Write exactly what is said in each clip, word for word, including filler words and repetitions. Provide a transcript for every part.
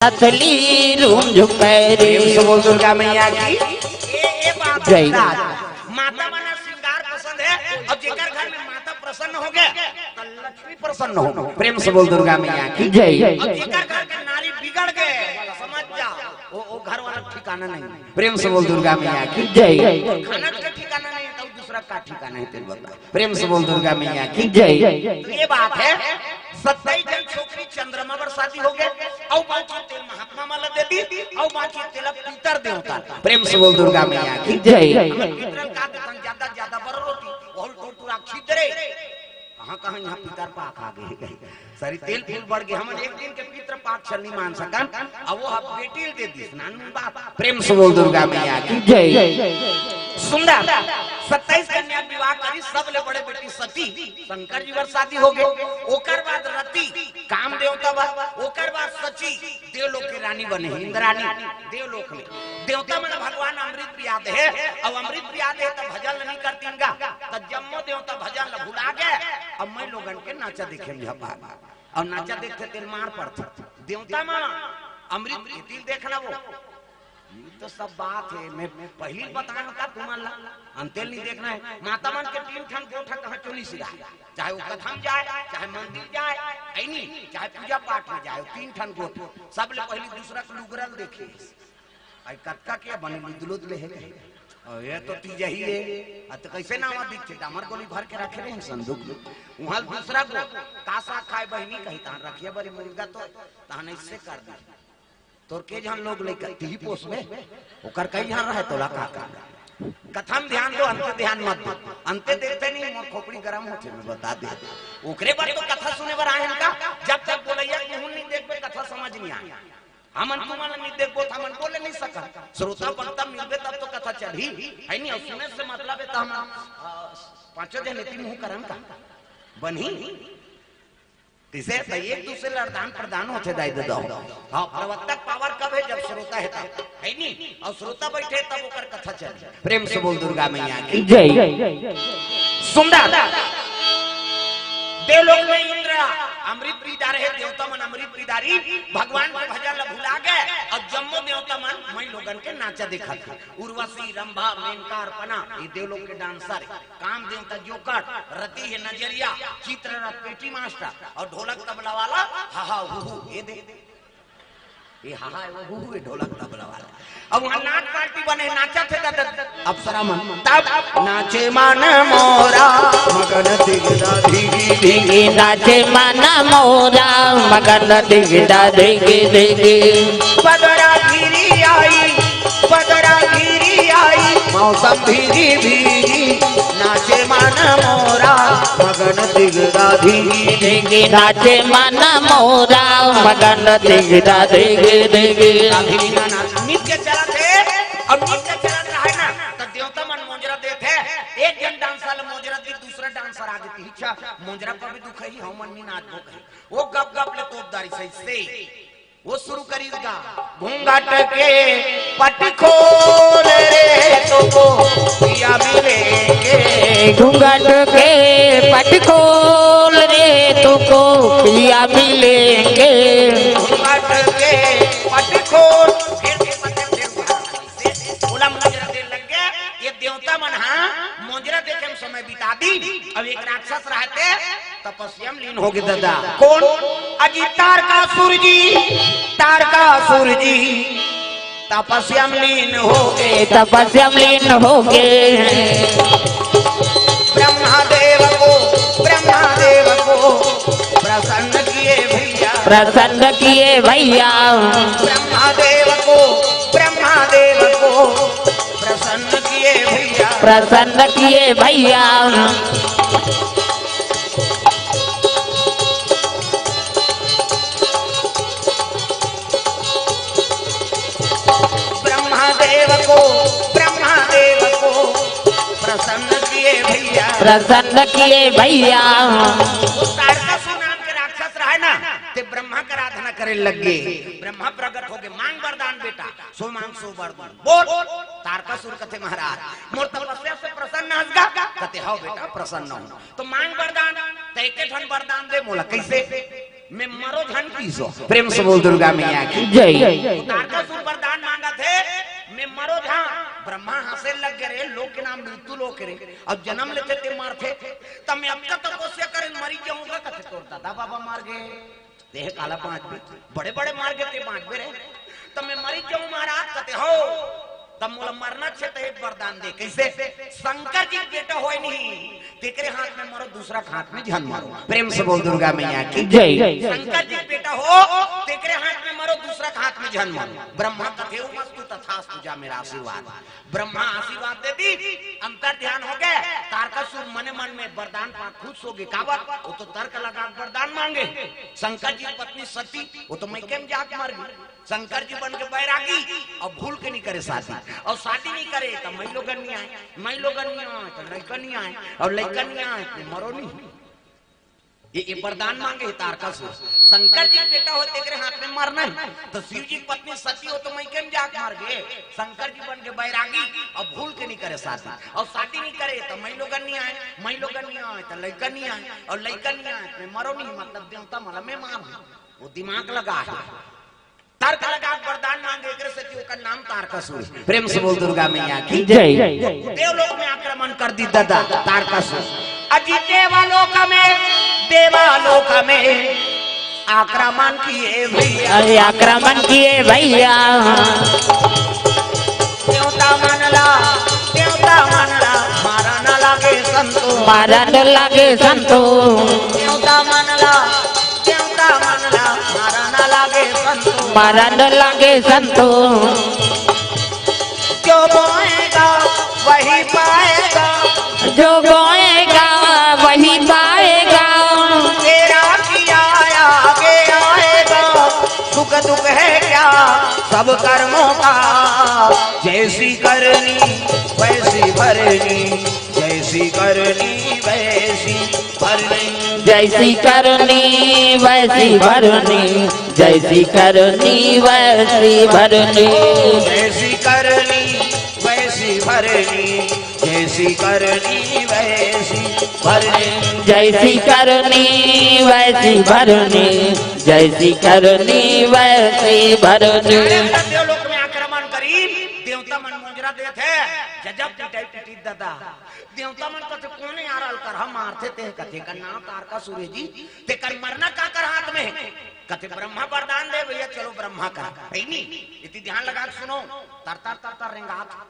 असली रूम झुम बैरी। प्रेम से बोल दुर्गा मैया की। ये, ये बात जय। है। माता मन ला श्रृंगार पसंद है, और जेकर घर में माता प्रसन्न हो गए, तो लक्ष्मी प्रसन्न हो। प्रेम से बोल दुर्गा मैया की। जय। और जेकर घर के नारी बिगड़ गए, समझ जाओ, वो, वो घर वाला ठिकाना नहीं। प्रेम से बोल दुर्गा मैया की। जय। खाना का ठिकाना नहीं, तो दूसरा का ठिकाना है, तेरे बता। प्रेम से बोल दुर्गा मैया की। जय। तो ये बात है, सत्ताईस जन छोकरी चंद्रमा पर शादी हो गए, और बाकी तेल महात्मा मन ला दे दी, और बाकी तेल पितर देवता। प्रेम से बोल दुर्गा मैया की। जय। हमर पितरन का देथन ज्यादा, ज्यादा बर रोटी, और टोटुरा छिद्रे। कहाँ, कहाँ यहाँ पितर पाक आ गए। सारी तेल फूल बढ़ गए। हमन एक दिन के पितर पाक छल नहीं मान सकन। अब वो हम बेटी दे दी, स्नान में बात। प्रेम से बोल दुर्गा मैया की। जय। सुंदर। सत्ताईस कन्या विवाह करी, सबले बड़े बेटी सती, शंकर जी बर शादी हो गए। ओकर बाद रति, काम देवता बा। ओकर बाद सची, देवलोक के रानी बने, इंद्रानी, देवलोक में। देवता मन भगवान अमृत पिया दे, अब अमृत पिया दे तो भजन नहीं करतीन गा, तो जम्मो देवता भजन ला भुला गए। अब मैं लोगन के नाचा देखे में झपाक, और नाचा देखते तेल मार पड़ते। देवता मन अमृत पीती देखना वो, ये तो सब बात है। मैं पहली बताना का तुम्हारा ला, अंतेल नहीं देखना है। माता मन के तीन ठन गोठा कहाँ चोली सिरा, चाहे वो कथा में जाए, चाहे मंदिर जाए, है नहीं, चाहे पूजा पाठ में जाए, तीन ठन गोठ। सबले पहली दूसरा के लुगरल देखे। आई कतका के बने लुदलुद ले है। और ये तो तीज ही है। आ तो कैसे नावा दिखे? डामर गोली भर के रखे रहे हैं संदूक में। वहाँ दूसरा गोठ, का साग खाए बहिनी कही, तहां रखिया बरी मुर्गा तो तहां ऐसे कर दी। तोर के जहां लोग लेकर तीही पोस में, ओकर कई जहां रहे तोला का का। कथा में ध्यान दो, अंते ध्यान मत दो। अंते देखते नहीं, मोर खोपड़ी गरम होते, मैं बता दे। ओकरे बाद तो कथा सुने बर आए हैं का, जब तक बोलैया के मुंह नहीं देखबे, कथा समझ नहीं आए। हमन तुमन नहीं देखबो, त हमन बोले नहीं सकन। श्रोता बनता मिलबे, तब तो कथा चलही, है नहीं? और सुने से मतलब है, तो हम, अ, पांचों जन एती मुंह करन का बनही। किसे तो एक दूसरे ला दान प्रदान होथे दाई ददा हो। हाँ, प्रवक्ता पावर कब है? जब श्रोता है तब, है नी? और श्रोता बैठे तब ओकर कथा चले। प्रेम से बोल दुर्गा मैया की। जय। सुंदर। देवलोक में इंद्र अमृत पी डारे हे, देवता मन अमृत पी डारी, भगवान के भजन ला भुला गए, और जम्मो देवता मन मई लोगन के नाचा देखत हे। उर्वशी, रंभा, मेनका, अर्पणा, ये देवलोक के डांसर हे। काम देवता जोकट, रति हे नजरिया, चित्ररथ पेटी मास्टर, और ढोलक तबला वाला हा हा हू हू, ये दे। ये हा हा, वो हू हू, ये ढोलक तबला वाला। अब वहाँ नाच पार्टी बने, नाचत हे दादा। अप्सरा मन। तब नाचे मन मोरा, मगन दिगदा धिगी धिगी। नाचे मन मोरा, मगन दिगदा धिगी धिगी। पदरा घिरी आई, पदरा घिरी आई, मौसम भीगी भीगी, नाचे मन मोरा, मगन दिगदा धिगी धिगी। नाचे मन मोरा, मगन दिगदा धिगी धिगी। अभी ना नाच, नृत्य चलत हे, अब नृत्य चलत रहे ना, तो देवता मन मोजरा देत हे, एक जन डांसर ला मोजरा दी, दूसरा डांसर आगे पीछा, मोजरा पर भी दुख ही, हम मन नहीं नाचबो कही। वो गप गप ले तोप डारी सही से। वो शुरू करीस गा। घूंघट के पट खोल रे, तोको पिया मिलेंगे। घूंघट के पट खोल रे, तोको पिया मिलेंगे। घूंघट के पट खोल। फिर से पट खोल। बोला, मोजरा दे लग गया, ये देवता मन हा मोजरा देखे में समय बिता दी। अब एक राक्षस रहते तपस्या में लीन हो गे दादा। कौन? अजी तारकासुर जी, तारकासुर जी तपस्या में लीन हो गे, तपस्या में लीन हो गे। ब्रह्मा देव को, ब्रह्मा देव को प्रसन्न किए भैया, प्रसन्न किए भैया। ब्रह्मा देव को, ब्रह्मा देव को प्रसन्न किए भैया, प्रसन्न किए भैया। ब्रह्मा देव को, ब्रह्मा देव को प्रसन्न किए भैया, प्रसन्न किए भैया। तारकासुर नाम के राक्षस रहे ना, ते ब्रह्मा के आराधना करे लग गे। ब्रह्मा प्रकट हो गे, मांग वरदान बेटा, सो मांग सो वर दूं। बोल। तारकासुर कथे महाराज, मोर तपस्या से प्रसन्न हस गा? कथे हव बेटा, प्रसन्न हूं। तो मांग वरदान, ते एके ठन वरदान दे मोला। कैसे? मैं मरो झन किहिस। प्रेम से बोल दुर्गा मैया की जय। तारकासुर वरदान मांगत हे, मैं मरो झन। ब्रह्मा हंसे लग गे, रे लोक के नाम मृत्यु लोक रे, अउ जन्म लेथे ते मरथे। त मैं अतका तपस्या करेंव, मरी जाहूं कथे, तोर दादा बाबा मर गे, तें काला बांचबे, बड़े बड़े मर गे, तें बांचबे रे। त मैं मरी जाहूं महाराज कथे, हव। तब मोला मरना हे त एक वरदान दे। कइसे? शंकर जी के बेटा होय नहीं, तेकरे हाथ में मरो, दूसरा के हाथ में झन मरो। प्रेम से बोल दुर्गा मैया की जय। शंकर जी के बेटा हो, तेकरे हाथ में मरो, दूसरा के हाथ में झन मरो। ब्रह्मा कथे, "ओम अस्तु तथास्तु, जा मेरा आशीर्वाद।" ब्रह्मा आशीर्वाद दे दिस, अंतर ध्यान हो गे। तारकासुर मने मन में वरदान पा खुश हो गे। काबर? वो तो तर्क लगा के वरदान मांगे। शंकर जी की पत्नी सती, वो तो मइके में जाके मर गे। शंकर जी बन के बैरागी, अउ भूल के नइ करे शादी, अउ शादी नइ करे त मइलोगन नइ आय, मइलोगन नइ आय त लइका नइ आय, अउ लइका नइ आय त मरो नहीं। ये, ये वरदान मांगे हे तारकासुर। शंकर जी के बेटा होय तेकरे हाथ में मरना हे, त शिव जी की पत्नी सती वो तो मइके में जाके मर गे। शंकर जी बन के बैरागी, अउ भूल के नइ करे शादी, अउ शादी नइ करे त मइलोगन नइ आय, मइलोगन नइ आय त लइका नइ आय, अउ लइका नइ आय त मरो नहीं, मतलब देवता मन ला मैं मार दूं। वो दिमाग लगा हे। तर्क लगा के वरदान मांगे, एकरे सेती ओकर नाम तारकासुर हे। प्रेम से बोल दुर्गा मैया की जय। देवलोक में आक्रमण कर दिस दादा तारकासुर। अजी देवलोक में, देवलोक में आक्रमण किए भैया। अरे आक्रमण किए भैया। देवता मन ला, देवता मन ला मारन लागे संतो। मारन लागे संतो। देवता मन ला, देवता मन ला मारन लागे संतो। मारन लागे संतो। जो बोएगा वही पाएगा। जो बोएगा वही पाएगा। तेरा किया आगे आएगा। सुख दुख है क्या सब कर्मों का। जैसी करनी वैसी भरनी, जैसी करनी वैसी भरनी। जैसी करनी वैसी भरनी, जैसी करनी वैसी भरनी। जैसी करनी वैसी भरनी, जैसी करनी वैसी भरनी। जैसी करनी वैसी भरनी, जैसी करनी वैसी भरनी। अरे, देवलोक में आक्रमण करिस, देवता मन मुंजरा देथे, गजब पिटाई पिटिस दादा। देवता मन कथे, "कोन यार अलकरहा मारथे तेह?" कथे, "एकर नाम तारकासुर हे जी, तेकर मरना काकर हाथ में हे?" कथे, "ब्रह्मा वरदान दे भैया, चलो ब्रह्मा करा।" हे नी? एती ध्यान लगा के सुनो, तर तर तर तर रेंगात।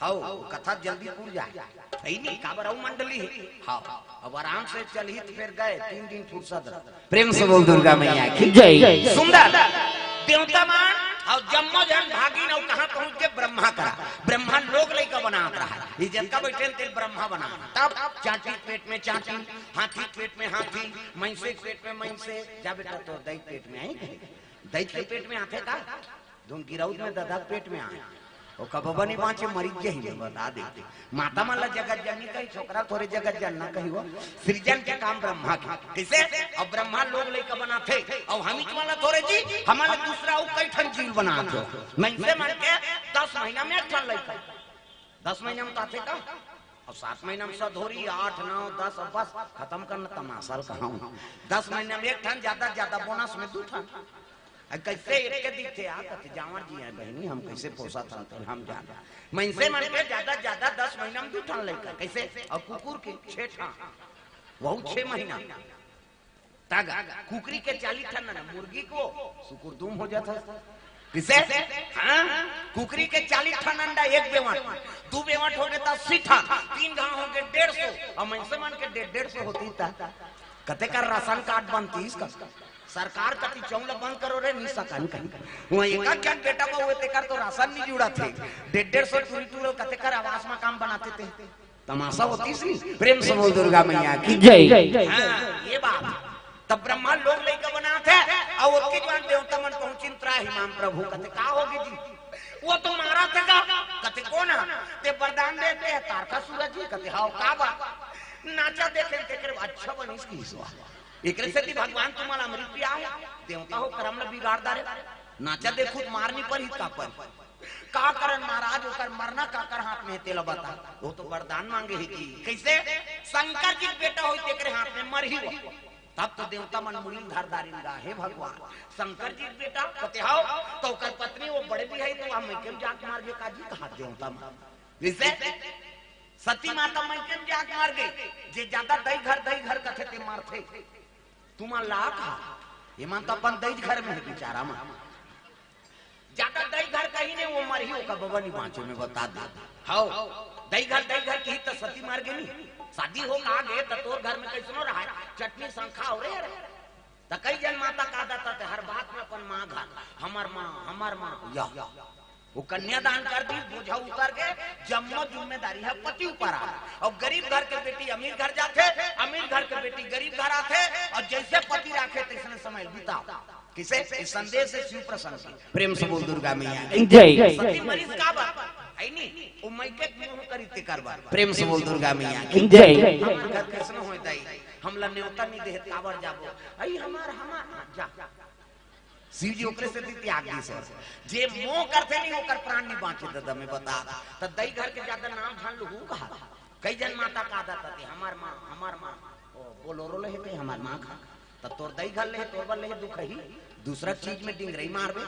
हव, कथा जल्दी पूर जाय। हे नी, काबर अउ मंडली हे। हव, अब आराम से चलही त फेर गय, तीन दिन फुरसत रह। प्रेम से बोल दुर्गा मैया की जय। सुंदर। देवता मन अउ जम्मो झन भागिन अउ कहाँ पहुंच गे? ब्रह्मा करा। ब्रह्मा लोग लइका बनात रहा। ये जतका बइठे तेला ब्रह्मा बना। तब चांटी के पेट में चांटी, हाथी के पेट में हाथी, मइनसे के पेट में मइनसे। जा बेटा, तोर दई के पेट में आही कहे। दई के पेट में आथे का? धुन गिरौद में ददा के पेट में आय। ओ कबबा नइ बांचे, मरिच जही में बता देथे। माता मन ला जगत जननी कही, छोकरा थोरे जगत जनना कही हो। सृजन के काम ब्रह्मा के। कइसे? अब ब्रह्मा लोग लइका बनाथे, अब हमीच मन ला थोरे जी, हमन ला दूसरा अउ कई ठन जीव बनाथे। मइनसे मन के दस महीना में एक ठन लइका। दस महीना में तो आथे का? अब सात महीना में सधोरी, आठ, नौ, दस, अब बस खतम करना तमाशा ल कहाऊं। दस महीना में एक ठन, ज्यादा, ज्यादा बोनस में दू ठन। अब कइसे एक के दिखथे, आ कथे, "जांवर जी आय बहिनी, हम कइसे पोसत हन, तेला हम जान।" मइनसे मन के ज्यादा, ज्यादा दस महीना में दू ठन लइका, कइसे? अउ कुकुर के छे ठन, वहू छे महीना। तग कुकरी के चालीस ठन अंडा, मुर्गी के सुकुर दूम हो जात हे। कइसे? हाँ, कुकरी के चालीस ठन अंडा एक बेवंट, दू बेवंट हो गे त अस्सी ठन, तीन घांव हो गे डेढ़ सौ, अउ मइनसे मन के डेढ़, डेढ़ सौ होतिस त कतेक राशन कार्ड बनतिस का? सरकार कथे चौंला बंद करो रे, नइ सकन कहीं। वहाँ एक एक झन बेटा बहू हे, तेकर तो राशन नइ जुड़त हे। डेढ़, डेढ़ सौ टूरी टूरी कतेक आवास मकान बनाते थे। तमाशा होतिस नी। प्रेम से बोल दुर्गा मैया की जय। हाँ, ये बात। तब ब्रह्मा लोग लइका बनाथे, अउ ओतके जुवार देवता मन पहुंचिन, "त्राहि माम प्रभु।" कथे, "का होगे जी?" "वो तो मारथे का।" कथे, "कोन हा?" "ते वरदान देथे, तारकासुर जी।" कथे, "हव, का बात?" "नाचा देखेन, तेकर अच्छा बनिस किहिस।" एकरे सेती भगवान तुम्हर अमृत पिया हे, देवता हो करम ल बिगाड़ डारे। नाचा देखहू त मार नइ परही का परही? का करन महाराज, ओकर मरना काकर हाथ में हे, तेला बता। वो तो वरदान मांगे हे जी। कइसे? शंकर जी के बेटा होही, तेकरे हाथ में मरही वो। तब तो देवता मन मुड़ी ल धर डारिन गा, "हे भगवान, शंकर जी के बेटा कते हव?" तो ओकर पत्नी वो बड़े भी है, तो हम के जात मार गे काजी कहा देवता मन। जैसे सती माता मइके म जाके मर गई। जे जादा दई घर, दई घर कथे ते मरथे। तुमन ला का? ये मन तो अपन दई घर में है बेचारा मन। जादा दई घर कहीं ने वो मरही, ओकर बबा नहीं बाँचे, मैं बता दे। हव, दई घर, दई घर की तो सती मर गई नहीं। शादी हो का गे तो तोर घर में कैसनो रहा, चटनी संखा हो रे। त कई जन माता का दाता ते हर बात में अपन माँ घर, हमर माँ, हमर माँ, या। वो कन्यादान कर दी, बोझा उतर के, जम्मो जिम्मेदारी है पति ऊपर आ। और गरीब घर के बेटी अमीर घर जाथे, अमीर घर के बेटी गरीब घर आथे, और जैसे पति राखे तैसने समय बिताओ। किसे? इस संदेश से शिव प्रसन्न की। प्रेम से बोल दुर्गा मैया की जय। सती मरीज का बात है नी, वो मइके के मोह करी तेकर बात। प्रेम से बोल दुर्गा मैया की जय। हमर घर कैसनो होय दाई, हमला नेवता नहीं देहे, काबर जाबो? आई हमार, हमार, हाँ, जा। शिव जी ओकरे सेती त्याग दिस हे। जे मोह करथे नहीं, ओकर प्राण नहीं बाँचे, दादा, मैं बता। त दई घर के जादा नाम धान लुहू कहा। कई जन माता का दाता ते, हमर माँ, हमर माँ, ओ, बोलोरो ले हे ते, हमर माँ का। त तोर दई घर ले हे, तोर बर ले हे, दुख ही। दूसरा चीज में डिंगरई मारबे।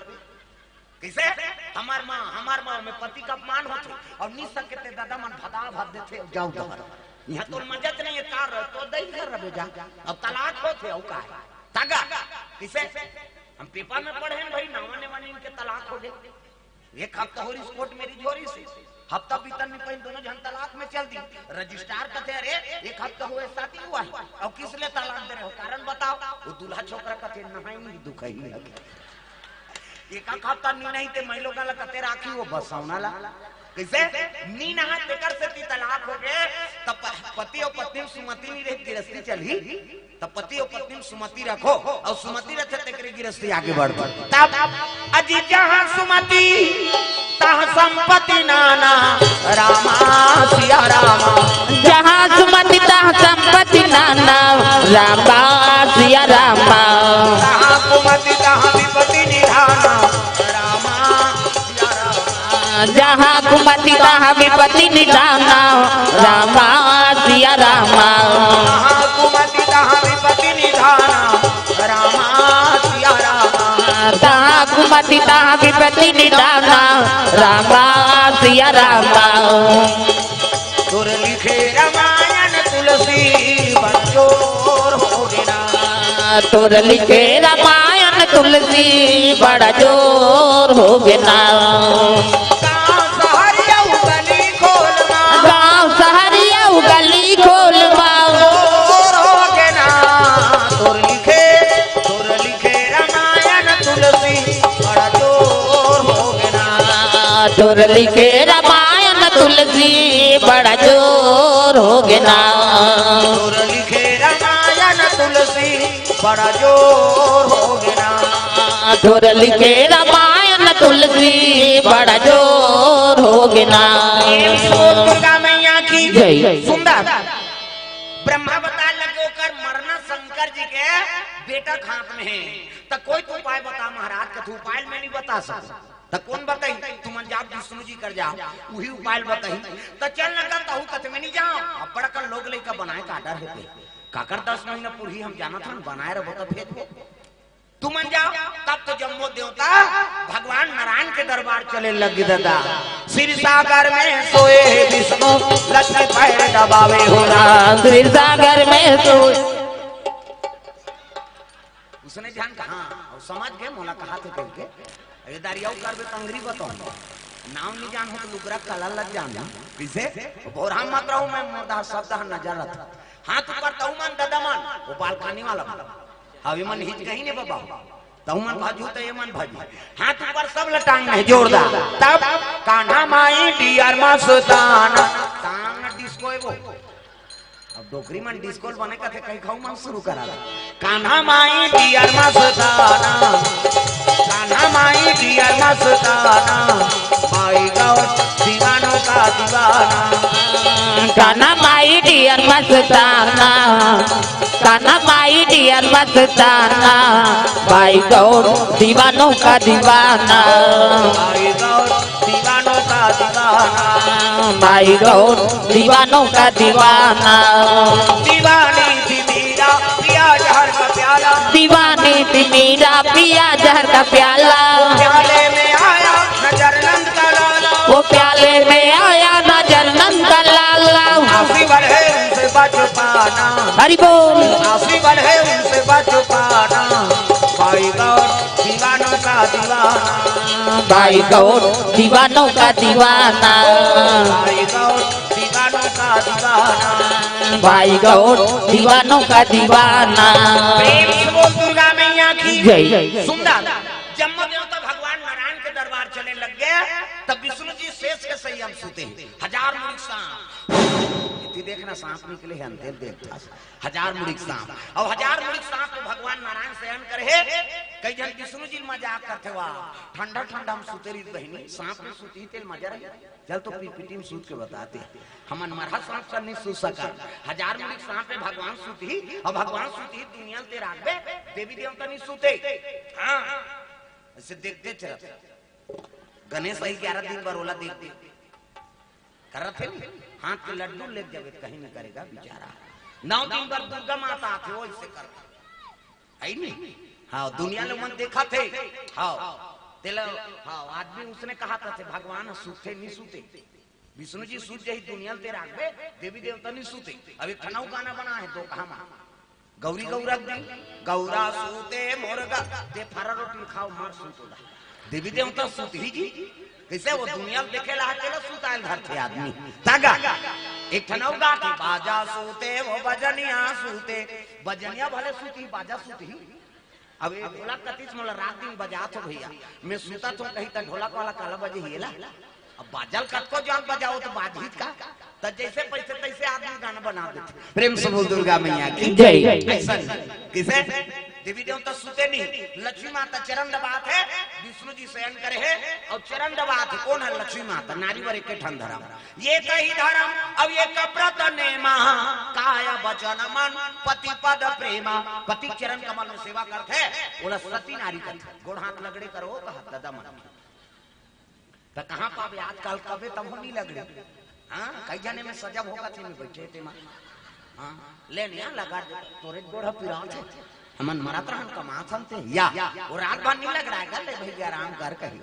कैसे? हमर माँ, हमर माँ में पति का अपमान होथे, और निसके ते दादा मन भदा भद देथे, जाओ डहर। यहाँ तोर मजत नहीं है, कार रहो, तो दई घर रहे जा। अब तलाक होथे, और का है? तागा। किसे? हम पेपर में पढ़े हैं भाई, नावा नेवा ने इनके तलाक हो गए। एक हफ्ता हो रही कोर्ट मेरी झोरी से, हफ्ता बीतन नहीं पाइन, दोनों जन तलाक में चल दी। रजिस्ट्रार कथे, "अरे, एक हफ्ता हुए शादी हुआ है, और किस लिए तलाक दे रहे हो, कारण बताओ।" वो दूल्हा छोकरा कथे, "नहाई नहीं, दुख ही लगे।" एक एक हफ्ता नी नहीं ते मैं लोग ला कते राखी वो बसौना ला। कैसे? नी नहा तेकर से ती तलाक हो गए, तब प-, पति और पत्नी में सुमति नहीं रही, गिरस्ती चली। तब पति और पत्नी में सुमति रखो, और सुमति रखे तेकरे गिरस्ती आगे बढ़। तब अजी जहाँ सुमति तहाँ संपत्ति नाना, रामा सिया रामा। जहाँ सुमति तहाँ संपत्ति नाना, रामा सिया रामा। जहाँ कुमति तहाँ विपत्ति निधाना, रामा सिया रामा। जहाँ कुमति तहाँ विपत्ति निधाना, रामा सिया रामा। जहाँ कुमति तहाँ विपत्ति निधाना, रामा सिया रामा। तहाँ कुमति तहाँ विपत्ति निधाना, रामा सिया रामा। तोर लिखे रामायण तुलसी बड़ जोर हो गे ना। तोर लिखे रामायण तुलसी बड़ जोर हो गे ना। गाँव सहर अउ गली खोल मा। गाँव सहर अउ गली खोल मा। जोर हो गे ना। तोर लिखे, तोर लिखे रामायण तुलसी बड़ जोर हो गे ना। तोर लिखे रामायण तुलसी बड़ जोर हो गे ना। तोर लिखे रामायण तुलसी बड़ जोर हो गे ना। तोर लिखे रामायण तुलसी बड़ जोर हो गे ना। प्रेम से बोल दुर्गा मैया की जय। सुंदर। ब्रह्मा बताए लगे ओकर मरना शंकर जी के बेटा के हाथ में है। त कोई तो उपाय बता महाराज, कथू उपाय मैं नहीं बता सकता। त कौन बताई? तुमन जाओ विष्णु जी कर जाओ, उही उपाय बताई। त चल न कर तहू कथे मैं नहीं जाओ। अब बड़का लोग लइका बनाए का डर है बे। काकर दस महीना पूरी हम जानत हन, बनाए रहो त भेजबो। तुमन जाओ, तब तो जम्मो देवता भगवान नारायण के दरबार चले लगी दादा। क्षीर सागर में सोए विष्णु, लक्ष्मी पैर दबावे हो राम। क्षीर सागर में सोए। उसने जान कहा, और समझ गए मोला कहा थे करके। अरे दारियाऊ करबे त अंगरी बताऊं। नाम नहीं जान हो तो लुगरा कला लग जान। किसे? बोरा मत रहूं मैं, मोर दा शब्द ह नजर रथ। हाथ ऊपर तहु मन दादा मन, वो बालकानी वाला मन। अब ये मन हिच कहीं नहीं बाबा। तहु मन भाजू त ये मन भाजू। हाथ ऊपर सब लटांग नहीं जोरदार। तब कान्हा माई डियर मस्ताना। तांग डिस्को है वो। अब डोकरी मन डिस्को ल बने कथे, कहीं खाऊ मन शुरू करा ला। कान्हा माई डियर मस्ताना, कान्हा माई डियर मस्ताना, माई गौर दीवानों का दीवाना। कान्हा माई डियर मस्ताना, कान्हा माई डियर मस्ताना, माई गौर दीवानों का दीवाना। माई गौर दीवानों का दीवाना। माई गौर दीवानों का दीवाना। दीवानी थी मीरा, पिया जहर का दीवाने थी मेरा पिया जहर का प्याला। प्याले में आया नजर नंद का लाला। वो प्याले में आया नजर नंद का लाला। आशी बढ़े उनसे बच पाना। हरि बोल। आशी बढ़े उनसे बच पाना। भाई गौर दीवानों का दीवाना। भाई गौर दीवानों का दीवाना। भाई गौर दीवानों का दीवाना। भाई गौर दीवानों का दीवाना। प्रेम से बोल दुर्गा मैया की जय। सुंदर। जब देवता भगवान नारायण के दरबार चले लग गए, तब विष्णु जी शेष के सही हम सूते हैं। हजार मुड़ी सांप, इति देखना सांप निकले हैं अंधेर देवता से। हजार मुड़ी सांप। अब हजार मुड़ी सांप तो भगवान नारायण शयन करे है। कई जन विष्णु जी मजाक करते, वाह ठंडा ठंडा हम सूते रही बहिनी, सांप में सूती तेल मजा रही। चल तो पीपीटी में सूत के बताते हैं। हमन मरहा सांप से नहीं सूत सका। हजार मुड़ी सांप में भगवान सूत ही, और भगवान सूत ही दुनिया ते राखबे, देवी देवता नहीं सूते। हाँ, ऐसे देखते चलत। गणेश भाई ग्यारह दिन बर ओला देख दे। करत हे नहीं? हाथ के लड्डू ले जबे कहीं नहीं करेगा बेचारा। नौ दिन बर दुर्गा माता आथे, वो ऐसे करता है नहीं? हाँ, दुनिया ले मन देखा थे। हाँ, तेला, हाँ, आदमी उसने कहा था थे, भगवान सूते नहीं सूते। विष्णु जी सूत जही दुनिया ते राखबे, देवी देवता नहीं सूते। अब एक ठनऊ गाना बना है दो कहा मा। गौरी गौरा दी, गौरा सूते मोर गा, ते फरा रोटी खाओ मार सूत होला। देवी देवता सूत ही जी। कैसे वो दुनिया देखे ला तेला सुतायल धरथे आदमी। तागा। एक ठनऊ गा के बाजा सूते, वो बजनिया सूते। बजनिया भले सूती, बाजा सूती। अब ये ढोलक कतिस मोला रात दिन बजात हो भैया। मैं सुता तो कहीं त ढोलक वाला काला बजे हिला। अब बाजल कतको जान बजाओ तो बाजही का। त जैसे पैसे तैसे आदमी गाना बना देथे। प्रेम से बोल दुर्गा मैया की जय। ऐसा नहीं। किसे? देवी देवता सुते नहीं। लक्ष्मी माता चरण दबात है, विष्णु जी शयन करे है और चरण दबात है। कौन है लक्ष्मी माता? नारी वर एक ठन धरम। ये कही धरम, अब ये कब्रत नेमा, काय वचन मन पति पद प्रेमा। पति चरण कमल में सेवा करते, बोला सती नारी करते। गोड़ हाथ लगड़े करो, कहा दादा मन। त कहाँ पाबे आजकल कबे तब नहीं लगड़े। हाँ, कई जने में सजब होगा थे में बैठे थे माँ। हाँ, ले नहीं लगा दे, तोरे गोड़ पिरात है। हमन मरत रहन कमात हन ते। या, वो रात भर नहीं लग रहा है, कर ले भैया आराम कर कही।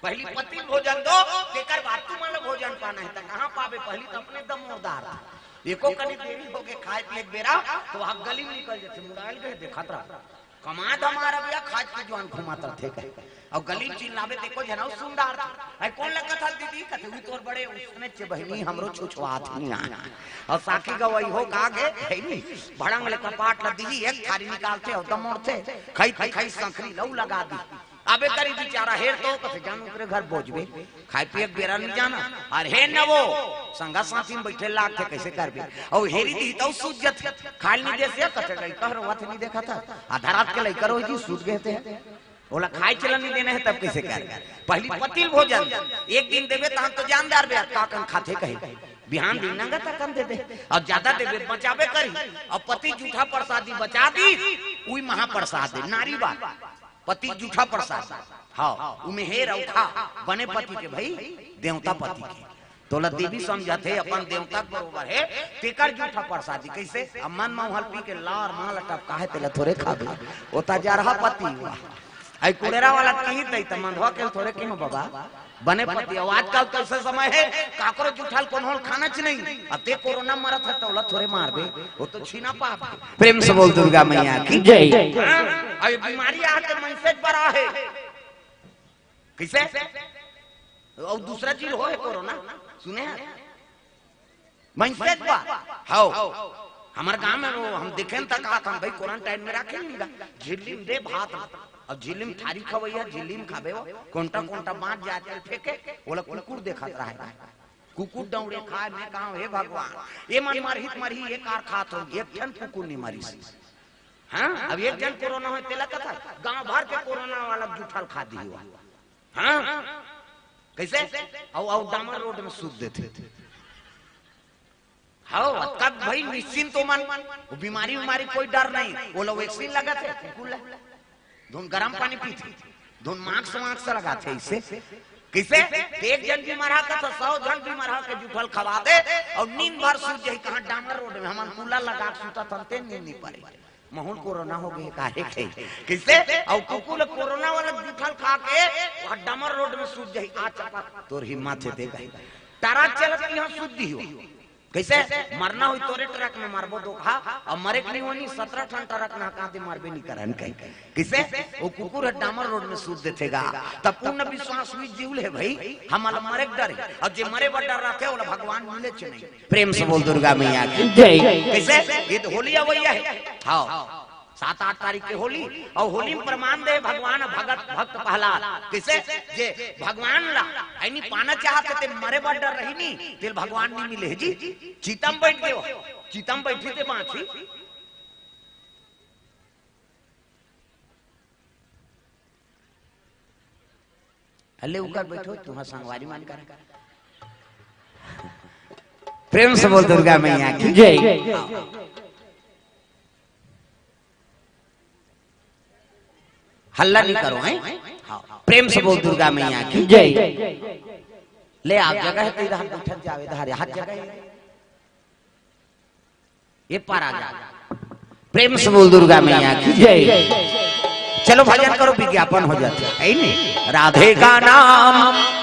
पहली पति भोजन दो, तेकर बाद तू मन भोजन पाना है, त कहाँ पाबे? पहली तो अपने दम मुर्दार था। एको कनी देरी हो गए खाए पिए के बेरा, तो वहाँ गली में निकल जाते, मुड़ायल गए, देखत रहा। कमाए धमार अब या खाज के जुआन घुमात रथे कहे। अउ गली में चिल्लाबे ते एको झन अउ सुंदर। "अई कोन लगत हस दीदी?" कथे, "उही तोर बड़े उसने चे बहिनी, हमरो छुछुआत ही नहीं आए।" अउ साखी गवई हो का गे, है नी? भड़ंग ले कपाट ल दीही, एक थारी निकालथे अउ दमोड़थे, खई खई खई संखरी लऊ लगा दी। अबे करी बेचारा हेर तो कथे, "जान उतरे घर बोझबे।" खाए पिए के बेरा नहीं जाना। अरे हे न वो संगा साथी में बैठे लाग थे, कैसे करबे? अउ हेरी दी तो सूझ जथे। खाए नहीं दे से कथे गई कह रोवत नहीं देखा था। आधा रात के लइका रोई जी सूझ गए थे। ओला खाए चलन नहीं देना है तब कैसे कर? पहली पतिल भोजन एक दिन देवे तहन तो जानदार बे का कन खाथे कहे। बिहान दिन नंगा तकन दे दे। और ज्यादा देवे बचावे करी। और पति जूठा प्रसादी बचा दी, उही महाप्रसाद है, नारी बात। पति जूठा प्रसाद। हाँ, उमे हेर अउ खा, बने पति के भाई, देवता पति के। तोला देवी समझत हे, अपन देवता के बरोबर हे, तेकर जूठा प्रसादी। कैसे? अब मन म हल पी के लार माल टपका हे, तेला थोरे खाबे। ओ त जरहा पति हुआ। आई कुड़ेरा वाला कही तई त मंधवा के थोरे किहो बाबा। बने पति, अब आजकल तो ऐसा समय हे, काकरो जूठा ल कोनो ल खाना च नहीं। अब ते कोरोना मरत हे, तोला थोरे मारबे। वो तो छीना पाप हे। प्रेम से बोल दुर्गा मैया की जय। हाँ, अब ये बीमारी आके मनसे पर आहे। कैसे? और दूसरा चीज हो है कोरोना, सुने हैं? मनसे पर। हाओ। हमारे गांव में वो हम देखे न तक आता भाई क्वारंटाइन में रखे नहीं का। झिल्ली में दे भात। अब झिल्ली में थारी खवैया, झिल्ली में खाबे वो। कोंटा कोंटा बांट जात के फेंके, ओला कुकुर देखत रहे। कुकुर दौड़े खाए, मैं कहा, "हे भगवान, ये मन मरही त मरही, ये कार खात हो, एक ठन कुकुर नहीं मरिस।" हाँ, अब एक जन कोरोना होय, तेला कथा, गांव भर के कोरोना वाला जूठा ल खा दी हुआ। हाँ, कैसे? अउ, अउ डामर रोड में सूत देथे। हाओ, तब भाई निश्चिंत हो मन, वो बीमारी उमारी कोई डर नहीं, वो लोग वैक्सीन लगाथे, कुकुर ला। धुन गरम पानी पीथे, धुन मास्क वास्क लगाथे, इससे कैसे? एक जन बीमार हा त सौ जन बीमार हा के जूठा ल खवा दे, और नींद भर सूत जाही, कहाँ डामर रोड में, हमन कूलर लगा के सूतत हन, ते नींद नहीं पड़े। महूं ल कोरोना हो गे, काहे कही? कइसे? अउ कुकुर ल कोरोना वाला दिखल खा के, वहां डामर रोड में सूत जाही, आ चपा, तोर हिम्मत हे ते कही। टरक चलत इहां सूत दिही हो। कइसे? मरना होही तोरे टरक में मरबो दोखा, अउ मरे के नहीं होनी, सतरा ठन टरक ना का दे मरबे नहीं करन कही। कइसे? ओ कुकुर ह डामर रोड में सूत देथे गा, तब पूर्ण विश्वास हुई जीव ले भाई, हमला मरे के डर हे, अउ जे मरे बर डर रहिथे, ओला भगवान मिलेच नहीं। प्रेम से बोल दुर्गा मैया की। जय। कइसे? ये तो होली अवइया हे। हाँ, सात आठ तारीख के होली, अउ होली में प्रमाण दे भगवान भगत भक्त प्रहलाद। कइसे? जे भगवान ला अइनी पाना चाहत हे, ते मरे बर डर रही नी, तेला भगवान नहीं मिले जी। चिता म बइठ गे हो, चिता म बइठही ते बांचही। अले ऊपर बइठो, तुम्हार संगवारी मन कर। प्रेम से बोल दुर्गा मैया की। जय। हल्ला नहीं करो, हैं? हाँ। प्रेम से बोल दुर्गा मैया की। जय। ले, आप जगह हे तो इधर बइठत जाओ, इधर हर जगह हे। ये पार आ जा। प्रेम से बोल दुर्गा मैया की। जय। चलो भजन करो, विज्ञापन हो जाथे, हे नहीं? राधे का नाम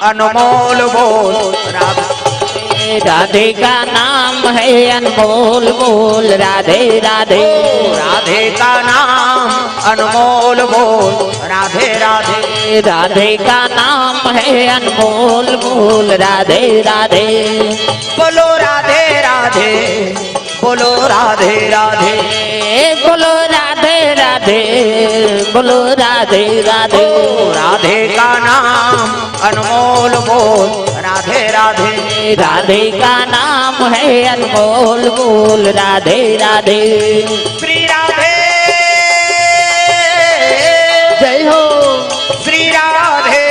अनमोल बोल, राधे। राधे का नाम है अनमोल बोल, राधे राधे। राधे का नाम अनमोल बोल, राधे राधे। राधे का नाम है अनमोल बोल, राधे राधे। बोलो राधे राधे, बोलो राधे राधे। बोलो राधे राधे, बोलो राधे राधे। ओ राधे का नाम अनमोल बोल, राधे राधे। राधे का नाम है अनमोल बोल, राधे राधे। श्री राधे। जय हो। श्री राधे,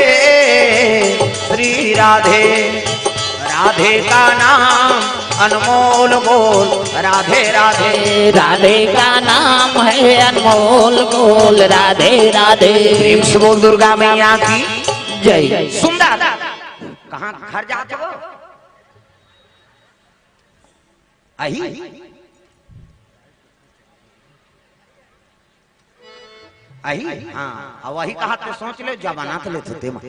श्री राधे। राधे का नाम अनमोल बोल, राधे राधे। राधे का नाम है अनमोल बोल, राधे राधे। प्रेम से बोल दुर्गा मैया की। जय। सुंदर, कहाँ घर जात हो? अही, अही, हाँ, अब अही कहा तो सोच ले, जमानत लेथे ते मा।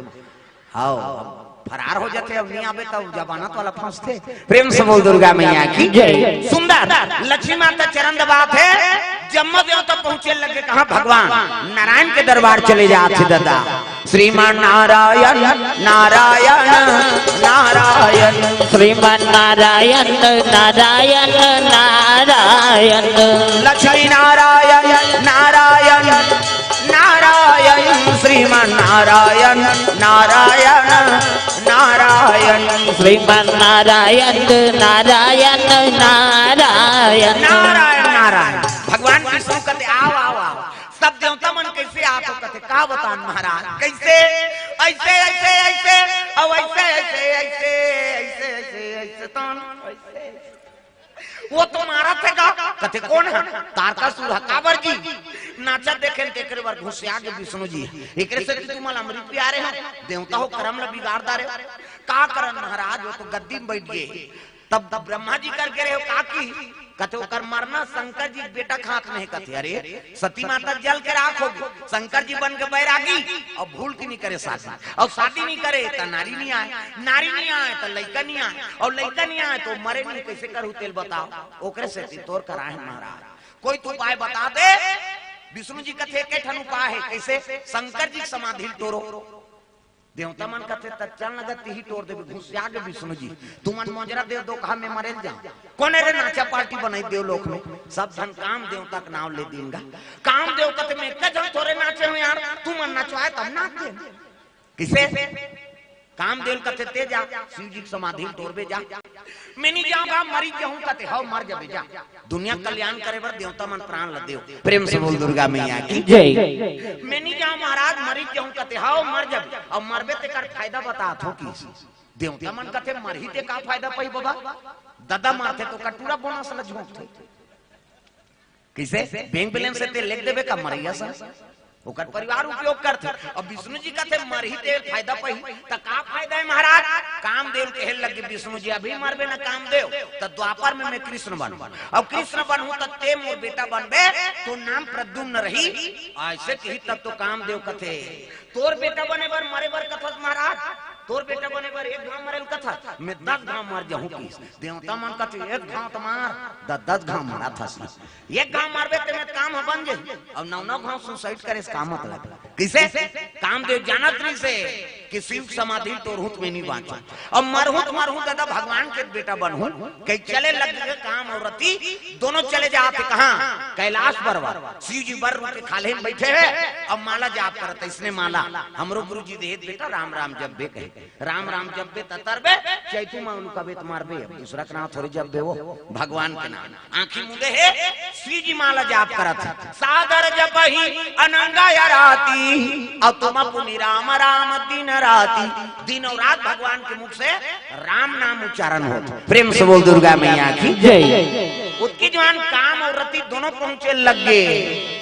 हाँ, अब फरार हो जाथे, अब नहीं आबे तब जमानत वाला फंसथे। प्रेम से बोल दुर्गा मैया की। जय। सुंदर, लक्ष्मी माता चरण दबात हे, जम्मो देवता पहुंचे लगे, कहाँ भगवान नारायण के दरबार चले जात हे दादा। श्रीमन नारायण, नारायण, नारायण। श्रीमन नारायण, नारायण, नारायण। लक्ष्मी नारायण, नारायण, नारायण। श्रीमन नारायण, नारायण, नारायण। श्रीमन नारायण, नारायण, नारायण। नारायण, नारायण। भगवान विष्णु कथे, "आओ, आओ, आओ।" सब देवता मन कइसे आत हो कथे, "का बतान महाराज, कइसे?" "अइसे, अइसे, अइसे, अउ अइसे, अइसे, अइसे, अइसे, अइसे, अइसे, तान, अइसे।" "वो तो मारत हे गा।" कथे, "कोन ह?" "तारकासुर ह।" "काबर जी?" "नाचा देखेन तेकरे बर घुसिया गे विष्णु जी, एकरे सेती तुमन ल अमृत पियारे हो, देवता हो करम ल बिगाड़ डारे हो।" "का करन महाराज, वो तो गद्दी म बइठ गे।" तब, तब ब्रह्मा जी कर गे रहे हो, "का की?" कथे, "ओकर मरना शंकर जी के बेटा के हाथ में हे।" कथे, "अरे, सती माता जल के राख हो गे, शंकर जी बन के बैरागी, अउ भूल के नहीं करे शादी, अउ शादी नहीं करे त नारी नहीं आए, नारी नहीं आए त लइका नहीं आए, अउ लइका नहीं आए त मरे नहीं, कइसे करहू तेला बताओ?" ओकरे सेती तोर कराए हन महाराज, कोई तो उपाय बता दे। विष्णु जी कथे, "एके ठन उपाय हे।" कइसे? "शंकर जी के समाधि ल टोरो।" देवता मन कथे, "त चल न गा, तिही टोर देबे।" "घुसिया गे विष्णु जी, तुमन मोजरा दे दो, कहा मैं मरे ल जाऊं।" "कोने रे नाचा पार्टी बनाई देवलोक में?" सब झन काम देवता के नाम ले दीन गा। काम देव कथे, "मैं एक झन थोरे नाचे हूं यार, तुमन नचवाए तब नाच दे।" कइसे? काम देव कथे, "ते जा, शिव जी के समाधि ल टोरबे जा।" "मैं नहीं जाऊंगा, मरी जाऊं।" कथे, "हव, मर जाबे जा।" दुनिया कल्याण करे बर देवता मन प्राण ल देव। प्रेम से बोल दुर्गा मैया की। जय। "मैं नहीं जाऊं महाराज, मरी जाऊं।" कथे, "हव, मर जाबे।" "अउ मरबे तेकर फायदा बतात हो।" कि देवता मन कथे, "मरही ते का फायदा पाही बाबा?" "ददा मरथे तो कटूरा बोनस ल झोंकथे।" कइसे? बैंक बैलेंस हे ते लेग देबे का मरइया सन? ओकर परिवार उपयोग करथे। अब विष्णु जी कथे, "मरही ते फायदा पाही।" त का फायदा हे महाराज? कामदेव ल कहे लगे विष्णु जी, "अभी मरबे ना कामदेव, त द्वापर में मैं कृष्ण बनहूं, अउ कृष्ण बनहूं त तें मोर बेटा बनबे, तोर नाम प्रद्युम्न रही।" अइसे कही तब तो कामदेव कथे, "तोर बेटा बने बर मरे बर कथस महाराज, तोर बेटा बने बर एक घांव मरे ल कथस, मैं दस घांव मर जाहूं।" कहिस। देवता मन कथे, "एक घांव त मार, द-, दस घांव मरथस।" एक घांव मारबे तेमे काम ह बन जाही, अउ नौ नौ घांव suicide करे से का मतलब? कइसे? कामदेव जानत रहिसे कि शिव के समाधि ल टोरहूं त मैं नइ बांचंव, अउ मरहूं त मरहूं ददा भगवान के बेटा बनहूं। कहि चले लगे काम अउ रति, दोनों चले जात हे कहां? कैलाश पर्वत। शिव जी बर रूख के खाल्हे म बइठे हे, अउ माला जाप करत हे, अइसने माला हमरो गुरु जी देहे त बेटा, राम राम जपबे कहे। राम राम जपबे त तरबे, चैतू मा उनका बेत मारबे, अब दूसरा के नाम थोड़ी जपबे, वो भगवान के नाम। आंखी मूंदे हे, शिव जी माला जाप करत हे। सादर जपहि अनंग अराती, अउ तुम पुनि राम राम दिन राती। दिन अउ रात भगवान के मुख से राम नाम उच्चारण होत। प्रेम से बोल दुर्गा मैया की जय। ओतकी जुवार काम अउ रति दोनों पहुंचे लगे।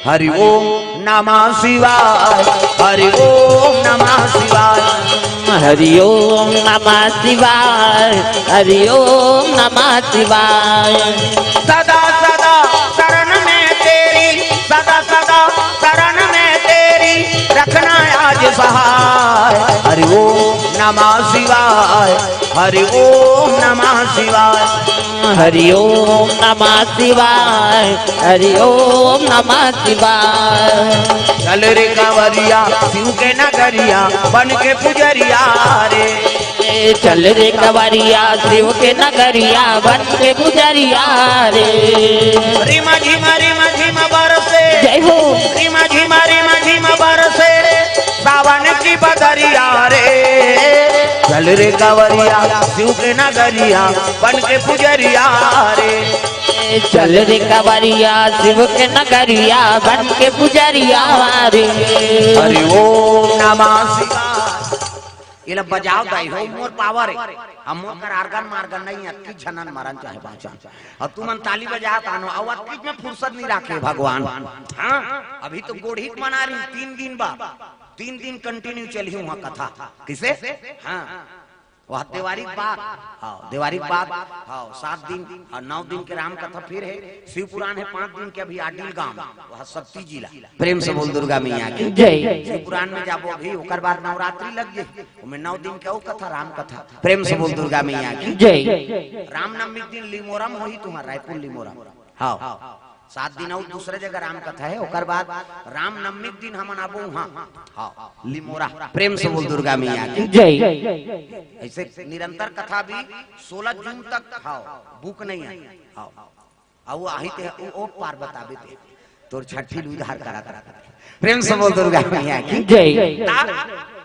हरि ओम नमः शिवाय, हरि ओम नमः शिवाय। हरि ओम नमः शिवाय, हरि ओम नमः शिवाय। सदा सदा शरण में तेरी, सदा सदा शरण में तेरी, रखना आज सहाय। हरि ओम नमः शिवाय, हरि ओम नमः शिवाय। हरि ओम नमः शिवाय, हरि ओम नमः शिवाय। चल रे कंवरिया शिव के नगरिया, बन के पुजरिया रे। चल रे कंवरिया शिव के नगरिया, बन के पुजरिया रे। रिमा झिमा रिमा झिमा बरसे, जय हो। रिमा झिमा रिमा झिमा बरसे, सावन की बदरिया रे। चल रे कंवरिया शिव के नगरिया, बन के पुजरिया रे। चल रे कंवरिया शिव के नगरिया, बन के पुजरिया रे। हरि ओम नमः शिवाय। एला बजाव दाई हो, मोर power हे। अब मोर कर organ मार्गन नहीं, अतकी झनन मरन चाहे बाँचन। अब तुमन ताली बजात आनो, अउ अतकी में फुरसत नहीं राखे भगवान। हाँ, अभी तो गोढ़ी के मना रही, तीन दिन बाद, तीन दिन continue चलही उहाँ कथा। कइसे? हाँ, वह देवारी के बाद, हाँ, देवारी के बाद, हाँ, सात दिन अउ नौ दिन के राम कथा फिर हे। शिव पुराण हे पाँच दिन के, अभी आडिल गांव, वह सक्ती जिला। प्रेम से बोल दुर्गा मैया की जय। शिव पुराण में जाबो अभी, ओकर बाद नवरात्रि लग जाही, ओमे नौ दिन के अउ कथा, राम कथा। प्रेम से बोल दुर्गा मैया की जय। रामनवमी के दिन लिमोरम होही तुम्हार रायपुर लिमोरम। हाँ, सात दिन अउ दूसरे जगह राम कथा हे, ओकर बाद रामनवमी के दिन हमन आबो उहाँ। हाँ, लिमोरा। प्रेम से बोल दुर्गा मैया की जय। अइसे निरंतर कथा भी सोलह जून तक, हाँ, book नहीं हे। हाँ, अउ आही ते ओ, ओ पार बताबे ते, तोर छठी ल उद्धार करा करा। प्रेम से बोल दुर्गा मैया की जय। ता,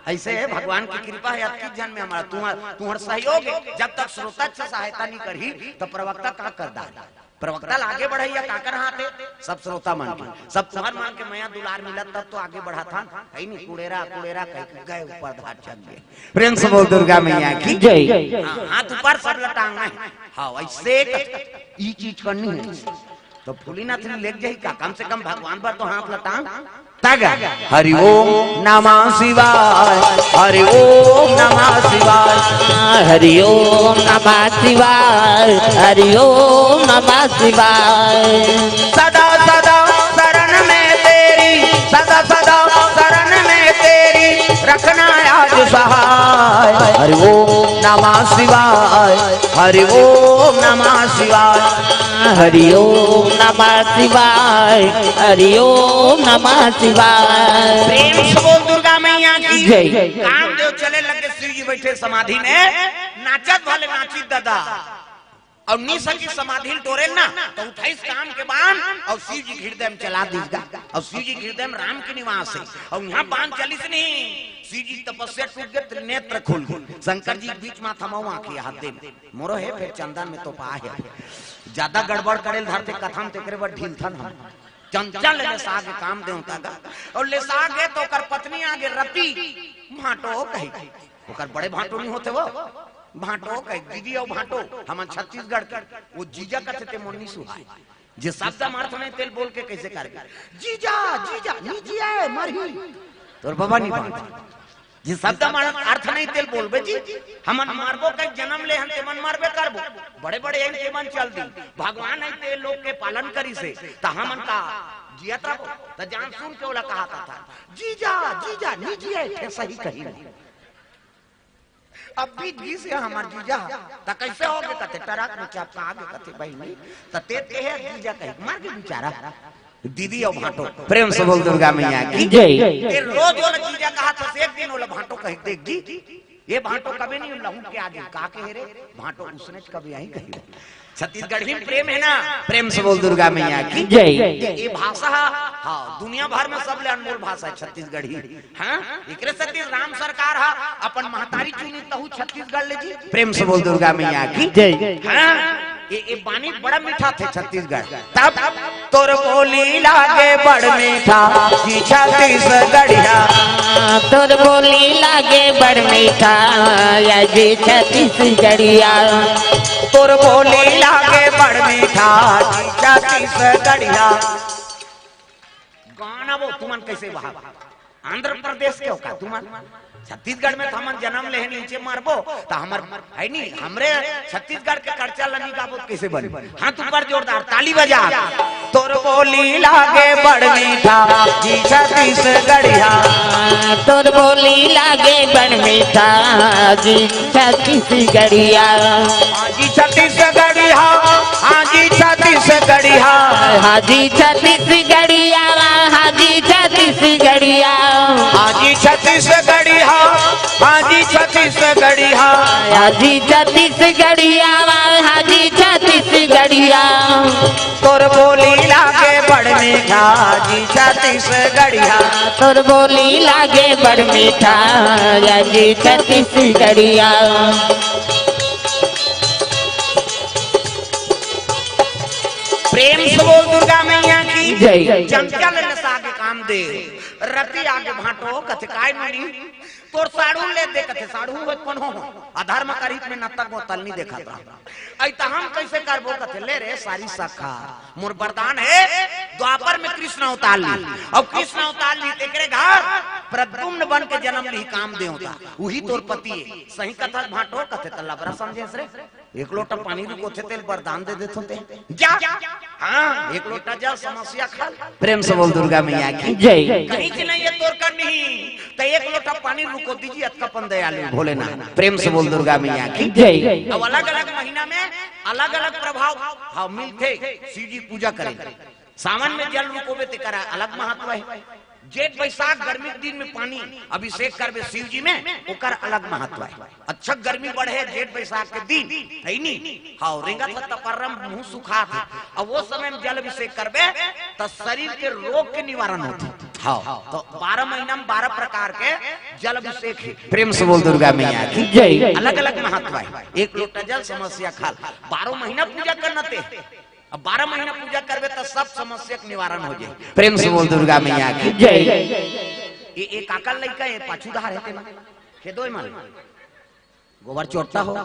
अइसे हे भगवान की कृपा हे, अतकी झन में हमर, तुम्हर, तुम्हर सहयोग हे। जब तक श्रोता से सहायता नहीं करही, त प्रवक्ता का कर डारही? प्रवक्ता ल आगे बढ़इया काकर हाथ हे? सब श्रोता मन के, सब तुम्हर मन के मया दुलार मिलत तब तो आगे बढ़त हन। हइ नहीं, कुड़ेरा, कुड़ेरा कहि के गए ऊपर धार चल गए। प्रेम से बोल दुर्गा मैया की जय। हाँ, हाथ ऊपर सब लटांग में। हाँ, वइसे एक ई चीज करनी हे। तो फूली नथनी लेग जाही का? कम से कम भगवान बर तो हाथ लटांग। तग। हरि ओम नमः शिवाय, हरि ओम नमः शिवाय। हरि ओम नमः शिवाय, हरि ओम नमः शिवाय। सदा सदा शरण में तेरी, सदा सदा शरण में तेरी, रखना आज सहाय। हरि ओम नमः शिवाय, हरि ओम नमः शिवाय। हरि ओम नमः शिवाय, हरि ओम नमः शिवाय। प्रेम से बोल दुर्गा मैया की जय। कामदेव चले लगे, शिव जी बइठे समाधि में, नाचत भले नाचित ददा। अउ निसंगी समाधि ल टोरे ना, त उठाइस काम के बान, अउ शिव जी के हृदय में चला दीस गा। अउ शिव जी के हृदय में राम के निवास हे, अउ इहाँ बान चलिस नहीं, शिव जी के तपस्या टूट गे, त नेत्र खुल गे। शंकर जी के बीच माथा म आँखी हाथ दे, मोरो हे, फेर चंदन में तोपा हे। जादा गड़बड़ करे ल धरथे कथा म, तेकरे बर ढीलथन हम। चंचल लेसा गे काम देवता गा, अउ लेसा गे त ओकर पत्नी आगे रति, भांटो कही। ओकर बड़े भांटो नहीं होथे वो, भांटो कही, दीदी अउ भांटो, हमन छत्तीसगढ़ के, वो जीजा कथे ते मोर नहीं सुहाय। जे शब्द म अर्थ नहीं तेल बोल के कइसे करबे? जीजा, जीजा, नहीं जिया, मरही। तोर बाबा नहीं बांचे। जे शब्द मन अर्थ नहीं तेल बोलबे जी। हमन मरबो कहि जनम ले हन, तेमन मरबे करबो। बड़े बड़े हैं तेमन चल दी। भगवान है ते लोग के पालन करिसे, त हमन का जियत रहो? त जान सुन के ओला कहा था, जीजा, जीजा, नी जिए, ठे सही कही नहीं। अब बीत गिस हे हमर जीजा, त कइसे होगे कथे, टरक में चपका आगे कथे बहिनी, त ते ते हे जीजा कही, मर गे बिचारा। दीदी अउ भांटो, प्रेम से बोल दुर्गा मैया की जय। ते रोज ओला जीजा कहा था, एक दिन ओला भांटो कही, देख जी, ये भांटो कभी नहीं लहू के आगे का के हे रे, भांटो उसने कभी यही कही। छत्तीसगढ़ी में प्रेम है ना, प्रेम से बोल दुर्गा मैया की जय। ये भाषा, हाँ, दुनिया भर में सबले अनमोल भाषा है छत्तीसगढ़ी। हाँ, एकरे सेती राम सरकार हा अपन महतारी चुनी तहू छत्तीसगढ़ ले जी। प्रेम से बोल दुर्गा मैया की जय। हाँ, ये, ये बानी बड़ा मीठा थे छत्तीसगढ़। तब तोर बोली लागे बड़ मीठा, जी छत्तीसगढ़िया। तोर बोली लागे बड़ मीठा, या जी छत्तीसगढ़िया। तोर बोली लागे बड़ मीठा, जी छत्तीसगढ़िया। गाना वो तुमन कैसे बहा? आंध्र प्रदेश के हो का तुमन? छत्तीसगढ़ में तो हमन जन्म लेहे नीचे मरबो, त हमर, है नी, हमरे छत्तीसगढ़ के कड़चा ल नी गाबो त कैसे बनी? हाथ ऊपर जोरदार, ताली बजा। तोर बोली लागे बड़ मीठा, जी छत्तीसगढ़िया। तोर बोली लागे बड़ मीठा, जी छत्तीसगढ़िया। हाँ जी छत्तीसगढ़िया, हाँ जी छत्तीसगढ़िया। हाँ जी छत्तीसगढ़िया, हाँ जी छत्तीसगढ़िया। हाँ जी छत्तीसगढ़िया, हाँ जी छत्तीसगढ़िया। हाँ जी छत्तीसगढ़िया, हाँ जी छत्तीसगढ़िया। तोर बोली लागे बड़ मीठा, जी छत्तीसगढ़िया। तोर बोली लागे बड़ मीठा, या जी छत्तीसगढ़िया। प्रेम से बोल दुर्गा मैया की जय। चंचल नशा के काम दे, रति आगे भांटो कथे काय मुड़ी, तोर साढ़ू ले दे कथे, साढ़ू होय कोनो हो, अधर्म करित में नतक बोतल नहीं देखत रहा। अई त हम कैसे करबो कथे, ले रे सारी शाखा, मोर वरदान है, द्वापर में कृष्ण अवतार ली, अब कृष्ण अवतार ली, तेकरे घर प्रद्युम्न बन के जन्म ली काम देवता, उही तोर पति है। सही कथा भांटो कथे त लबरा समझेस रे। एक लोटा पानी रुकोथे तेल वरदान दे देथो ते। जा। हाँ, एक लोटा जल समस्या खल। प्रेम से बोल दुर्गा मैया की जय। कहीं से नहीं है तोर करनी, तो एक लोटा पानी रुको दीजिए, अतका पन दयालु भोलेनाथ। प्रेम से बोल दुर्गा मैया की जय। अब अलग-अलग महीना में अलग-अलग प्रभाव, हाँ, मिलथे। शिव जी पूजा करें, सावन में जल रुकोबे तेकर अलग महत्व है। जेठ बैसाख गर्मी के दिन में पानी अभिषेक करबे शिव जी में, ओकर अलग महत्व है। अच्छा गर्मी बढ़े जेठ बैसाख के दिन, है नी? हाँ, रेंगत ह तपर्रम मुंह सुखात है। अब वो समय में जल अभिषेक करबे त शरीर के रोग के निवारण होथे। हाँ, तो बारह महीना में बारह प्रकार के जल अभिषेक है। प्रेम से बोल दुर्गा मैया की जय। अलग-अलग महत्व है। एक लोटा जल समस्या खल, बारह महीना पूजा करना ते। अब बारह महीना पूजा करबे त सब समस्या के निवारण हो जाए। प्रेम से बोल दुर्गा मैया की जय। ये एक आकल लइका है, पाछू धार है तेमा। खेदोय मन। गोबर चोट्टा हो।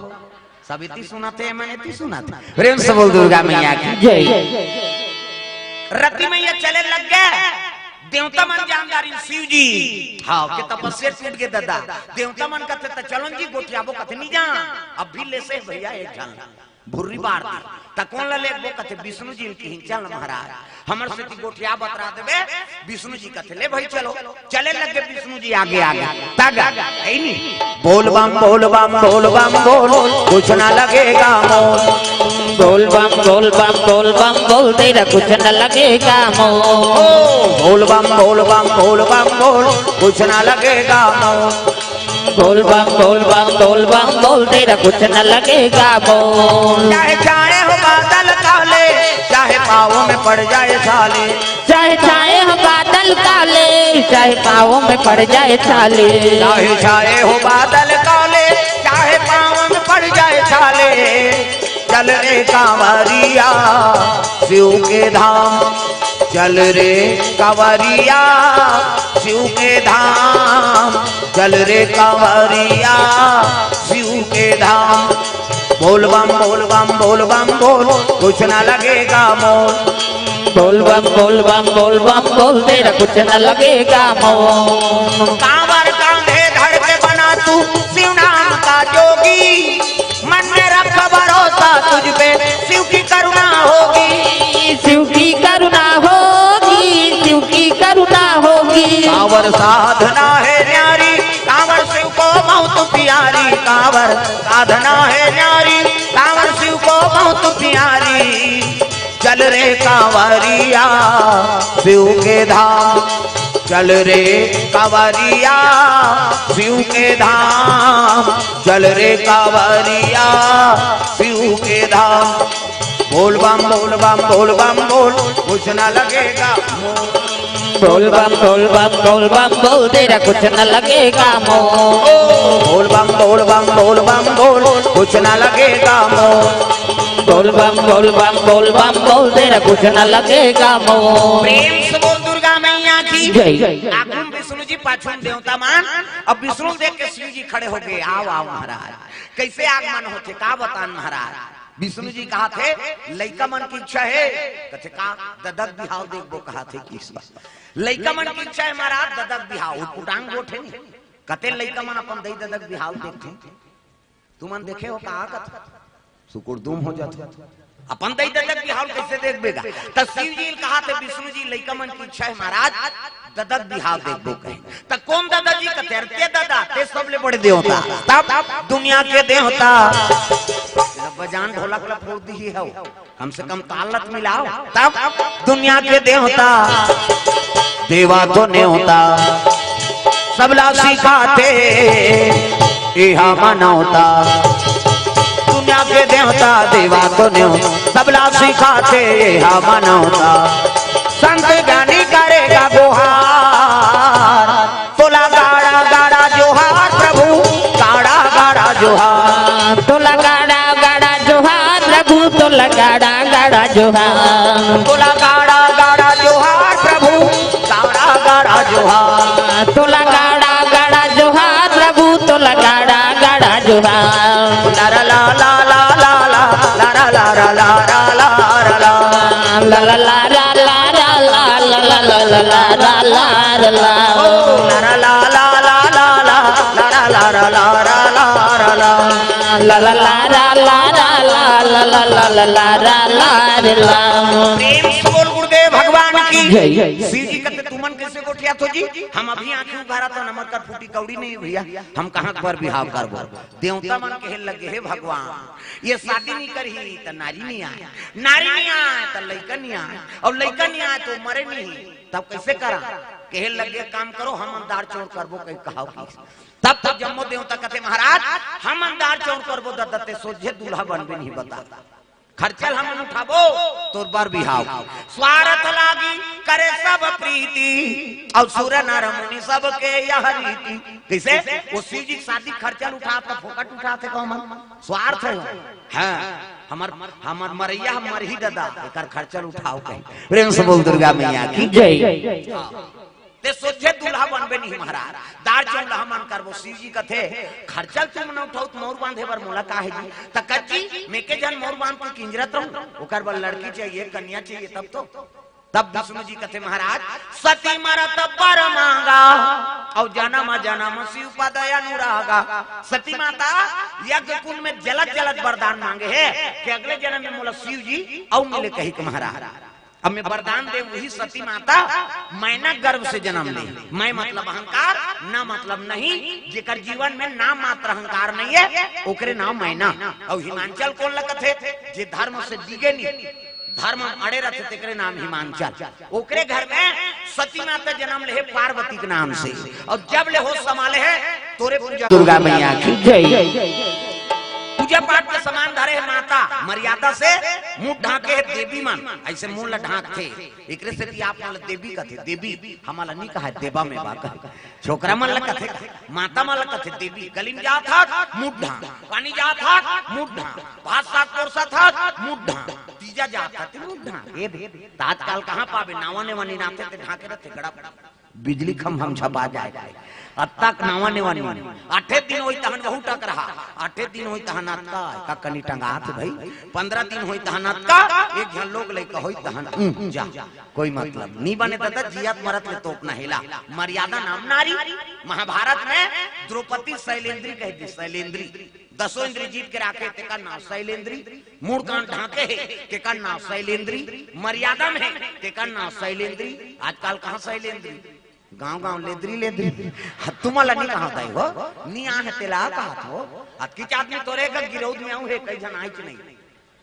सब इति सुनत है, मन इति सुनत। प्रेम से बोल दुर्गा मैया की जय। रति मैया चले लग गए। देवता मन जानदारिन शिव जी। हाँ, के तपस्या टूट के दादा। देवता मन कथे त चलन जी गोठियाबो कथे नहीं जा। अब भी ले से भैया एक झन। भुर्री बार दी। त कोन ला लेगबो कथे विष्णु जी ल किहिन चल महाराज। हमर सेती गोठिया बतरा देबे। विष्णु जी कथे ले भाई चलो। चले लगे विष्णु जी आगे आगे। तग है नी। बोल बम बोल बम बोल बम बोल, कुछ ना लगेगा मोल। बोल बम बोल बम बोल बम बोल, तेरा कुछ न लगेगा मोल। बोल बम बोल बम बोल बम बोल, कुछ ना लगेगा मोल। बोल बम बोल बम बोल बम बोल, तेरा कुछ न लगेगा मोल। चाहे छाए हो बादल काले, चाहे पाँव में पड़ जाए छाले। चाहे छाए हो बादल काले, चाहे पाँव में पड़ जाए छाले। चाहे छाए हो बादल काले, चाहे पाँव में पड़ जाए छाले। चल रे कांवरिया शिव के धाम, चल रे कांवरिया शिव के धाम, चल रे कांवरिया शिव के धाम। बोल बम बोल बम बोल बम बोल, कुछ ना लगेगा मोल। बोल बम बोल बम बोल बम बोल, तेरा कुछ ना लगेगा मोल। कांवर कांधे धर के शिव नाम का जोगी, मन में रख भरोसा तुझ पे, शिव की करुणा होगी। शिव की करुणा होगी, शिव की करुणा होगी। कांवर साधना है न्यारी, कांवर शिव को बहुत प्यारी, कांवर साधना है न्यारी, कांवर शिव को बहुत प्यारी। चल रे कांवरिया शिव के धाम, चल रे कांवरिया शिव के धाम, चल रे कांवरिया शिव के धाम। बोल बम बोल बम बोल बम बोल, कुछ ना लगेगा मोर। बोल बम बोल बम बोल बम बोल, तेरा कुछ न लगेगा मोर। बोल बम बोल बम बोल बम बोल, कुछ ना लगेगा मोर। बोल बम बोल बम बोल बम बोल, तेरा कुछ न लगेगा मोर। प्रेम से बोल दुर्गा मैया की जय। आगू में विष्णु जी, पाछू में देवता मन। अब विष्णु देख के शिव जी खड़े हो गए, आओ आओ महाराज। कैसे आगमन होथे, का बतान महाराज। विष्णु जी कहाथे, लइका मन की इच्छा है, कथे का, ददक बिहाव देखबो कहाथे किस बात। लइका मन की इच्छा है महाराज, ददक बिहाव, उटपुटांग गोठे नहीं। कते लइका मन अपन दई ददक बिहाव देखथे। तुमन देखे हो का कथे? सुकुड़दुम हो जाथे। अपन दई ददक बिहाव कैसे देखबे गा? त शिव जी कहाथे, विष्णु जी, लइका मन की इच्छा है महाराज, ददक बिहाव देखबो कहे। त कोन ददा जी कथे? अरे ते ददा, ते सबले बड़े देवता। तब दुनिया के देवता। बजान ढोलक ला फोड़ दी हो। कम से कम ताल लत मिलाओ। तब दुनिया के देवता, देवा तो नेवता, सबला सिखाथे एहा मनौता। दुनिया के देवता, देवा तो नेवता, सबला सिखाथे एहा मनौता। संत ज्ञानी करेगा गुहार, तोला गाड़ा गाड़ा जोहार प्रभु, गाड़ा गाड़ा जोहार। तोला गाड़ा गाड़ा जोहार प्रभु, तोला गाड़ा गाड़ा जोहार। तोला गाड़ा गाड़ा जोहार प्रभु, गाड़ा गाड़ा जोहार। तोला गाड़ा गाड़ा जोहार प्रभु, तोला गाड़ा गाड़ा जोहार। ला ला ला ला ला ला ला ला ला ला ला ला ला ला। ला ला ला ला ला ला ला ला ला ला ला ला ला। ओ, ला ला ला ला ला ला ला ला ला ला ला ला ला ला। ला ला ला ला ला ला ला ला ला ला ला ला ला ला। प्रेम से बोल गुरुदेव भगवान की जय। शिव जी कहते, तुमन कैसे गोठियाथो जी? हम अभी आंखी उघारा तो नमक कर फूटी कौड़ी नहीं भैया, हम कहाँ पर बिहाव करबो? देवता मन कहे लगे, हे भगवान, ये शादी नहीं करही त नारी नहीं आए, नारी नहीं आए त लइका नहीं आए, और लइका नहीं आए तो मरे नहीं, तब कैसे करा? कहे लगे, काम करो, हम अंधार चौर करबो, कहीं कहाव की। तब तो जम्मो देवता कहते, महाराज, हम अंधार चौर करबो, ददते सोझे दूल्हा बनबे नहीं बता। खर्चा ल हमन उठाबो, तोर बर बिहाव। स्वार्थ लागी करे सब प्रीति, और सुर नर मुनि सबके यह रीति। कैसे? वो शिव जी के शादी के खर्चा ल उठात त फोकट उठाथे कहो मन। स्वार्थ है। हाँ, हमर, हमर मरैया, हम मरही ददा, एकर खर्चा ल उठाव कहे। प्रेम से बोल दुर्गा मैया की जय। हाँ। ते सोझे दूल्हा बनबे नहीं महाराज, दार चौर ल हमन करबो। शिव जी कथे, खर्चा ल तुमन उठाओ, त मउर बांधे बर मोला का हे जी? त कच्ची मेके झन मउर बांध के किंजरत रहूं, ओकर बर लड़की चाहिए, कन्या चाहिए, तब तो। तब विष्णु जी कथे, महाराज, सती मरत बर मांगा, और जन्म जन्म शिव पद अनुरागा। सती माता यज्ञ कुंड में जलत जलत वरदान मांगे हे कि अगले जन्म में मोला शिव जी अउ मिले कही के महाराज। अब मैं वरदान दे, वही सती माता मैना गर्भ से जन्म ले। मैं मतलब अहंकार, ना मतलब नहीं, जेकर जीवन में नाम मात्र अहंकार नहीं है, ओकरे नाम मैना। और हिमांचल कोन ल कथे? जे धर्म से डिगे नहीं, धर्म में अड़े रहथे, तेकरे नाम हिमांचल। ओकरे घर में सती माता जन्म ले हे पार्वती के नाम से, और जब ले होश संभाले हे, तोरे पूजा दुर्गा मैया की जय। पूजा पाठ के सामान धरे हे माता, मर्यादा से मुंह ढांके हे देवी मन, ऐसे मुंह ला ढांकथे। एकरे सेती आप मन ला देवी कथे, देवी हमन ला नहीं कहा, देवा में बा कहे। छोकरा मन ला कथे, माता मन ला कथे देवी। गली में जात हस, मुंह ढांक, पानी जात हस, मुंह ढांक, भात साग परोसत हस, मुंह ढांक, तीजा जात हस, मुंह ढांक। ए दे, त आजकल कहाँ पाबे, नावा नेवा निनाथे ते ढांके रहथे गड़ा। बिजली खंभा म छपा जाय। अतका के नावा नेवा नी। आठे दिन होई तहन वहू टकरहा, आठे दिन होई तहन अतका, का कनी टंगात हे भाई, पंद्रह दिन होई तहन अतका, एक झन लोग लइका होई तहन, उम, जा, कोई मतलब नी बने ददा, जियत मरत ले तोपना हे ला। मर्यादा नाम नारी। महाभारत में द्रौपदी सैलेंद्री कहि दिस, सैलेंद्री, दसों इंद्री जीत के राखे, तेकर नाव सैलेंद्री। मुड़ कान ढांके हे, तेकर नाव सैलेंद्री। मर्यादा में हे, तेकर नाव सैलेंद्री। आजकल कहाँ सैलेंद्री? गांव गांव लेदरी लेदरी। तुमन ला नी कहात हे हो, नी आहे तेला कहात हो। अतकीच आदमी तोरे का गिरौद में आऊ हे, कई झन आइच नहीं।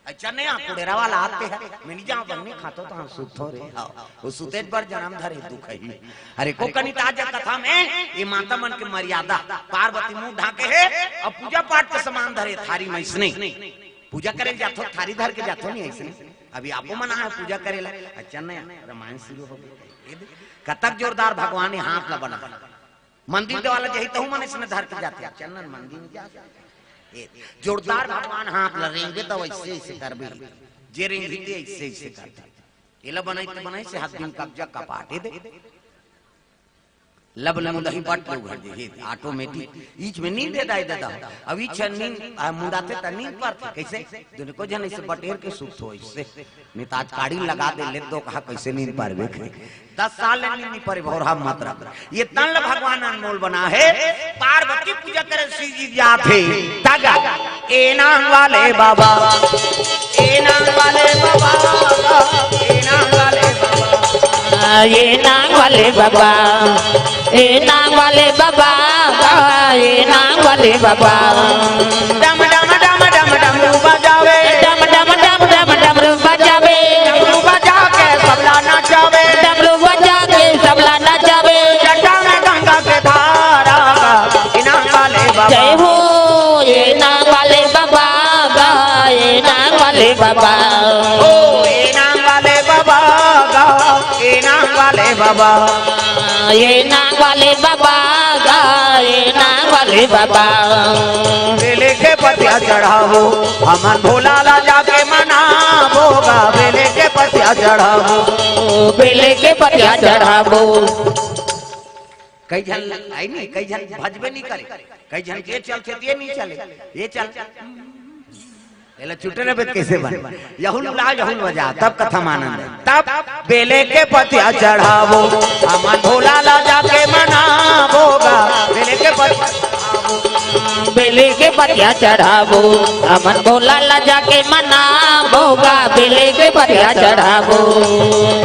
अच्छा नहीं, आ कुड़ेरा वाला आते हैं, मैं नी जांव, बन नी खाथों त हम सुतथों रे। हाँ, वो सुतेच बर जनम धरे दुख ही। अरे को कनी ताजा कथा में ये माता मन के मर्यादा, पार्वती मुंह ढांके हे अउ पूजा पाठ के सामान धरे थारी में इसने। पूजा करे जाथो, थारी धर के जाथो नी अइसने। अभी आपो मन आहे पूजा करे ला। अच्छा नहीं, रामायण शुरू हो गे। कतक जोरदार भगवान ये हाथ ला बना। मंदिर देवाला जही तहू मन इसने धर के जाथे। चंदन मंदिर में जा। ए, जोरदार भगवान हाथ ला रेंगे त वइसे अइसे करबे। जे रेंगही ते अइसे अइसे करथे। एला बनाई त बनाई से हाथ दिन कब्जा कपाटे दे। लब ले मुदही बट ले उघर दे, हे, automatic। ईच में नींद दे दाई ददा। अब ईच नींद, आ, मुंडाथे त नींद परथे। कइसे? दुनो को झन अइसे बटेर के सुतथो अइसे। नहीं त आज काड़ी लगा दे ले दो, कहा कइसे नींद परबे। दस साल ले नींद नी परे, भौरहा मत रख। ये तन ल भगवान अनमोल बना हे। पार्वती पूजा करे शिव जी जात हे। तागा, ए नांग वाले बाबा, ए नांग वाले बाबा, ए नांग वाले बाबा। ये नांग वाले बाबा, ये नांग वाले बाबा, ये नांग वाले बाबा। डम डम डम डम डमरू बजावे। डम डम डम डम डमरू बजावे। डमरू बजा के सबला नचावे। डमरू बजा के सबला नचावे। जटा में गंगा के धारा, ए नांग वाले बाबा। जय हो, ए नांग वाले बाबा, ए नांग वाले बाबा। ओ, ए नांग वाले बाबा, ए नांग वाले बाबा। ए नांग वाले बाबा, ए नांग वाले बाबा। बेले के पतिया चढ़ाबो, हमन भोला ला जाके मनाबो गा। बेले के पतिया चढ़ाबो, बेले के पतिया चढ़ाबो। कई झन आई नहीं, कई झन भजबे नहीं करे, कई झन के चलथे त ये नहीं चले, ये चल। एला चुटे न बेत कइसे बन? यहुल ला यहुल बजा, तब कथा म आनंद हे। तब बेले के पतिया चढ़ाबो, हमन भोला ला जाके मनाबो गा। बेले के पतिया, बेले के पतिया चढ़ाबो, हमन भोला ला जाके मनाबो गा। बेले के पतिया चढ़ाबो।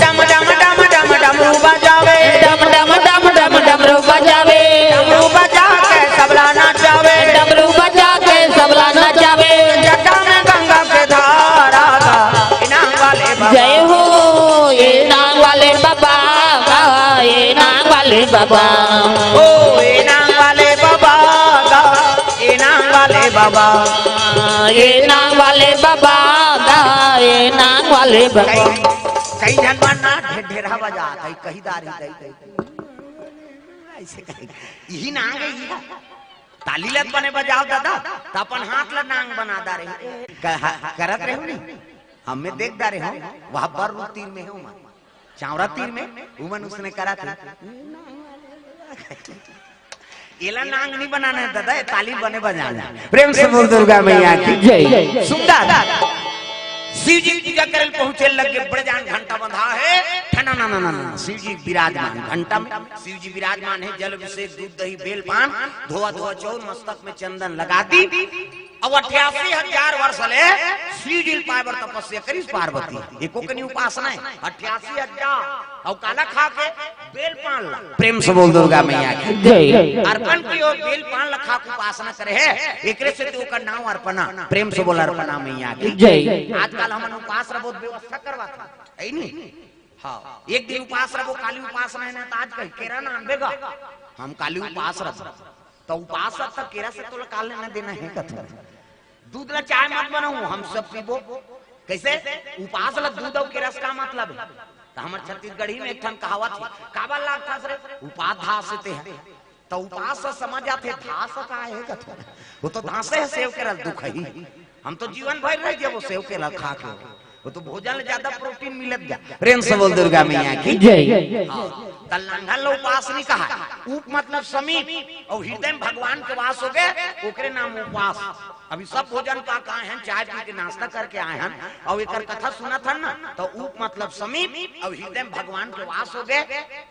डम डम डम डम डमरू बजावे। डम डम डम डम डमरू बजावे। डमरू बजा के सबला नचावे। डमरू बजा के सबला नचावे। जटा में गंगा के धारा गा, ए नांग वाले बाबा। जय हो, ए नांग वाले बाबा, ए नांग वाले बाबा। ओ, ए नांग वाले बाबा गा, ए नांग वाले बाबा। ए नांग वाले बाबा गा, ए नांग वाले बाबा। कई, कई झन मन ना ढे-, ढेरहा बजात हे, कही दारी दई, दई। अइसे कही, इही नांग हे, इही। ताली ल त बने बजाव ददा, त अपन हाथ ल नांग बना डारे। कहा-, करत रहेव नी, हमें देख डारे हंव, वह बर रूख तीर में हे उमन, चांवरा तीर में, उमन उसने करत हे। एला नांग नहीं बनाना हे ददा, ये ताली बने बजाना हे। प्रेम से बोल दुर्गा मैया की जय। सुंदर। शिव जी पूजा करे ल पहुंचे लगे, बड़े जान घंटा बंधा हे, ठना ना ना ना ना, शिव जी विराजमान घंटा में। शिव जी विराजमान हे, जल अभिषेक, दूध, दही, बेल, पान, धोवा धोवा चौर, मस्तक में चंदन लगा दी। अब अट्ठासी हजार वर्ष ले शिव जी ल पाए बर तपस्या करिस पार्वती। एको कनी उपासना हे, अट्ठासी हजार। अउ काला खा के? बेल पान ला। प्रेम से बोल दुर्गा मैया की जय। अर्पण की ओर बेल पान ला खा के उपासना करे हे, एकरे से तो ओकर नाम अर्पणा। प्रेम से बोल अर्पणा मैया की जय। आजकल हमन उपास रबो त व्यवस्था करवाथन, हे नी? हाँ, एक दिन उपास रबो, काली उपासना हे ना, त आज कही केरा ना आनबे गा, हम काली उपास रबो। त उपास रब त केरा से तोला का लेना देना हे कथों? दूध ला चाय मत बनाऊ, हम सब पीबो। कइसे? उपास ला दूध अउ केरा से का मतलब हे? त हमर छत्तीसगढ़ी में एक ठन कहावत हे, काबर लागथस रे? उपास धास हे ते ह। त उपास से समझ आथे, धास का हे कथों? वो तो धासे हे सेव केरा ल दुखही। हम तो जीवन भर रह जाबो सेव केरा ल खा के। वो तो भोजन ले ज्यादा प्रोटीन मिलत गा। प्रेम से बोल दुर्गा मैया की जय। हाँ। त लांघन ल उपास नहीं कहा। उप मतलब समीप, अउ हृदय में भगवान के वास हो गए, ओकरे नाम उपास। अभी सब भोजन पा के आए हैं, चाय पी के नाश्ता करके आए हैं, अउ एकर कथा सुनत हन ना, त उप मतलब समीप, अउ हृदय में भगवान के वास हो गए,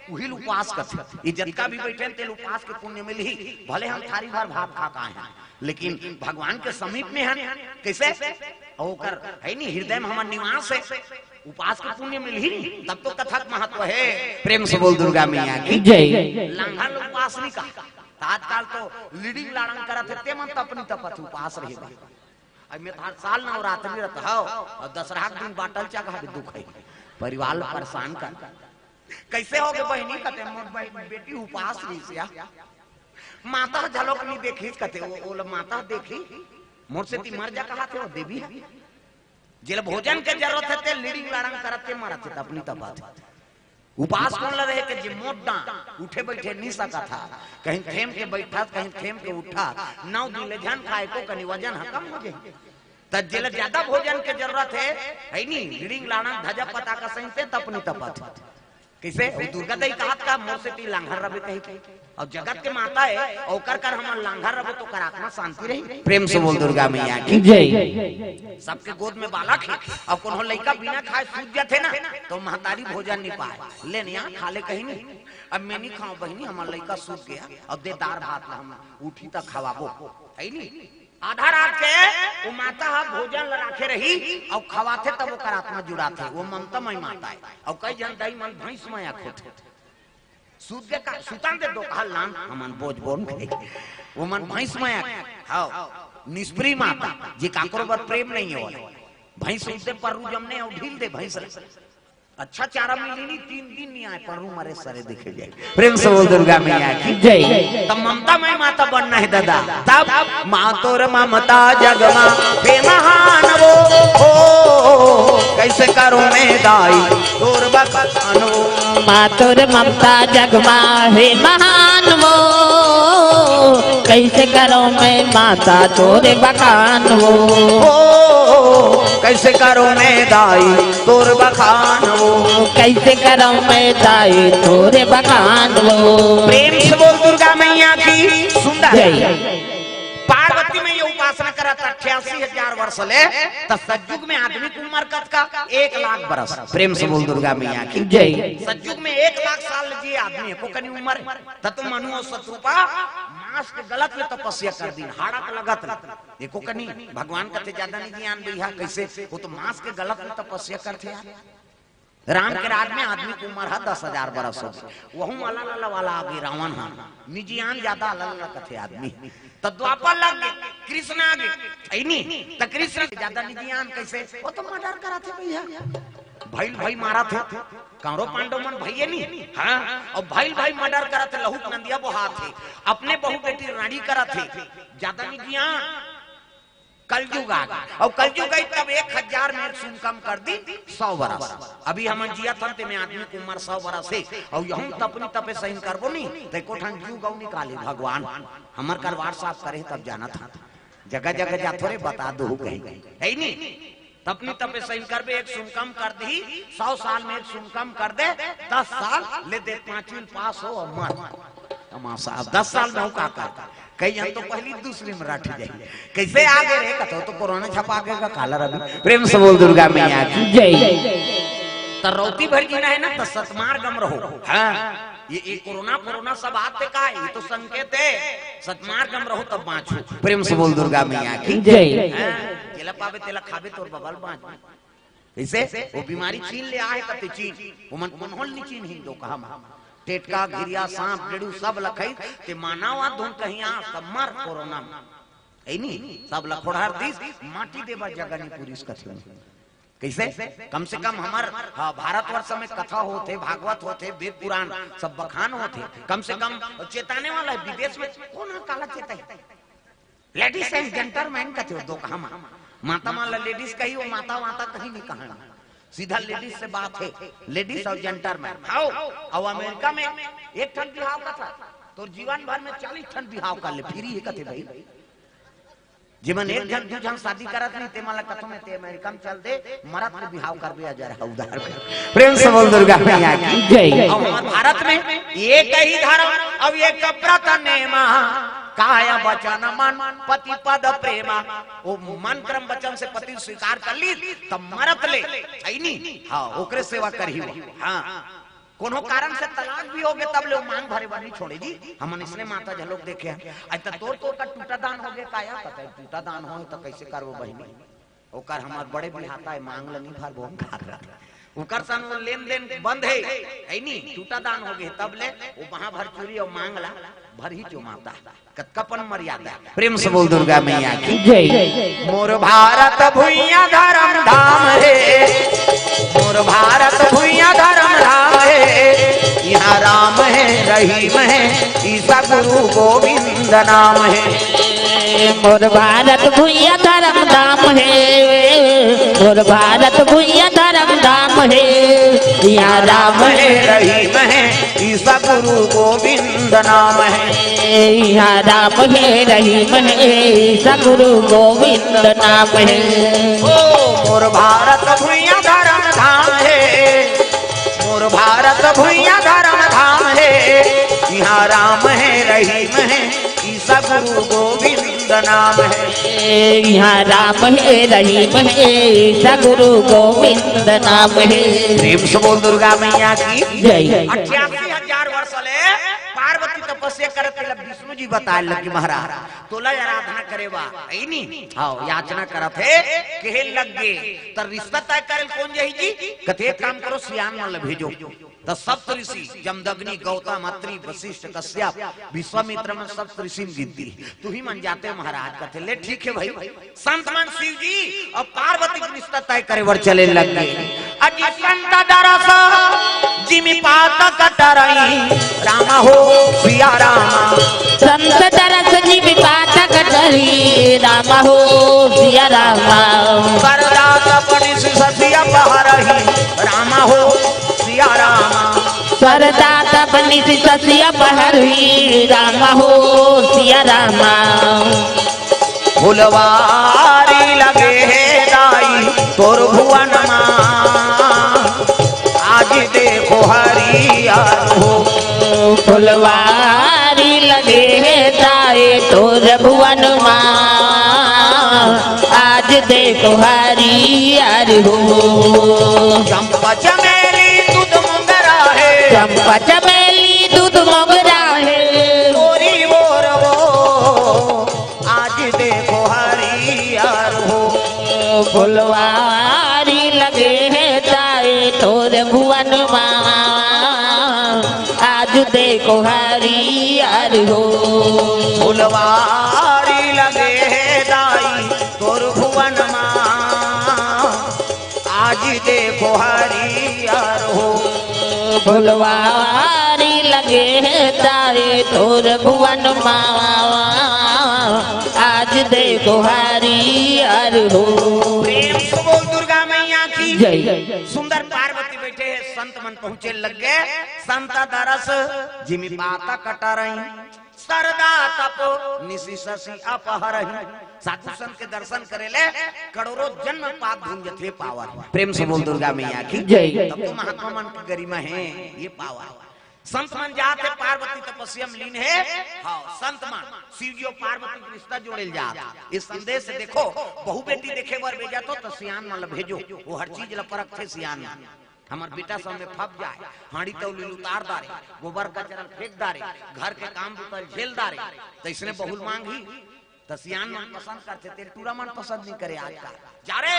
उही ल उपास कथे। ये जतका भी बैठे हैं, तेल उपास के पुण्य मिलही, भले हम थारी भर भात खा के आए हैं, लेकिन भगवान के समीप में हन। कैसे? अउ ओकर है नहीं, हृदय में हमर निवास है, उपास के पुण्य मिलही नहीं, तब तो कथा के महत्व है। प्रेम से बोल दुर्गा मैया की जय। लांघन ल उपास नहीं कहा। त आजकल तो लीडिंग लाड़ंग करत हे, ते मन तपनी तपत उपास रहे भाई। अब मैं तो हर साल नवरात्रि रहत हव, अउ दसरा के दिन बाटल चघा के दुख है, परिवार ल परेशान कर। कैसे हो गे बहिनी? कथे मोर बहिन बेटी उपास रहिस या, माता ह झलक नहीं देखिस। कथे ओ, ओला माता ह देखी, मोर सेती मर जा कहाथे ओ देवी ह। जेला भोजन के जरूरत है, ते लीडिंग लाड़ंग करत के मरत हे, तपनी तपत। उपास कोन ल रहे के जे मोट डांट, उठे बैठे नहीं सकत हा, कहीं थेम के बैठा, कहीं थेम के उठा, नौ दिन ले झन खाए को कनी वजन ह कम हो जाए। त जेला ज्यादा भोजन के जरूरत है, है नी, लीडिंग लाड़ंग धजा पताका सहित ते तपनी तपत। कैसे? अउ दुर्गा दाई कहत का मोर सेती लांघर रबे कही के। अउ जगत के माता है, अउ ओकर कर हमन लांघर रबो तो ओकर आत्मा शांति रही। प्रेम से बोल दुर्गा मैया की जय। सबके गोद में बालक है, अउ कोनो लइका बिना खाए सूत जाथे ना, तो महतारी भोजन नहीं पाए, ले नहीं आ, खा ले कहीं नहीं। अब मैं नहीं खाऊं बहिनी, हमर लइका सूत गया, अब दे दार भात ला, हम उठी त खवाबो, है नहीं? आधा रात के वो माता ह भोजन ल राखे रही, अउ खवाथे तब ओकर आत्मा जुड़ाथे, वो ममता मई माता है। अउ कई जन दाई मन भैंस मया खोथे, सूत के का सुतान दे दो कहल नाम, हमन बोझ बोन कहे, वो मन भैंस मया। हाँ, निष्प्रिय माता, जे काकरो बर प्रेम नहीं हो, भैंस उस दे पर जमने अउ ढील दे भैंस ला। अच्छा चारा मिली नहीं, तीन दिन नहीं आए, पर मरे सरे दिखे जाए। प्रेम से बोल दुर्गा मैया की जय। तब ममता मई माता बनना है दादा, तब माँ तोर ममता जग मा हे महान वो, हो कैसे करूं मैं दाई तोर बखान वो। माँ तोर ममता जग मा हे महान वो, कैसे करूं मैं माता तोर बखान वो। हो कैसे करूं मैं दाई तोर बखान वो। कैसे करूं मैं दाई तोर बखान वो। प्रेम से बोल दुर्गा मैया की। सुंदर। जय। पार्वती मई ये उपासना करत अट्ठासी हजार वर्ष ले, त सतयुग में आदमी के उम्र कतका? एक लाख बरस। प्रेम से बोल दुर्गा मैया की जय। सतयुग में एक लाख साल जी आदमी एको कनी उम्र, त तो मनु अउ शतरूपा मांस के गलत ले तपस्या कर दिन, हाड़ा के लगत ले। एको कनी भगवान कथे ज्यादा नहीं जियान बइहा, कैसे? वो तो मांस के गलत ले तपस्या करथे यार। राम के राज में आदमी के उम्र ह दस हजार बरस हो गे, वहू अलग अलग वाला आगे रावण ह, निजियान ज्यादा अलग अलग कथे आदमी। त द्वापर लग गे, कृष्ण आगे, ऐनी त कृष्ण ज्यादा निजियान कैसे? वो तो मर्डर करत हे भइया, भइल भई मारत हे, कौरव पांडव मन भइये नहीं, हाँ, अउ भइल भई मर्डर करत हे, लहू के नंदिया बोहात हे, अपने बहू बेटी रानी करत हे, ज्यादा निजियान। कलयुग आ गे, अउ कलयुग आई तब एक हजार में एक सुन कम कर दी सौ बरस। अभी हमन जियत हन ते में आदमी के उम्र सौ बरस हे, अउ यहू तपनी तपे सही करबो नहीं, त एको ठन जुग अउ निकाली भगवान। हमर कर WhatsApp करे तब जानत हन, जगह जगह जाथो रे बता दो कहीं, है नहीं? तपनी तपे सही करबे, एक सुन कम कर दी, सौ साल में एक सुन कम कर दे, दस साल ले दे, पांचवी पास हो अउ मर। तमाशा, अब दस साल में हूँ का कर, कई जन तो पहली दूसरी में रट जाए। कैसे आगे रे? कतो तो कोरोना छपा के का काला रवि। प्रेम से बोल दुर्गा मैया की जय। त रौती भर जीना है ना, त सतमार्ग में रहो। हाँ, ये, ये कोरोना, कोरोना सब आते का है, ये तो संकेत है। सतमार्ग में रहो तब बांचो। प्रेम से बोल दुर्गा मैया की जय। हाँ, जेला पावे तेला खाबे तोर बबल बांच। कैसे? वो बीमारी चीन ले आए त ते चीन, वो मन कोनहोल नहीं चीन हिंदो कहा मा। टेटका, घिरिया, सांप, डेड़ू सब लखई, ते मानवा धुन कहीं आ, सब मर कोरोना में। ऐनी, सब लखोड़ार दिस, माटी देवा जगह नहीं पुरिस कथे में। कैसे? कम से कम हमर, हाँ, भारतवर्ष में कथा होथे, भागवत होथे, वेद पुराण, सब बखान होथे। कम से कम चेताने वाला है, विदेश में कौन है काला चेता है? Ladies and gentlemen कथे हो दो कहा मा। माता मन ला ladies कही, वो माता वाता कहीं नहीं कहना। सीधा ladies से बात है, ladies और gentleman। हाव, अउ अमेरिका में एक ठन बिहाव कथा, तोर जीवन भर में चालीस ठन बिहाव कर ले, free है कथे भाई। जेमन एक झन, दू झन शादी करत नहीं, ते मन ला कथों में ते अमेरिका में चल दे, मरत ले बिहाव करबे, अजर हा उधार में। प्रेम से बोल दुर्गा मैया की। जय। अउ हमर भारत में एक ही धर्म, अउ एक व्रत नेमा, काय वचन मन पति पद प्रेमा। वो मन क्रम वचन से पति स्वीकार कर ली, तब मरत ले, है नी? हाँ, ओकरे सेवा करही वो। हाँ, कोनो कारण से तलाक भी होगे, तब ले वो मांग भरे बर नहीं छोड़े जी। हमन इसने माता झलोक देखे हैं। अरे त तोर, तोर का टूटा दान होगे का या? कते टूटा दान होय त कैसे करबो बहिनी? ओकर हमर बड़े बिहाता है, मांग ल नहीं भरबो, हम खात रहते। ओकर सन वो लेन देन बंद है, है नी? टूटा दान होगे, तब ले वो वहां भर चूरी अउ मांग ला भरही जो माता। कतका पन मर्यादा। प्रेम से बोल दुर्गा मैया की। जय। मोर भारत भुइयां धर्म धाम हे, मोर भारत भुइयां धर्म धाम हे, इहाँ राम हे, रहीम हे, ईसा गुरु गोविंद नाम हे। मोर भारत भुइयां धर्म धाम हे, मोर भारत भुइयां धर्म धाम हे, इहाँ राम हे, रहीम हे, ईसा गुरु गोविंद नाम हे। इहाँ राम हे, रहीम हे, ईसा गुरु गोविंद नाम हे। ओ मोर भारत भुइयां धर्म धाम हे, मोर भारत भुइयां धर्म धाम हे, इहाँ राम हे, रहीम हे, ईसा गुरु गोविंद नाम हे। इहाँ राम हे, रहीम हे, ईसा गुरु गोविंद नाम हे। प्रेम से बोल दुर्गा मैया की। जय। अट्ठासी हजार वर्ष ले पार्वती तपस्या करत, तेला विष्णु जी बताए लगे, महाराज, तोला आराधना करे बा, है नी? हाँ, याचना करत हे, कहे लग गे, त रिश्ता तय करे ल कोन जाही जी? कथे, एक काम करो, सियान मन ल भेजो। त सप्त ऋषि, जमदग्नि, गौतम, अत्रि, वशिष्ठ, कश्यप, विश्वामित्र मन सप्त ऋषि म गिनती। तुही मन जाते हो महाराज, कथे, ले ठीक हे भाई। संत मन शिव जी अउ पार्वती के रिश्ता तय करे बर चले लग गे। अजी संत दरस जिमि पातक टरई, राम हो सिया राम। संत दरस जिमि पातक टरई, राम हो सिया राम। सरदा तप निसि ससि अपहरही, राम हो सिया राम। सरदा तप निसि ससि अपहरही, राम हो सिया राम। फुलवारी लगे हे दाई तोर भुवन मा, आज देखो हरियर हो। फुलवारी लगे हे दाई तोर भुवन मा, आज देखो हरियर हो। चंपा चमेली दूध मोगरा हे, चंपा चमेली दूध मोगरा हे। तोरी ओर वो आज देखो हरियर हो। फुलवारी लगे हे दाई तोर भुवन मा, आज देखो हरियर हो। फुलवारी लगे हे दाई तोर भुवन मा, आज देखो हरियर हो। फुलवारी लगे हे दाई तोर भुवन मा, आज देखो हरियर हो। प्रेम से बोल दुर्गा मैया की। जय। सुंदर पार्वती बैठे हे, संत मन पहुंचे लग गे। संत दरस जिमि पातक टरई, सरदा तप निसि ससि अपहरही। साधु संत के दर्शन करे ले करोड़ों जन्म पाप धुंजथे पावन। प्रेम से बोल दुर्गा मैया की। जय। तब तो महात्मा मन के गरिमा हे ये पावन। संत मन जात हे, पार्वती तपस्या में लीन हे। हाँ, संत मन शिव जी अउ पार्वती के रिश्ता जोड़े ल जात। इस संदेश से देखो, बहू बेटी देखे बर भेजत हो त सियान मन ल भेजो, वो हर चीज ल परखथे सियान मन। हमर बेटा सब में फप जाए, हांड़ी तौली ल उतार डारे, गोबर कचरा ल फेंक डारे, घर के काम बुता ल झेल डारे, त इसने बहू ल मांगही। त सियान मन पसंद करथे, तेल टूरा मन पसंद नहीं करे आजकल। जा रे,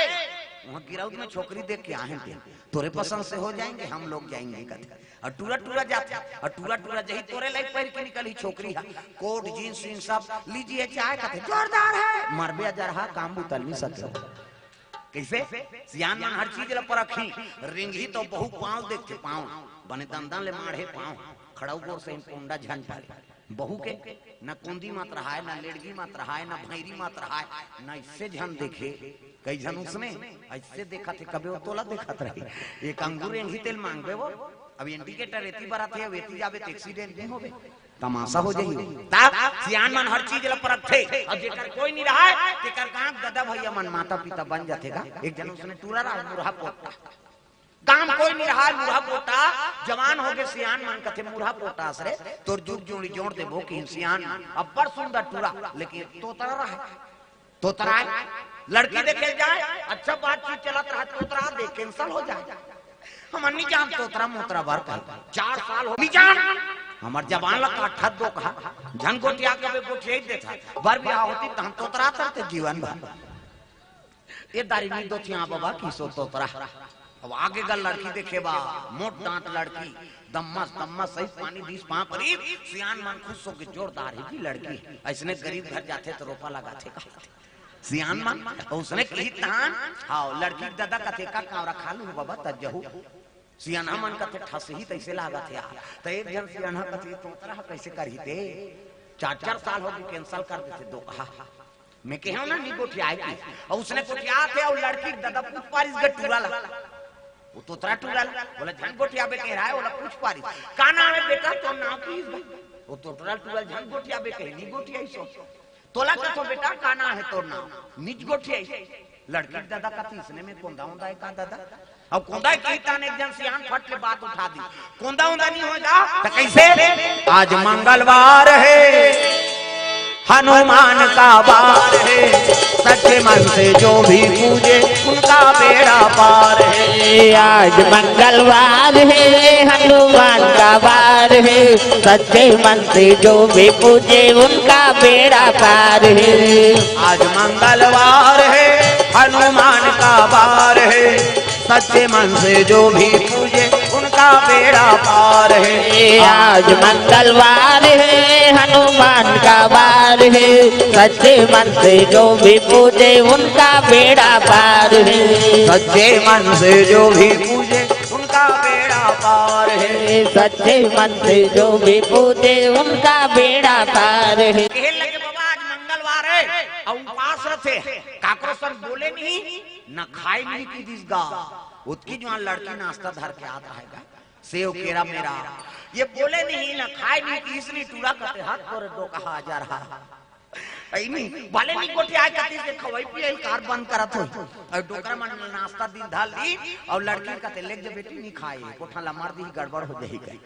वहाँ गिरौद में छोकरी देख के आहे तेल, तोरे पसंद से हो जाएंगे, हम लोग जाएंगे कथे। अउ टूरा टूरा जाथे, अउ टूरा टूरा जही तोरे लाइक पहिर के निकलही छोकरी हा, कोट, जींस, वींस सब, लीजिए चाय कथे, जोरदार है, मरबे अजरहा, काम बुता ल नहीं सके। कइसे? सियान मन हर चीज ल परखही, रेंगही त बहू पाँव देखथे, पाँव, बने दंदन ले माढ़े पाँव, खड़ऊ गोड़ से पोंडा झन परे। बहू के न कोंदी मत रहाय, न लेड़गी मत रहाय, न भैरी मत रहाय, न इससे झन देखे। कई झन उसने ऐसे देखत हे, कबे वो तोला देखत रहे। एक अंगूर एंधी तेल मांगबे वो, अब indicator एती बरत हे, अब एती जाबे त accident नहीं होबे। तमाशा हो जाही। त सियान मन हर चीज ल परखथे, अउ जेकर कोई नइ रहय, तेकर गांव ददा भइया मन माता पिता बन जाथे गा। एक झन उसने टूरा रहा, मुरहा पोटा। गांव कोई नइ रहय, मुरहा पोटा, जवान होगे सियान मन कथे, "मुरहा पोटा अस रे, तोर जुग जुड़ी जोड़ देबो कि सियान मन।" अब्बड़ सुंदर टूरा, लेकिन तोतरा रहय। तोतरा आय, लड़की देखे जाय, अच्छा बातचीत चलत रहय, तोतरा दे, cancel हो जाय। हमन नइ जान तोतरा मोतरा बर कहे। चार साल हो, नइ जान। हमर जबान ल काटत दोकहा। झन गोठिया कबे गोठिया ही देथा। बर बिहाव होतिस त हम तोतरा तरते जीवन भर। ए दारी नइ दोथिया बबा, किसो तोतरा। अब आगे गा लड़की देखे बा, मोट डांट लड़की, दम्मस, दम्मस, सही पानी दिस पांव परी, सियान मन खुश होके जोरदार हे जी लड़की। अइसने गरीब घर जाथे त रोपा लगाथे का। सियान मन, अउ उसने कही तहान, हाव, लड़की के ददा कथे का कांवरा खा लू बबा, त जहू। सियानहा मन कथे ठसही तइसे लागत हे यार। त एक झन सियानहा कथे, "तोतरा ह कइसे करही ते? चार चार साल होगे cancel कर देथे दोकहा।" मैं कहेंव ना, नइ गोठियाय की। अउ उसने गोठियाथे, अउ लड़की के ददा पूछ पारिस गा टूरा ला। ओ तोतरा टूरा ला, ओला झन गोठियाबे कहे रहय, ओला पूछ पारिस, "का नाम हे बेटा?" "तोर नाम की हे?" ओ तोतरा टूरा झन गोठियाबे कहे, नइ गोठियाइस ओ। तोला कथों बेटा, "का नाम हे तोर नाम?" नइ गोठियाइस। लड़की के ददा कथे, "इसने में कोंदा ओंदा हे का ददा?" अउ कोंदा हे कही तहान एक झन सियान फट ले बात उठा दिस। कोंदा ओंदा नइ होय गा, त कइसे? आज मंगलवार है, हनुमान का वार है, सच्चे मन से जो भी पूजे, उनका बेड़ा पार है। आज मंगलवार है, हनुमान का वार है, सच्चे मन से जो भी पूजे, उनका बेड़ा पार है। आज मंगलवार है, हनुमान का वार है, सच्चे मन से जो भी पूजे, उनका बेड़ा पार है। आज मंगलवार है, हनुमान का वार है, सच्चे मन से जो भी पूजे, उनका बेड़ा पार है। सच्चे मन से जो भी पूजे, उनका बेड़ा पार है। सच्चे मन से जो भी पूजे, उनका बेड़ा पार है। कहे लगे, "बबा, आज मंगलवार हे, अउ उपास रथे, काकरो संग बोले नहीं, न खाय नहीं," कहि दिस गा। ओतकी जुवार लड़की नाश्ता धर के आत रहय गा, सेव केरा मेरा, ये बोले नहीं, न खाय नहीं, कहिस नहीं टूरा कथे, "हट तोरे दोकहा, आ जा रहा।" अइ नहीं, भले नइ गोठियाय कहिस, खवई पियई ल काबर बंद करत होही। अउ डोकरा मन नाश्ता दिन धर लिस, अउ लड़की कथे, "लेग जा बेटी, नइ खाय, कोठा ल मर दिही, गड़बड़ हो जाही," कहि।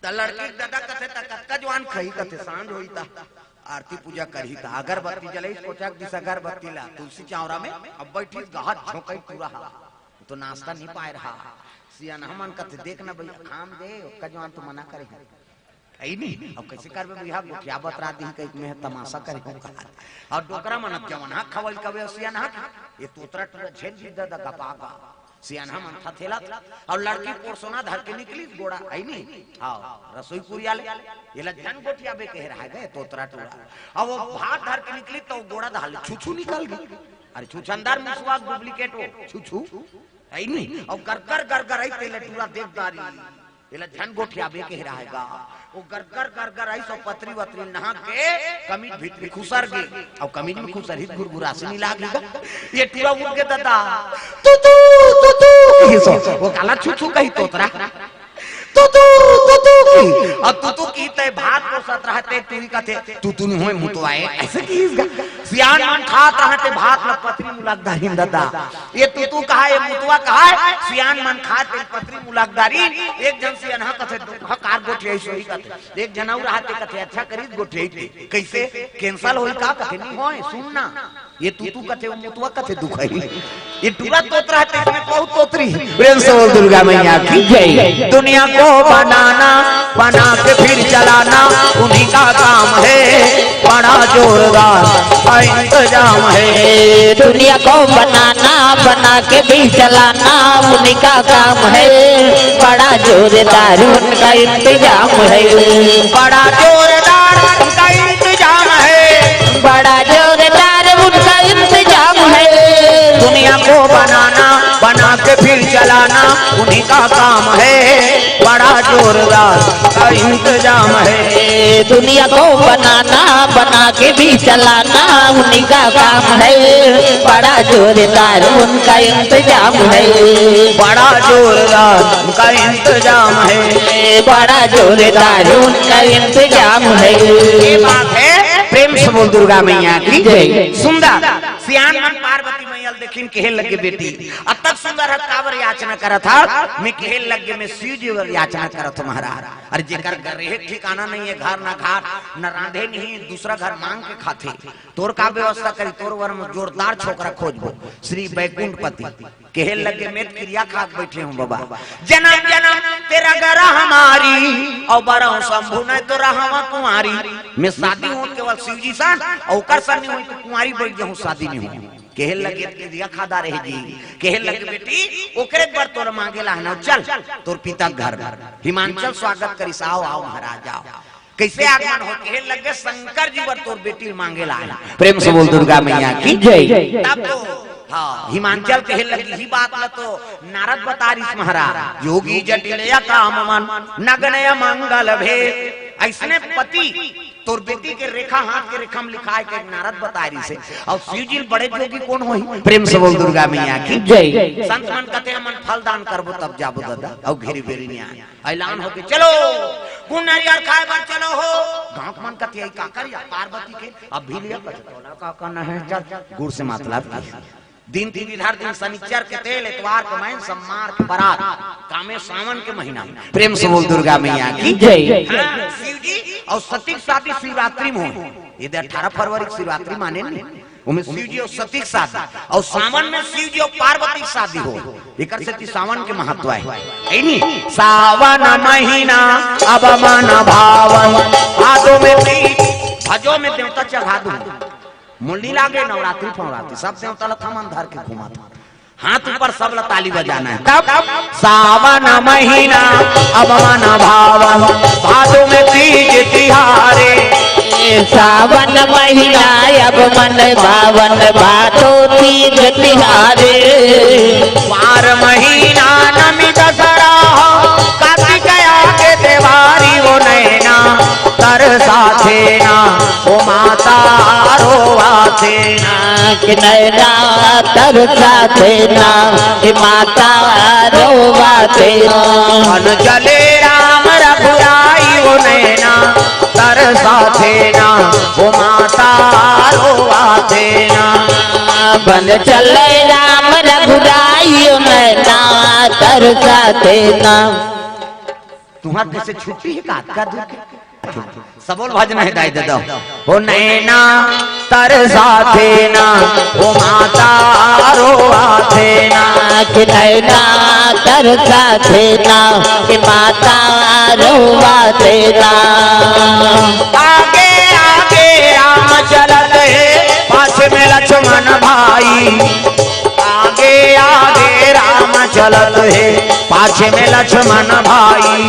त लड़की के ददा कथे, "त कतका जुवार खाही?" कथे, "सांझ होही त आरती पूजा करही।" त अगरबत्ती जलाइस, कोचक दिस अगरबत्ती ला तुलसी चांवरा में, अउ बइठिस गा, हाथ झोंकइस टूरा हा। त नाश्ता नइ पाय रहा। सियानहा मन कथे, "देख ना भइया, खाम दे, ओतका जुवार तो मना करे हंव।" अइ नहीं, अब कइसे करबे भइया, गोठिया बतरा दिही कहिके मैं तमाशा करे हंव कहा। अउ डोकरा मन अब जवनहा खवई ल कबे, सियानहा के, ये तोतरा टूरा झेल भी ददा गपा गा। सियानहा मन थथेलत, अउ लड़की पोरसोना धर के निकलिस गोड़ा, अइ नहीं, हाव, रसोई कुरिया ले, एला झन गोठियाबे कहे रहय गा तोतरा टूरा। अउ ओ भात धर के निकलिस त ओ गोड़ा डहर ले छुछू निकल गे। अरे छुछंदर मुसवा duplicate ओ, छुछू, अइ नहीं, अउ गरगर गरगर अइस तेला टूरा देख डारिस। एला झन गोठियाबे कहे रहय गा। ओ गरगर गरगर अइस अउ पतरी वतरी ल नहा के कमीज भीतरी खुसर गे। अउ कमीज में खुसरही त घुरघुरासी नइ लागही गा। ये टूरा उठ गे ददा। "तू तू, तू तू," कहिस ओ। ओ काला छुछू कही तोतरा। "तू तू, तू तू," कही। अउ तू तू कही त भात पोरसत रहय ते टूरी कथे, "तू तू नइ होय, मुतवा ए," अइसे कहिस गा। सियान मन खात रहय ते भात ल पतरी मुलक डारिन ददा। ये तू तू कहा, ये मुतवा कहा, सियान मन खात ते पतरी मुलक डारिन। एक झन सियानहा कथे, "दोकहा काबर गोठियाइस होही," कथे। एक झन अउ रहय ते कथे, "अच्छा करिस गोठियाइस ते।" "कइसे? Cancel होही का?" कथे, "नइ होय, सुन ना।" ये तू तू कथे, ओ मुतवा कथे दुखही। ये टूरा तोतरा हे, त इसमें बहुत तोतरी हे। प्रेम से बोल दुर्गा मैया की जय। दुनिया को बनाना, बना के फिर चलाना, उन्हीं का काम है, बड़ा जोरदार का इंतजाम है। दुनिया को बनाना, बना के भी चलाना, उन्हीं का काम है, बड़ा जोरदार उनका इंतजाम है। बड़ा जोरदार उनका इंतजाम है। बड़ा जोरदार उनका इंतजाम है। दुनिया को बनाना, बना के फिर चलाना, उन्हीं का काम है। बड़ा जोरदार का इंतजाम है। दुनिया को बनाना, बना के भी चलाना, उन्हीं का काम है। बड़ा जोरदार उनका इंतजाम है। बड़ा जोरदार उनका इंतजाम है। बड़ा जोरदार उनका इंतजाम है। ये बात है, प्रेम से बोल दुर्गा मैया की जय। सुंदर सियान मन पार्वती मैया ल देखिन, कहे लगे, "बेटी, अतक सुंदर हस, काबर याचना करत हस?" मैं कहे लगे, "मैं शिव जी बर याचना करत हूँ महाराज। अरे जेकर घर रहे ठिकाना नहीं है, घर ना घाट, न रांधे नहीं, दूसरा घर मांग के खाथे, तोर का व्यवस्था करी? तोर बर में जोरदार छोकरा खोजबो, श्री बैकुंठपति।" कहे लगे, "मैं त किरिया खा के बैठे हूँ बाबा, जनम जनम तेरा गरा हमारी, और बरहूँ शंभू नहीं तो रहवा कुंवारी।" मैं शादी हूँ केवल शिव जी सन, और ओकर सन नहीं हुई तो कुंवारी बैठ जाऊँ, शादी नहीं हुई। कहे लगे, "किरिया खादा रहे जी।" कहे लगे, "बेटी, ओकरे बर तोर मांगे ला है ना, चल, तोर पिता के घर हिमांचल स्वागत करिस, आओ, आओ महाराज, आओ।" कैसे आगमन हो? कहे लगे, "शंकर जी बर तोर बेटी मांगे ला है।" प्रेम से बोल दुर्गा मैया की जय। तब तो, हाँ, हिमांचल कहे लगे, ही बात ला तो नारद बता रहिस महाराज, "योगी जटिल या काम मन, नगन या मंगल भेद।" ऐसने पति तोर बेटी के रेखा, हाथ के रेखा में लिखाय के नारद बता रहिस हे। और शिव जी बड़े जोगी कोन होही? प्रेम से बोल दुर्गा मैया की जय। संत मन कथे, "हमन फल दान करबो तब जाबो दादा, और घेरी बेरी नहीं आए।" ऐलान होके, "चलो, गुड़ नरियर खाए बर चलो हो।" गाँव के मन कथे, "आई का करिया पार्वती के, अब भी लिया कर, तोला का करना है, चल।" गुड़ से मतलब की दिन त्रिविधर दिन, शनिचर के तेल, एतवार के मैन, सम्मार के बरात, कामे सावन के महीना में। प्रेम से बोल दुर्गा मैया की जय। हाँ, शिव जी और सती के शादी शिवरात्रि में हो। ये दे अठारह फरवरी की शिवरात्रि माने नहीं, उमें शिव जी और सती के शादी, और सावन में शिव जी और पार्वती के शादी हो। एकर सेती सावन के महत्व है, है नी? सावन महीना अब मन भावन, भादो में तीज, भजो में देवता चढ़ा दूं। मुंडी लागे नवरात्रि फवरात्रि, सब देवता ला थमन धर के घुमात। हाथ ऊपर, सब ला ताली बजाना है। तब सावन महीना अब मन भावन, भादो में तीज तिहारे। सावन महीना अब मन भावन, भादो तीज तिहारे। मार महीना नमी दशहरा, कार्तिक आगे देवारी वो नैना तरसाथे ना, ओ माता रोवाथे ना। कि नैना तरसाथे ना, कि माता रोवाथे ना। बन चले राम रघुराई ओ नैना तरसाथे ना, ओ माता रोवाथे ना। बन चले राम रघुराई ओ नैना तरसाथे ना। तुम्हार कैसे छुट्टी है का? का दुख है? सबोल भजन है दाई ददा। ओ नैना तरसाथे ना, ओ माता रोवाथे ना। कि नैना तरसाथे ना, कि माता रोवाथे ना। आगे आगे राम चलत हे, पाछे में लक्ष्मण भाई। आगे आगे राम चलत हे, पाछे में लक्ष्मण भाई।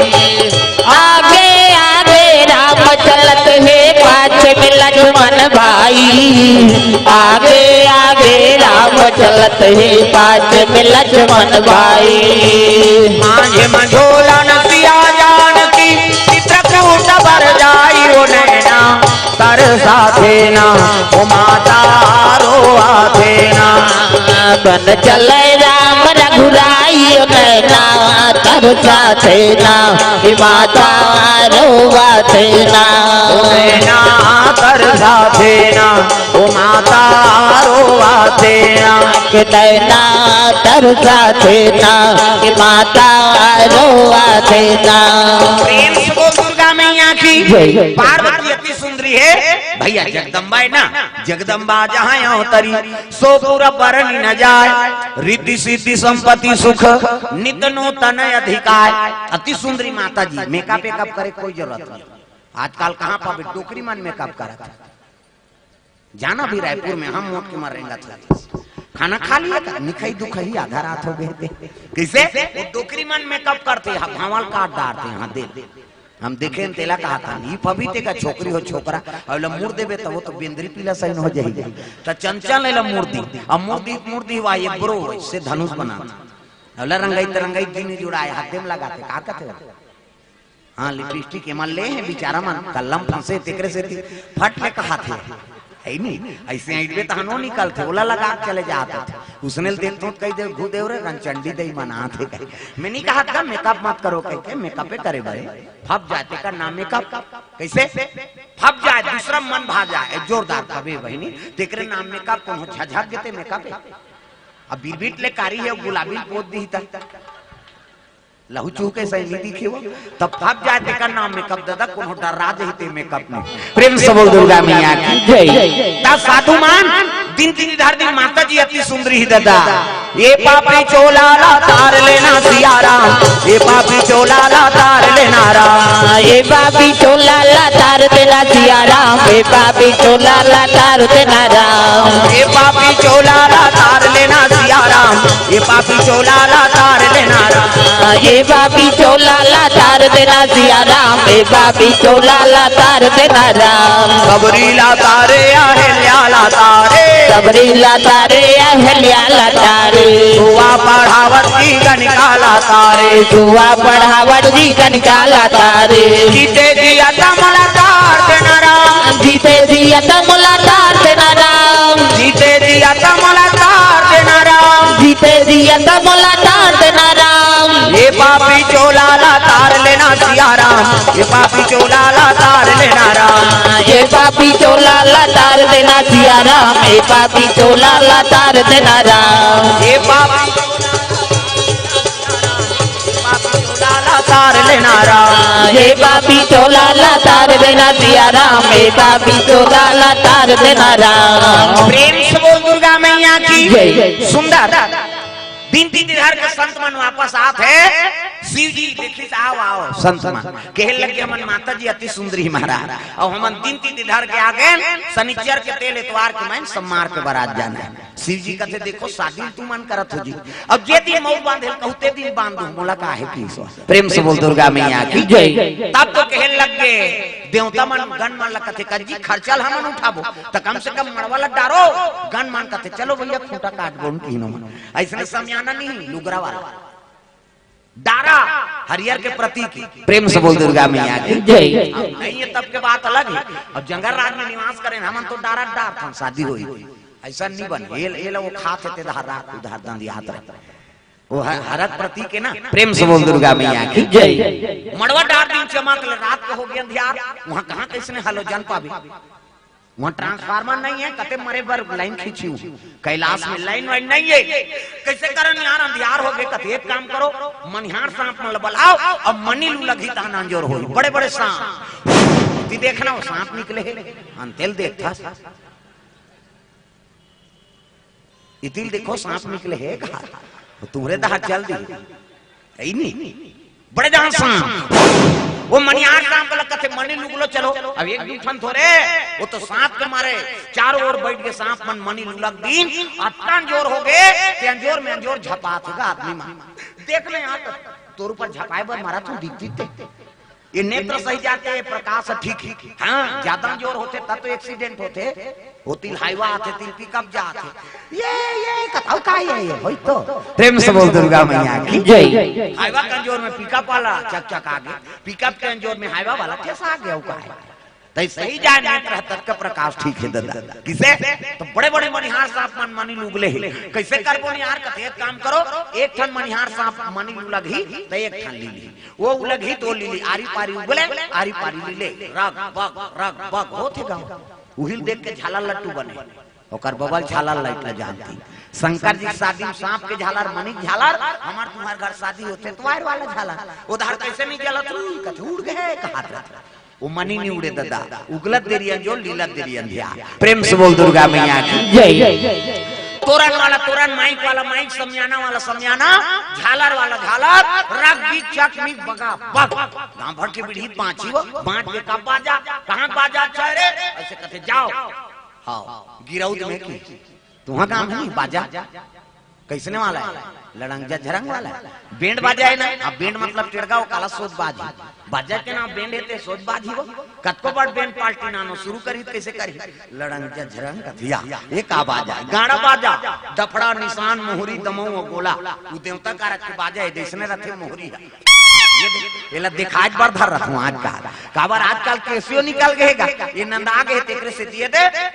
आगे आगे राम चलत हे, पाछे में लक्ष्मण भाई। आगे आगे राम चलत हे, पाछे में लक्ष्मण भाई। माझे मझोलन सिया जानकी, चित्रकूट बर जाई ओ नैना तरसाथे ना, ओ माता रोवाथे ना। बन चले राम रघुराई ओ नैना तरसाथे ना, हे माता रोवाथे ना। ओ नैना तरसाथे ना, ओ माता रोवाथे ना। कि नैना तरसाथे ना, हे माता रोवाथे ना। प्रेम से बोल दुर्गा मैया की जय। पार्वती अति सुंदरी है भैया, जगदम्बा है ना, जगदम्बा जहाँ अवतरी, सो पुर बरनि न जाय। रिद्धि सिद्धि संपत्ति सुख नित नूतन अधिकाय। अति सुंदरी माता जी, मेकअप वेकअप करे कोई जरूरत नहीं। आजकल कहाँ पाबे डोकरी मन मेकअप करत हे? जाना भी रायपुर में हम मोट के मर रेंगत हे। खाना खा लिया का? निखई दुखई आधा रात हो गए थे। कैसे? वो डोकरी मन मेकअप करते हैं, भावल काट डारते हैं, हाँ, दे। हम देखे न तेला कहा था, "ई पबीते का छोकरी हो छोकरा, अउ ला मुड़ देबे त वो तो बेंदरी पीला सही हो जाएगी।" त चंचल एला मुड़ दी, अब मुड़ दी, मुड़ दी, वाह, ये ब्रो से धनुष बना था। अउ ला रंगाई त रंगाई, गिनी जुड़ाए, हाथे में लगाते, का कहते हो? हाँ, लिपस्टिक एमन ले हैं बेचारा मन, कलम फंसे, तेकरे से ती फट ले कहा थे। हे नहीं, अइसे अइबे तहनो निकलथे, ओला लगा के चले जात होथे। उसने ल देखथों त कहि देव, "घू देव रे, रंचंडी दई मनात हे," कहि। मैं नहीं कहत गा, मेकअप मत करो कहिके, मेकअपे करे बरे। फब जाय तेकर नाम मेकअप। कइसे? फब जाय, दूसरा मन भा जाय, जोरदार फबे बहिनी, तेकरे नाम मेकअप। कोनो झझक गे ते मेकअप हे। अब बिरबिट ले कारी हे, गुलाबी ल पोत दिही त लहू चूके सही नहीं दिखे वो। तब फब जाय तेकर नाम मेकअप ददा, कोनो डर्रा जही ते मेकअप नहीं। प्रेम से बोल दुर्गा मैया की जय। ता साधु मन दिन तिथि धर दिन माता जी अति सुंदरी ही ददा। ए पापी चोला ला तार लेना सिया राम, ए पापी चोला ला तार लेना राम। ए पापी चोला ला तार देना सिया राम, ए पापी चोला ला तार देना राम। ए पापी चोला ला तार लेना सिया राम, ए पापी चोला ला तार लेना राम। ए पापी चोला ला तार देना सिया राम, ए पापी चोला ला तार देना राम। सबरी ला तारे अहल्या ला तारे, सबरी ला तारे अहल्या ला तारे। जुआ पढ़ावत जी कनिका ला तारे, जुआ पढ़ावत जी कनिका ला तारे। जीते जी अतम ला तार देना राम, जीते जी अतम ला तार देना राम, जीते जी अतम ला तार देना राम, जीते जी अतम ला तार देना राम। ए पापी चोला ला तार लेना सिया राम, ए पापी चोला ला तार लेना राम। ए पापी चोला ला तार देना सिया राम, ए पापी चोला ला तार देना राम। ए पापी चोला ला तार लेना राम, ए पापी चोला ला तार देना सिया राम, ए पापी चोला ला तार देना राम। प्रेम से बोल दुर्गा मैया की जय। सुंदर दिन तिथि धर के संत मन वापस आत हे। शिव जी देखिस, "आओ, आओ संत मन।" कहे लगे, "हमन माता जी अति सुंदरी महाराज, अउ हमन दिन तिथि धर के आ गेन, शनिचर के तेल एतवार के मइन सम्मार के बरात जाना हे।" शिव जी कथे, "देखो, शादी तुमन करत हो जी, अब जे दिन मउर बांधे ल कहू, ते दिन बांध दो, मोला का हे पीसो।" प्रेम से बोल दुर्गा मैया की जय। तब तो कहे लग गे देवता मन, गण मन ल कथे, "कज्जी, खर्चा ल हमन उठाबो, त कम से कम मड़वा ल डारो।" गण मन कथे, "चलो भैया, खूंटा काट बोन किनो मन।" अइसने समियाना नहीं, लुगरा वाला डारा, हरियर के प्रतीक। प्रेम से बोल दुर्गा मैया की जय। अब नहीं हे तब के बात अलग हे। अब जंगल राज में निवास करेन, हमन तो डारा डारथन, शादी होई। अइसन नहीं बने। ए ल, ए ल वो खात हे, ते धार राख, उधार दंदियात रहे। वो ह-, हरक प्रतीक हे ना। प्रेम से बोल दुर्गा मैया की जय। मड़वा डार दिन चमक ले, रात के हो गे अंधियार, वहाँ कहाँ कइसने हलोजन पाबे? वहाँ ट्रांसफार्मर नहीं हे, कथे मरे बर लाइन खींची हूँ। कैलाश में लाइन वाइन नहीं हे। कइसे करन यार, अंधियार हो गे। कथे, "एक काम करो, मनिहार सांप मन ल बलाओ, अब मनी लू लगही तहन अंजोर होही।" बड़े बड़े सांप। इति देखना, वो सांप निकले हे, अंतेल देखथस। इति ल देखो, सांप निकले हे कहा, वो तुम्हरे दहा चल दी। हे नहीं, बड़े जहां सांप। वो मनिहार सांप ल कथे, "मनी लुगलो चलो।" अब एक दू ठन थोरे, वो तो सांप के मारे चारों ओर बइठ गे सांप मन, मनी लुलक दिन, अतका अंजोर हो गे, ते अंजोर में अंजोर झपात होगा आदमी मन। देख ले यहाँ तो, तोर ऊपर झपाए बर मारा तू दिख दिखते। ये नेत्र सही जाते, ये प्रकाश ठीक हे। हाँ, ज्यादा अंजोर होथे तब तो एक्सीडेंट होथे। वो तिल हाईवा आथे, तिल पिकअप जाथे। ये, ये कथाऊ का ये, ये होई तो। प्रेम से बोल दुर्गा मैया की जय। हाईवा के अंजोर में पिकअप वाला चकचका गे, पिकअप के अंजोर में हाईवा वाला ठेसा गे, वो का हे? तइसे ही जाय नेत्र ह, तब के प्रकाश ठीक हे ददा। किसे? तो बड़े बड़े मनिहार सांप मन मनी लुगले हे। कइसे करबो यार? कथे, "एक काम करो, एक ठन मनिहार सांप मनी लुलगही, त एक ठन ली ली। वो उलगही तो ली ली, आरी पारी उगले, आरी पारी ली ले। रग बग, रग बग होथे गाँव।" उही ल देख के झालर लट्टू बने। ओकर बबल झालर लाइट ल जानती। शंकर जी के शादी में सांप के झालर, मनी के झालर, हमार तुम्हार घर शादी होथे तो वायर वाला झालर। उधार कइसे नहीं जलत? उई कथे उड़ गे, कहात रथे। वो मनी नहीं उड़े ददा, उगलत देरी अंजोर, लीलत देरी अंधियार। प्रेम से बोल दुर्गा मैया की जय। तोरन वाला तोरन, माइक वाला माइक, समियाना वाला समियाना, झालर वाला झालर, रग बीच चक मिक बगा बग। गांव भर के बिढ़ी बाँची वो, बाँच के का बाजा, कहाँ बाजा अच्छा हे रे? अइसे कथे, "जाओ।" हाँ, गिरौद में की तुहाँ काम हे बाजा? कइसने वाला हे? लड़ंग झझरंग वाला हे। बैंड बाजा हे ना? अब बैंड मतलब टेड़गा, वो काला सोज बाजी। बाजा के नाम बैंड हे ते सोज बाजी वो। कतको बड़ बैंड पार्टी नानो शुरू करही त कइसे करही? लड़ंग झझरंग कथिया। ये का बाजा हे? गाड़ा बाजा। डफड़ा, निशान, मोहरी, दमऊ अउ गोला। वो देवता कारज के बाजा हे, जइसने रथे मोहरी हे। ये दे-, एला दिखाए बर धर रखूं आज का। काबर आजकल केसियो निकल गे हे गा। ये नंदा गे हे तेकरे से दिए दे।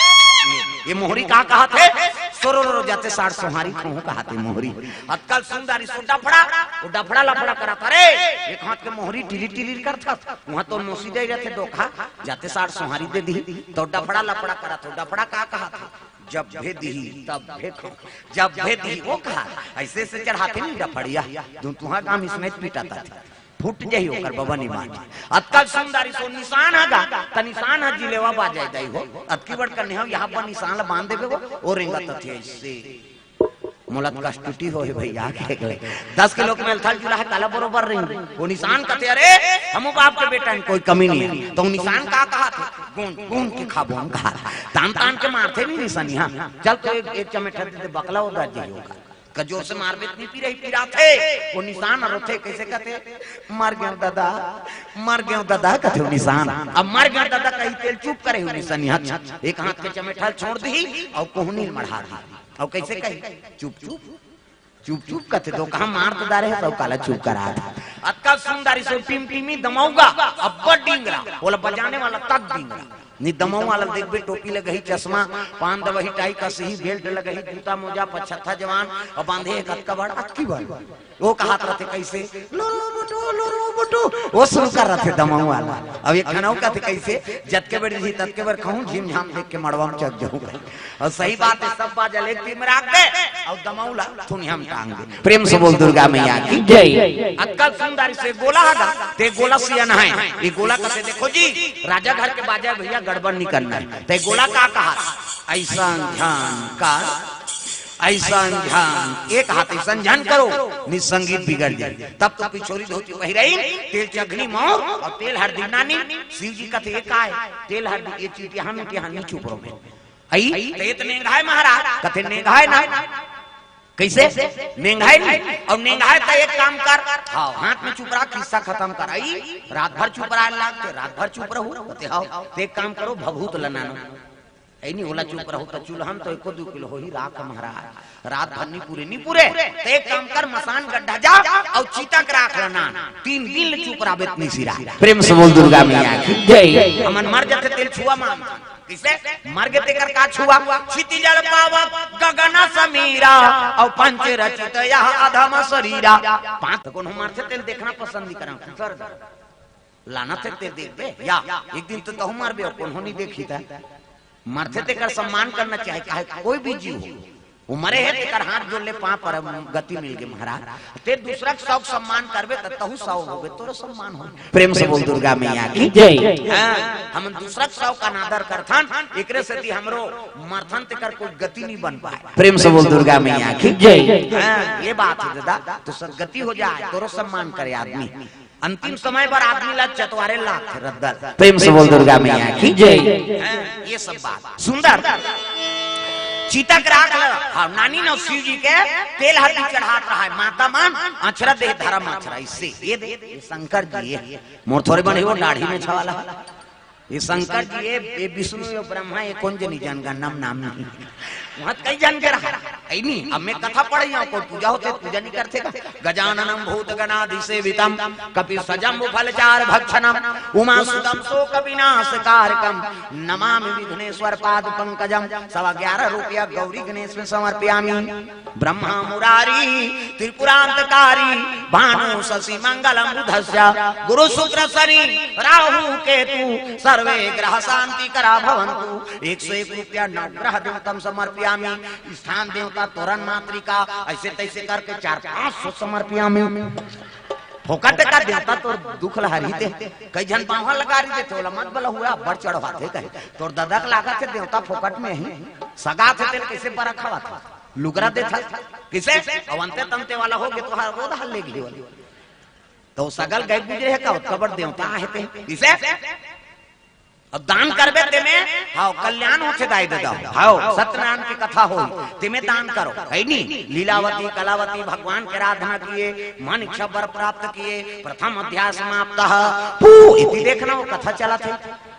ये मोहरी का कहत हे? सोरो रो जाते साठ सोहारी कहूँ कहत हे मोहरी। अतकल सुंदर इसो डफड़ा, वो डफड़ा लफड़ा करत, अरे एक हाथ के मोहरी टिरी टिरी करत, वहाँ तो मोसी दे रहते डोखा, जाते साठ सोहारी दे दी, तो डफड़ा लफड़ा करत हो। डफड़ा का कहत हे? जब भे दी तब भे खाओ, जब भे दी वो कहा, ऐसे से चढ़ाते नहीं डफड़िया, दू तुहा काम इसमें पीटा था। फूट जाही ओकर बबा निमान। अतका सुंदर इसो निशान हगा, त निशान ह जिलेवा बाजे दई हो। अतकी बड़ कन्या हो, यहाँ पर निशान ला बांध देबे वो, ओ रेंगा तथे ऐसे। मोला त कष्टुटी हो हे भैया, के ले। दस किलो के मेलथल जुला है, काला बरोबर रेंग। वो निशान कथे, अरे, हमू बाप के बेटा हैं, कोई कमी नहीं है। तो निशान का कहा थे? गुन, गुन के खा बोन कहा। तान तान के मारथे नहीं निशानी, हाँ। चल तो एक, एक चमेटा दे दे, बकला उधर जाइए होगा। का जोर से मारबे त नहीं पी रही, पिराथे। वो निशान रोथे, कैसे कहते? मर गयो दादा, मर गयो दादा, कहते हो निशान। अब मर गयो दादा कही तेल चुप करे हो निशानी। हाँ, एक हाथ के चमेठल छोड़ दी और कोहनी मढ़ा दी। और कैसे कही? चुप, चुप, चुप, चुप कहते तो कहाँ मार तो डारे है, सब काला चुप करा था। अतका सुंदर इसो टिमटिमी दमौगा, अब्बड़ डिंगरा, बोला बजाने वाला तक डिंगरा। नि दमऊ वाला देखबे, टोपी लगही, चश्मा, पान दवही, टाई कसही, बेल्ट लगही, जूता मोजा, पछत्था जवान, और बांधे एक अतका बड़, अतकी बड़। वो कहत रहते कैसे, "लो रो बटू, लो रो बटू।" वो शुरू कर रहते दमऊ वाला। अब एक खनऊ कहते कैसे, "जतके बेर जी, ततके बेर खाऊं, झिम झाम देख के मड़वा में चक जाऊं।" और सही बात है, सब बाजल एक तीर में राख दे, और दमऊ ला थुनिया में टांग दे। प्रेम से बोल दुर्गा मैया की जय। अतका सुंदर से गोला हगा, ते गोला सियन है, ये गोला कथे देखो जी, राजा घर के बाजा भैया गड़बड़ नहीं करना है। ते गोला का कहा? ऐसा ध्यान कर, ऐसा ध्यान, एक हाथ ऐसा ध्यान करो, नि संगीत बिगड़ जाए। तब तो पिछोरी धोती वही रही, तेल चघनी मौर और तेल हरदी नानी। शिव जी कथे, "ये का है?" तेल हरदी, ये चीटिया हम, चीटिया हम नहीं चुप रहो। आई, ते तो नेंगाय महाराज, कथे नेंगाय ना। कैसे? नेंगाय नहीं। और नेंगाय त एक काम कर, हाँ, हाथ में चुप रहा, किस्सा खत्म कर। आई, रात भर चुप रहा लाग, ते रात भर चुप रहू, कथे, "हाँ।" ते एक काम करो, भभूत लनानो। ऐ नहीं होला, चुप रहो तो चूल्हा में तो एको दू किलो होही राख महाराज, रात भर नहीं पूरे, नहीं पूरे। ते एक काम कर, मसान गड्ढा जा और चीता के राख लना, तीन दिन ले चुप रहा बेतनी सिरा। प्रेम से बोल दुर्गा मैया की जय। हमन मर जाते तेल छुआ माम। किसे? मर गए तेकर का छुआ? क्षिति जल पावक गगन समीरा और पंच रचित यह अधम शरीरा। पांच तो कोनो मरथे तेल देखना पसंद नहीं करा। कर दे। लाना थे ते देखबे या एक दिन तो तहु मरबे, कोनो नहीं देखी था। मरथे तेकर सम्मान करना चाहे, काहे कोई भी जीव हो। वो मरे है तेकर हाथ जोड़ ले, पांव पर गति मिल गई महाराज। ते दूसरा के सौ के सम्मान करबे त तहु सौ होबे, तोरो सम्मान हो। प्रेम से बोल दुर्गा मैया की जय। हाँ, हम दूसरा के सौ का अनादर करथन, एकरे सेती हमरो मरथन तेकर कोई गति नहीं बन पाए। प्रेम से बोल दुर्गा मैया की जय। हाँ, ये बात है दादा, तो सदगति हो जाए, तोरो सम्मान करे आदमी। अंतिम समय बर आदमी ला चतवारे लागथे रद्दल। प्रेम से बोल दुर्गा मैया की जय। हैं, ये सब बात सुंदर। चिता के राख ल, हाँ, नानी नौ शिव जी के तेल हरदी चढ़ात रहा है। माता मन अछरा दे, धर्म अछरा, इससे ये दे, ये शंकर जी, ये मोर थोरे बने वो दाढ़ी में छवाला। ये शंकर जी, ये, ये विष्णु, ये ब्रह्मा, ये कौन जनी जनगणना में नाम नहीं। वहां कई जन के रहा। ऐ नहीं, अब मैं कथा पढ़ जाऊं, कोई पूजा होते, पूजा नहीं करते का? गजाननम भूत गणाधि सेवितम, कपि सजम्बु फल चार भक्षणम, उमा सुतम शोक विनाश कारकम, नमामि विघ्नेश्वर पाद पंकजम। सवा ग्यारह रुपया गौरी गणेश में समर्पयामी। ब्रह्मा मुरारी त्रिपुरांतकारी, भानु शशि मंगलम बुधस्य, गुरु शुक्र शनि राहु केतु, सर्वे ग्रह शांति करा भवंतु। एक सौ एक रुपया नवग्रह देवतम समर्पयामी। स्थान देवता तोरण मातृका, ऐसे तैसे करके चार पांच सौ समर्पयामी। फोकट का देवता तोर दुख लहरी ते। कई झन बांहा लगा रही थे, तोला मत बला हुआ, बड़ चढ़वाथे कहे। तोर ददक लागत है देवता फोकट में ही। सगा थे तेल कैसे बरखा था? लुगरा देथा। किसे? अवंते तंते वाला हो गे तो हर रोद हल लेगी वाली। तो सगल गए गुजरे है का? कबर देवता आहे ते। किसे? अब दान करबे ते में, हाव, कल्याण होथे दाई ददा। हाव, सत्यनारायण की कथा हो, ते में दान करो। है नी? लीलावती, कलावती, भगवान के आराधना किए, मन इच्छा वर प्राप्त किए, प्रथम अध्याय समाप्त। पू, इति देखना वो कथा चला थे।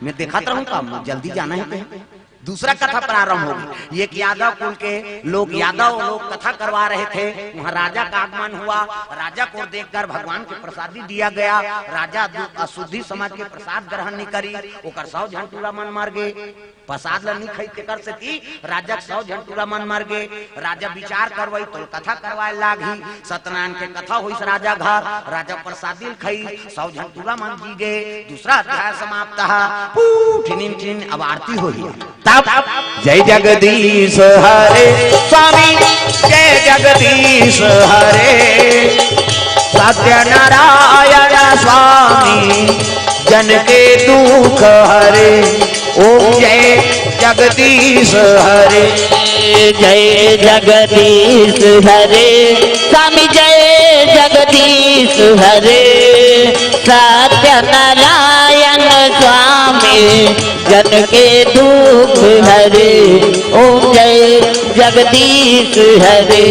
मैं देखत रहूं का? मैं जल्दी जाना है ते। दूसरा कथा प्रारंभ होगी। एक यादव कुल के लोग, यादव लोग कथा करवा रहे थे, वहां राजा का आगमन हुआ। राजा को देखकर भगवान के प्रसादी दिया गया। राजा दु-, अशुद्धि समझ के प्रसाद ग्रहण नहीं करी, ओकर सौ झन टूरा मन मर गए। प्रसाद ल नहीं खाई, तेकर सेती राजा के सौ झन टूरा मन मर गए। राजा विचार करवाई तो कथा करवाए लागही। सत्यनारायण के कथा होइस राजा घर, राजा प्रसादी ल खाई, सौ झन टूरा मन जी गए। दूसरा अध्याय समाप्त है। पू, ठिनिन ठिन, अब आरती होही। तब जय जगदीश हरे स्वामी, जय जगदीश हरे, सत्यनारायण स्वामी, जन के दुख हरे। ओम जय जगदीश हरे। जय जगदीश हरे, स्वामी जय जगदीश हरे, सत्यनारायण स्वामी, जन के दुख हरे। ओम जय जगदीश हरे।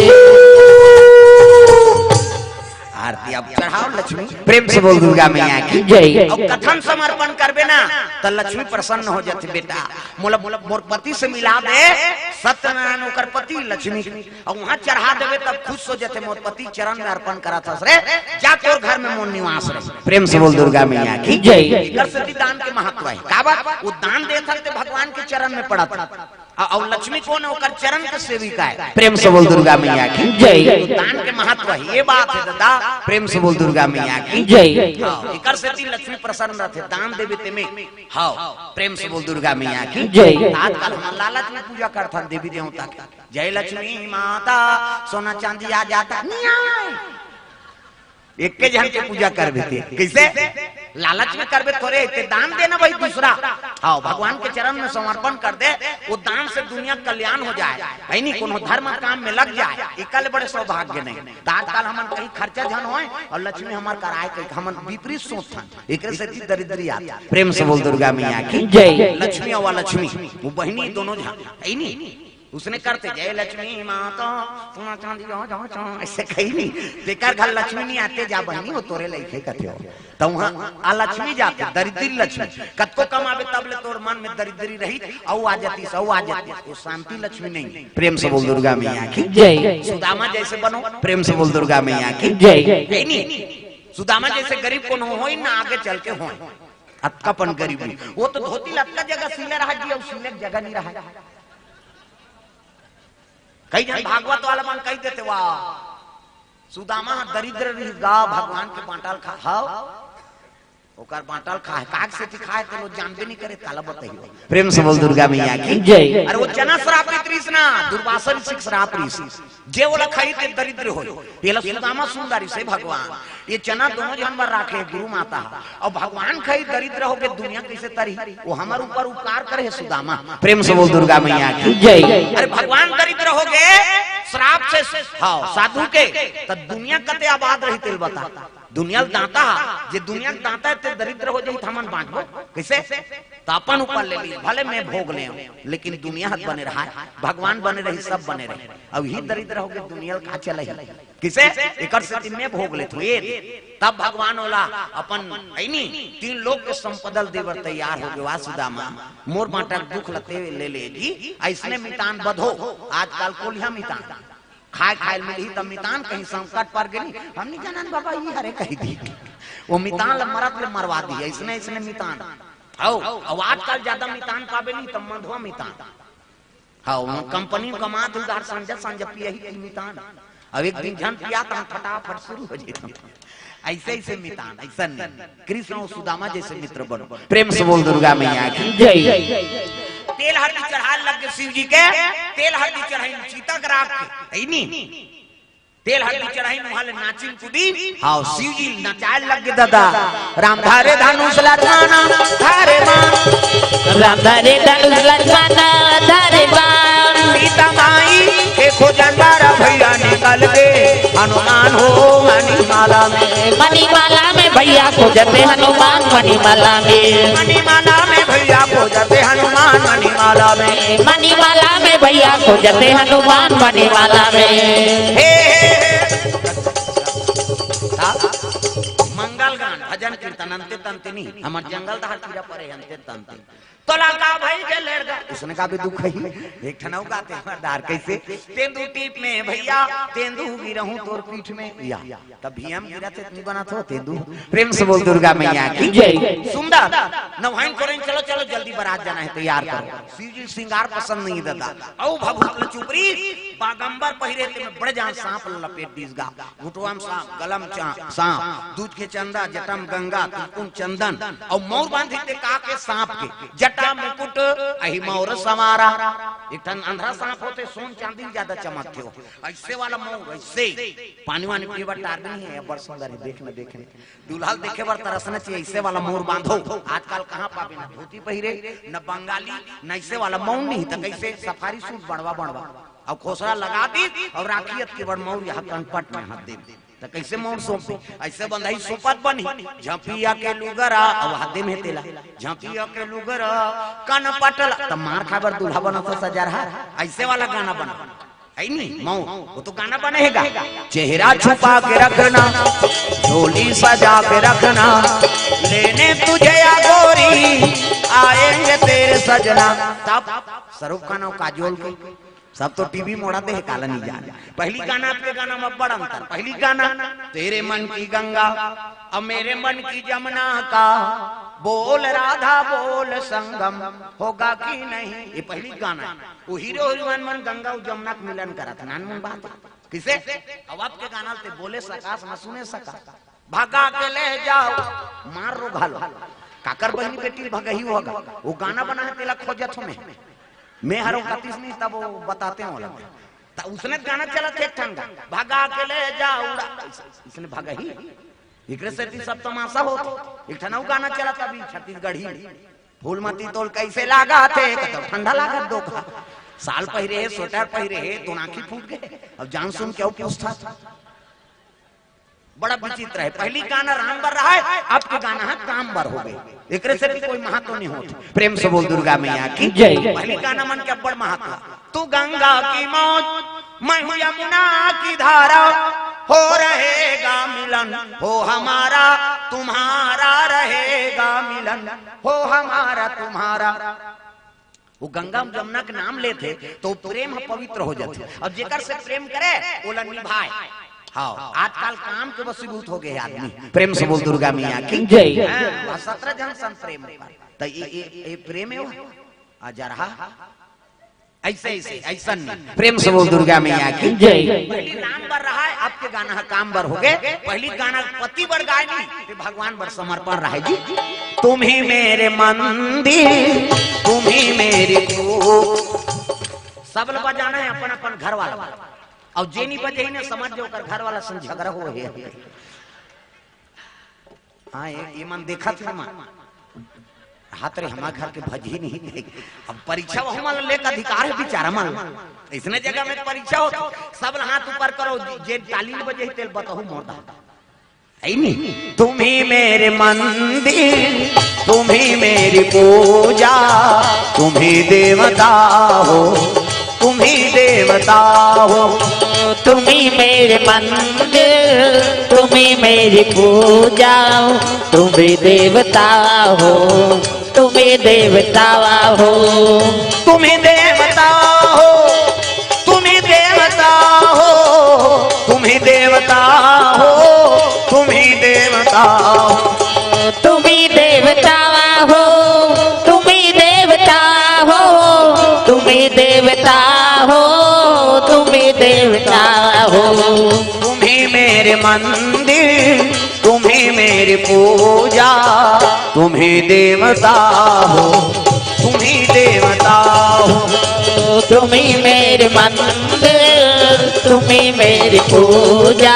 आरती अब चढ़ाओ लक्ष्मी, प्रेम से बोल दुर्गा मैया की। जय। अब कथा म समर्पण करबे ना, त लक्ष्मी प्रसन्न हो जाथे। बेटा, मोला, मोला मोर पति से मिला दे, सत्यनारायण ओकर पति लक्ष्मी, अउ वहां चढ़ा देबे तब खुश हो जाथे। मोर पति चरण में अर्पण करत हस रे, जा तोर घर में मोर निवास रहे। प्रेम से बोल दुर्गा मैया की। जय। एकर सेती दान के महत्व है। काबर? वो दान देत हस ते भगवान के चरण में पड़त हस। अ-, अउ लक्ष्मी कोन है? ओकर चरण के सेविका है। प्रेम से बोल दुर्गा मैया की। जय। दान के महत्व है, ये बात है दादा। प्रेम से बोल दुर्गा मैया की। जय। हाँ, एकर सेती लक्ष्मी प्रसन्न रहथे, दान देबे ते में। हाँ, प्रेम से बोल दुर्गा मैया की। जय। आजकल हम लालच में पूजा करथन देवी देवता के। जय लक्ष्मी माता, सोना चांदी आ जाता, नहीं आए। एके झन के पूजा करबे ते। कैसे? लालच में करबे थोरे, ते दान देना भाई दूसरा। हाँ, भगवान के चरण में समर्पण कर दे, वो दान से दुनिया कल्याण हो जाए, है नी? कोनो धर्म काम में लग जाए, एकर ले बड़े सौभाग्य नहीं। त आजकल हमन कहीं खर्चा झन होए अउ लक्ष्मी हमर कराए, कहीं हमन विपरीत सोचथन, एकरे सेती दरिद्री आथे। प्रेम से बोल दुर्गा मैया की। जय। लक्ष्मी अउ लक्ष्मी, वो बहिनी दोनों झन, है नी? उसने करते, जय लक्ष्मी माता, सोना चांदी आ जाता, ऐसे कहीं नहीं। तेकर घर लक्ष्मी नहीं आते, जा बहिनी, वो तोरे लइके कथे हो। त उहाँ अलक्ष्मी जाथे, दरिद्री लक्ष्मी। कतको कमाबे तब ले तोर मन में दरिद्री रही, अउ आ जातीस, अउ आ जातीस। वो शांति लक्ष्मी नहीं। प्रेम से बोल दुर्गा मैया की। जय। सुदामा जैसे बनो। प्रेम से बोल दुर्गा मैया की। जय। है नी? सुदामा जैसे गरीब कोनो होई ना, आगे चल के होई। अतका पन गरीबी। वो तो धोती लतका जगह सिले रहा जी, अउ सिले के जगह नहीं रहा। कई झन भागवत वाला मन कहि देथे, वाह, सुदामा ह दरिद्र रहिस गा, भगवान के बांटा ल खा, हव, ओकर बांटा ल खाए, काग सेती खाए, ते लोग जानबे नहीं करे, काला बताइयो। प्रेम से बोल दुर्गा मैया की। जय। अरे वो चना श्रापित रहिस ना, दुर्वासा ऋषि के श्राप रहिस, जे ओला खाई ते दरिद्र होई। ये ला सुदामा सुन डारिस हे भगवान, ये चना दोनों झन बर राखे गुरु माता ह, अउ भगवान खाई दरिद्र होके दुनिया कैसे तरही? वो हमर ऊपर उपकार करे हे सुदामा। प्रेम से बोल दुर्गा मैया की। जय। अरे भगवान दरिद्र होगे श्राप से, हाँ, साधु के, त दुनिया कते आबाद रही तेल बता। दुनिया ल दाता ह, जे दुनिया के दाता हे ते दरिद्र हो जाही त हमन बांचबो कैसे? त अपन ऊपर ले ली, भले मैं भोग ले, लेकिन दुनिया ह बने रहा, भगवान बने रही, सब बने रही। अब ही दरिद्र होगे दुनिया ल का चलही? किसे? एकर सेती मैं भोग लेथों। ये तब भगवान ओला अपन, है नी, तीन लोक के संपदा ल दे बर तैयार होगे। वाह सुदामा, मोर बांटा के दुख ल ते ले ले जी, अइसने मितान बधो। आजकल कोलिहा मितान, खाए खाए ल मिलही त मितान, कहीं संकट पर गे नी, हम नहीं जानन बाबा, ये हरे कहि दी। वो मितान ल मरत ले मरवा दी, अइसने अइसने मितान। हव, अउ आजकल ज्यादा मितान पाबे नहीं त मंधवा मितान। हाँ, वो कंपनी में कमात उधार संझा संझा पियही की मितान। अब एक दिन झन पिया त हम फटाफट शुरू हो जाता। ऐसे ऐसे मितान, ऐसा नहीं। कृष्ण और सुदामा जैसे मित्र बनो। प्रेम से बोल दुर्गा मैया की। जय। तेल हरदी चढ़ाए लग गए शिव जी के, तेल हरदी चढ़ाई चिता के राख के, है नी? तेल हरदी चढ़ाई मुहा ले नाचिन कुदी। हाँ, शिव जी नचाए लग गए दादा। राम धारे धनुष लक्ष्मण धारे बाण। राम धारे धनुष लक्ष्मण धारे बाण। सीता माई के खोजन बारा भैया निकल के हनुमान हो मणिमाला में। मणिमाला में भैया खोजते हनुमान मणिमाला में। मणिमाला में भैया खोजते हनुमान मणिमाला में। मणिमाला में भैया खोजते हनुमान मणिमाला में। हे, हे, हे। का? मंगल गान, भजन कीर्तन, अंते तंते नहीं। हमर जंगल दहाड़ कीड़ा परे, अंते तंते। तोला का भई के लेर गा? उसने का भी दुख है। एक ठन अउ गाथे मर्दार, कैसे? तेंदू टीप में भैया, तेंदू गिरहूं तोर पीठ में। या, तब भीम गिरा थे, इतनी बना थो तेंदू। प्रेम से बोल दुर्गा मैया की जय। सुंदर, नवाइन करें, चलो, चलो, जल्दी बारात जाना है, तैयार करो। शिव जी सिंगार पसंद नहीं दादा। अउ भभूत ल चुपरी, बागंबर पहिरे ते में बड़ जान सांप ल लपेट दीस गा। घुटवा म सांप, गला म चा-, सांप, दूध के चंदा, जटा म गंगा, तिलकुम चंदन, अउ मौर बांधी ते का के सांप के, जटा मुकुट अहि मौर संवारा। एक ठन अंधरा सांप होथे, सोन चांदी ज्यादा चमकथे हो। ऐसे वाला मौर, ऐसे पानी वानी पीए बर टार नहीं है, बड़ सुंदर है, देख न देख न। दूल्हा ल देखे बर तरसना चाहिए, ऐसे वाला मौर बांधो। आजकल कहाँ पाबे, न धोती पहिरे, न बंगाली, न ऐसे वाला मौर नहीं, त कैसे सफारी सूट बड़वा बड़वा। अब खोसरा लगा दी अउ राखी अत के बड़ मौर यहाँ कनपट में हाथ दे। त कैसे मौर सौंपे? ऐसे बंधाई सोपत बनी। झपिया के लुगरा, अउ हाथ दे में तेला। झपिया के लुगरा, कनपट ल, त मार खाए बर दूल्हा बना था सजरहा। ऐसे वाला गाना बना। है नी? मौर, वो तो गाना बने है गा। चेहरा छुपा के रखना, झोली सजा के रखना, लेने तुझे या गोरी, आएंगे तेरे सजना। तब शाहरुख खान अउ काजोल के सब तो टीवी मोड़ा दे हे, काला नहीं जाने। पहली गाना, अब के गाना में बड़ अंतर। पहली गाना, तेरे मन की गंगा, अब मेरे मन की जमुना का, बोल राधा बोल संगम होगा कि नहीं। ये पहली गाना है। वो हीरो हीरोइन मन गंगा अउ जमुना के मिलन करत, नानमुन बात है। किसे? अब अब के गाना ल ते बोले सकास, न सुने सकास। भगा के ले जाओ, मार रो घालो। काकर बहिनी बेटी भगही होगा। वो गाना बना है, तेला खोजत हो मैं। मैं हरो कतिस नहीं, तब वो बताते हो लगे। त उसने गाना चलत हे एक ठन गा, भगा के ले जाओ उड़ा। इसने भगही। एकरे सेती सब तमाशा होत। एक ठन अउ गाना चलत अभी छत्तीसगढ़ी में। फूलमती तोल कैसे लागत हे? कतौ ठंडा लागत दोखा। साल पहिरे हे, स्वेटर पहिरे हे, दोनों आँखी फूट गए। अब जान सुन के अउ पूछता। बड़ा विचित्र है। पहली गाना राम बर रहा है, अब के गाना है काम बर हो गए। एकरे सेती कोई महत्व नहीं होत। प्रेम से बोल दुर्गा मैया की जय। पहली गाना मन के बड़ महत्व। तू गंगा की मौज, मैं हूँ यमुना की धारा, हो रहेगा मिलन, हो हमारा तुम्हारा रहेगा मिलन, हो हमारा तुम्हारा। वो गंगा जमुना के नाम लेथे तो प्रेम ह पवित्र हो जाथे, अउ जेकर से प्रेम करे ओला निभाए। हाँ, आजकल काम के वशीभूत हो गए हे आदमी। प्रेम से बोल दुर्गा मैया की जय। हाँ, सत्रह जन सन प्रेम कर। त ये, ये, ये प्रेम हे वो? आ जा रहा। ऐसे, ऐसे, ऐसन नहीं। प्रेम से बोल दुर्गा मैया की जय। पहली नाम बर रहा है, अब के गाना ह काम बर हो गए। पहली गाना पति बर गाए नहीं, ते भगवान बर समर्पण रहा है जी। तुम ही मेरे मंदिर, तुम ही मेरी पू-, सब ल बजाना है अपन अपन घर वाला। अउ जे नहीं बजे ना, समझ जाओ ओकर घर वाला संग झगड़ा हो हे। हाँ, ये, ये मन देखत हे मन। हाथ रे, हमार घर के भजही नहीं देख। अब परीक्षा वहू मन लेके अधिकार है बिचारा मन। इसने जगह में परीक्षा हो, सब ल हाथ ऊपर करो, जे ताली नहीं बजे तेल बताओ मोर दा। है नी? तुम ही मेरे मंदिर, तुम ही मेरी पूजा, तुम ही देवता हो, तुम ही देवता हो। तुम ही मेरे मंदिर, तुम ही मेरी पूजा, तुम ही देवता हो, तुम ही देवता हो। तुम ही देवता हो, तुम ही देवता हो, तुम ही देवता हो, तुम ही देवता हो। तुम ही देवता हो, तुम ही देवता हो, तुम ही देवता हो, तुम ही देवता हो। तुम ही मेरे मंदिर, तुम ही मेरी पूजा, तुम ही देवता हो, तुम ही देवता हो। तुम ही मेरे मंदिर, तुम ही मेरी पूजा,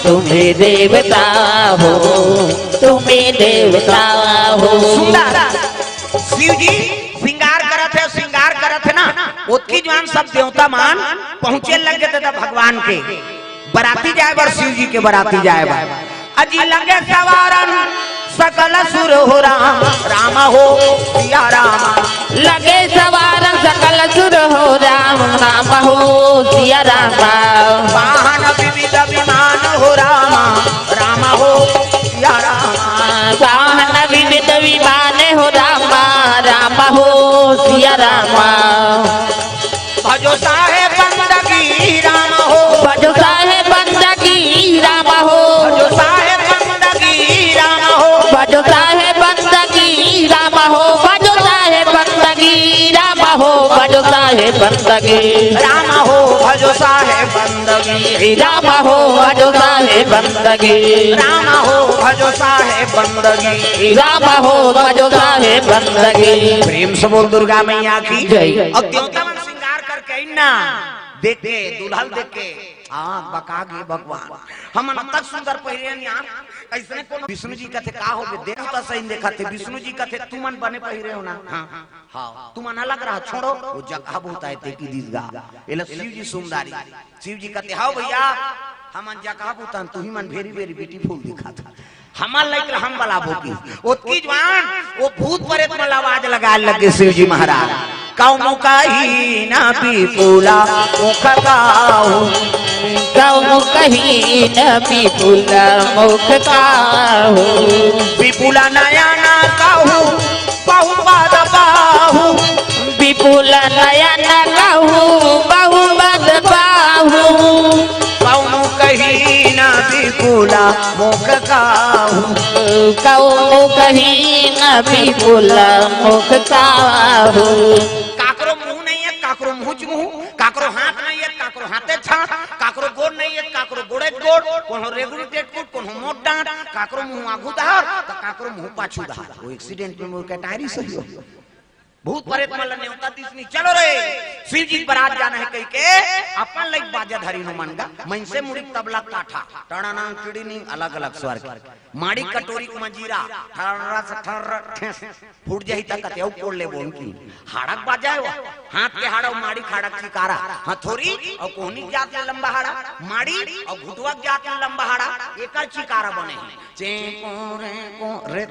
तुम ही देवता हो, तुम ही देवता हो। सुंदर। शिव जी श्रृंगार करत हे, श्रृंगार करत हे ना, ओतकी जुवार सब देवता मन पहुंचे लग गे दादा भगवान के बराती जाए बर, शिव जी के बराती जाए बर। अजी लगे सवारन सकल सुर हो राम, राम हो सिया राम। लगे सवारन सकल सुर हो राम, राम हो सिया राम। वाहन विविध विमान हो राम, राम हो सिया राम। वाहन विविध विमान हो राम, राम रामा। भजो साहेब बंदगी राम हो। भजो साहेब बंदगी राम हो। भजो साहेब बंदगी राम हो। भजो साहेब बंदगी राम हो। भजो साहेब बंदगी राम हो। भजो साहेब बंदगी राम हो। भजो साहेब बंदगी राम हो। भजो साहेब बंदगी राम हो। भजो साहेब बंदगी राम हो। भजो साहेब बंदगी। प्रेम से बोल दुर्गा मैया की जय। अब देवता मन श्रृंगार करके आइन ना, देख के, दुल्हन देख के, आँख बका गे भगवान। हमन अतक सुंदर पहिरे हन यार, अइसने कोनो विष्णु जी कथे का होगे, देख त सही देखत हे, विष्णु जी कथे तुमन बने पहिरे हो ना, हाँ, हाँ, तुमन अलग रहा, छोड़ो, वो जगह बहुत आए ते की दिस गा, एला शिव जी सुमदारी, शिव जी कथे, "हव भैया, हमन जगह बुतन, तुही मन very, very beautiful दिखत हो।" हमर लइक ल हम बलाबो की। ओतकी जुवार ओ भूत प्रेत मन ल आवाज लगाए लगे शिव जी महाराज। "कौन कही न विपुला मुख काहू।" कौन कही न विपुला मुख काहू। "विपुला नयन काहू बहु बद बाहू।" विपुल नयन काहू बहु बद बाहू। कौन कही न विपुला मुख काहू। कौन कही न विपुल मुख काहू। काकरो मुँह नहीं है, काकरो मुँह च मुँह, काकरो हाथ नहीं है, काकरो हाथे छात, काकरो गोड़ नहीं है, काकरो गोड़े च गोड़, कोनो रेगुड़ी टेटकुट, कोनो मोट डांट, काकरो मुँह आगू डहार, त काकरो मुँह पाछू डहार। वो एक्सीडेंट में मोर के टायरी सही हो। भूत प्रेत मन ल नेवता दिस नी, "चलो रे, शिव जी के बरात जाना है," कहि के अपन लइक बाजा धरिन ओमन गा, मइनसे मुड़ी तबला काठा, टड़ाना टिड़ीनी, अलग-अलग स्वर के। माड़ी कटोरी के मंजीरा, ठर्र से ठर्र, ठेस, फूट जाही त कते अउ कोड़ लेबो उनकी। हाड़क बाजा है वो, हाथ के हाड़ा अउ माड़ी के हाड़ा के चिकारा, हथोरी अउ कोहनी के जात ले लंबा हाड़ा, माड़ी अउ घुटवा के जात ले लंबा हाड़ा, एकर चिकारा बने हे। चेंको रेंको रे,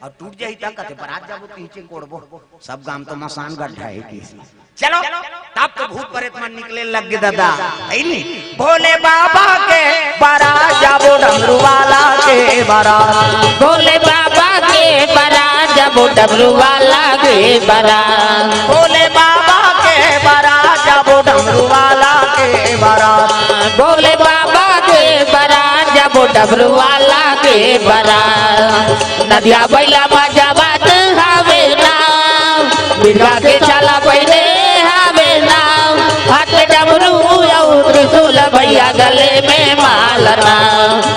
अउ टूट जाही त कथे, "बरात जाबो त इहिंचे कोड़बो, सब गांव तो मसान गड्ढा हे।" कि चलो, तब तो भूत प्रेत मन निकले लग गे दादा, है नी? "भोले बाबा के बरात जाबो, डमरू वाला के बरात।" भोले बाबा के बरात जाबो, डमरू वाला के बरात। भोले बाबा के बरात जाबो, डमरू वाला के बरात। भोले बाबा के बरात जाबो, डमरू वाला के बरात। नदिया बइला म जावत हवे ना, बिरगा के छाला पहिने हवे ना, हाथ डमरू अउ त्रिशूल भैया गले में माला ना,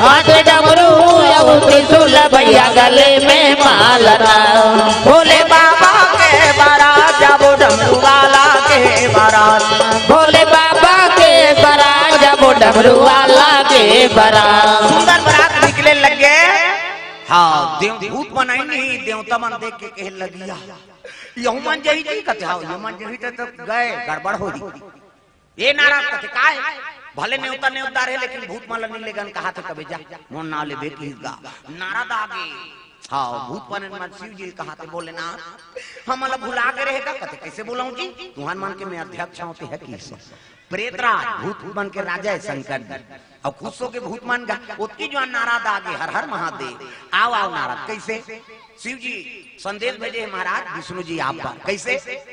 हाथ डमरू अउ त्रिशूल भैया गले में माला ना। भोले बाबा के बरात जाबो, डमरू वाला के बरात। भोले बाबा के बरात जाबो, डमरू वाला के बरात। सुंदर बरात निकले लगे। हाँ, देव भूत बनाई नहीं, देवता मन देख के कहे लगिया, "यहू मन जही जी कथे, हाँ, यहू मन जही त, त गए, गड़बड़ होही।" ए नारद कथे, "काय? भले नेवता नेवतदार हे, लेकिन भूत मन ल नी लेगन कहाथे, तबे जा, मोर नाव लेबे किहिस गा।" नारद आगे। हाँ, भूत मन मन शिव जी कहाथे, "भोलेनाथ, हमन ल भुला गे रहे गा?" कथे, "कइसे भुलाहूं जी? तुहन मन के मैं अध्यक्ष हंव, तेह किहिस।" प्रेतराज, भूत मन के राजा हे शंकर जी। अउ खुश होके भूत मन गा, ओतकी जुवार नारद आगे, "हर हर महादेव, आव, आव नारद।" कइसे? शिव जी संदेश भेजे हे, "महाराज, विष्णु जी आप बर।" कइसे?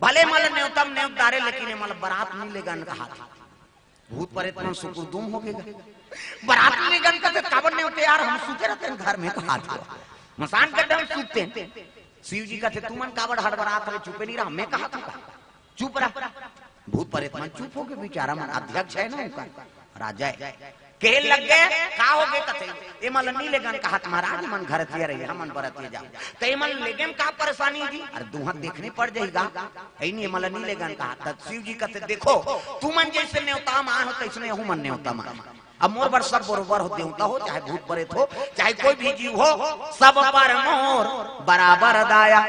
"भले एमन ल नेवता म नेवतदार हे, लेकिन एमन ल बरात नी लेगन कहाथे।" भूत प्रेत मन सुकुर दुम होगे गा। "बरात नी लेगन कथे, काबर नेवते यार, हम सुते रहतेन घर में," कहाथे। "मसान गड्ढा म सुततेन।" शिव जी कथे, "तुमन काबर हड़बड़ात हव, चुपे नी रहा, मैं कहाथंव का?" चुप रह। भूत प्रेत मन चुप होगे, बेचारा मन अध्यक्ष हे ना उनकर, राजा हे। कहे लग गे, "का होगे?" कथे, "एमन ल नी लेगन कहाथे महाराज, एमन घरतिया रही, हमन बरतिया जाबो।" "त एमन ल लेगे म का परेशानी जी?" "अरे दुहां देखने पड़ जाही गा, हे नी, एमन ल नी लेगन कहाथे।" त शिव जी कथे, "देखो, तुमन जइसे नेवता म आए हो, तइसने एहू मन नेवता म आए।" अब मोर बर सब बरोबर हो, देवता हो, चाहे भूत प्रेत हो, चाहे कोई भी जीव हो, सब पर मोर बराबर दाया।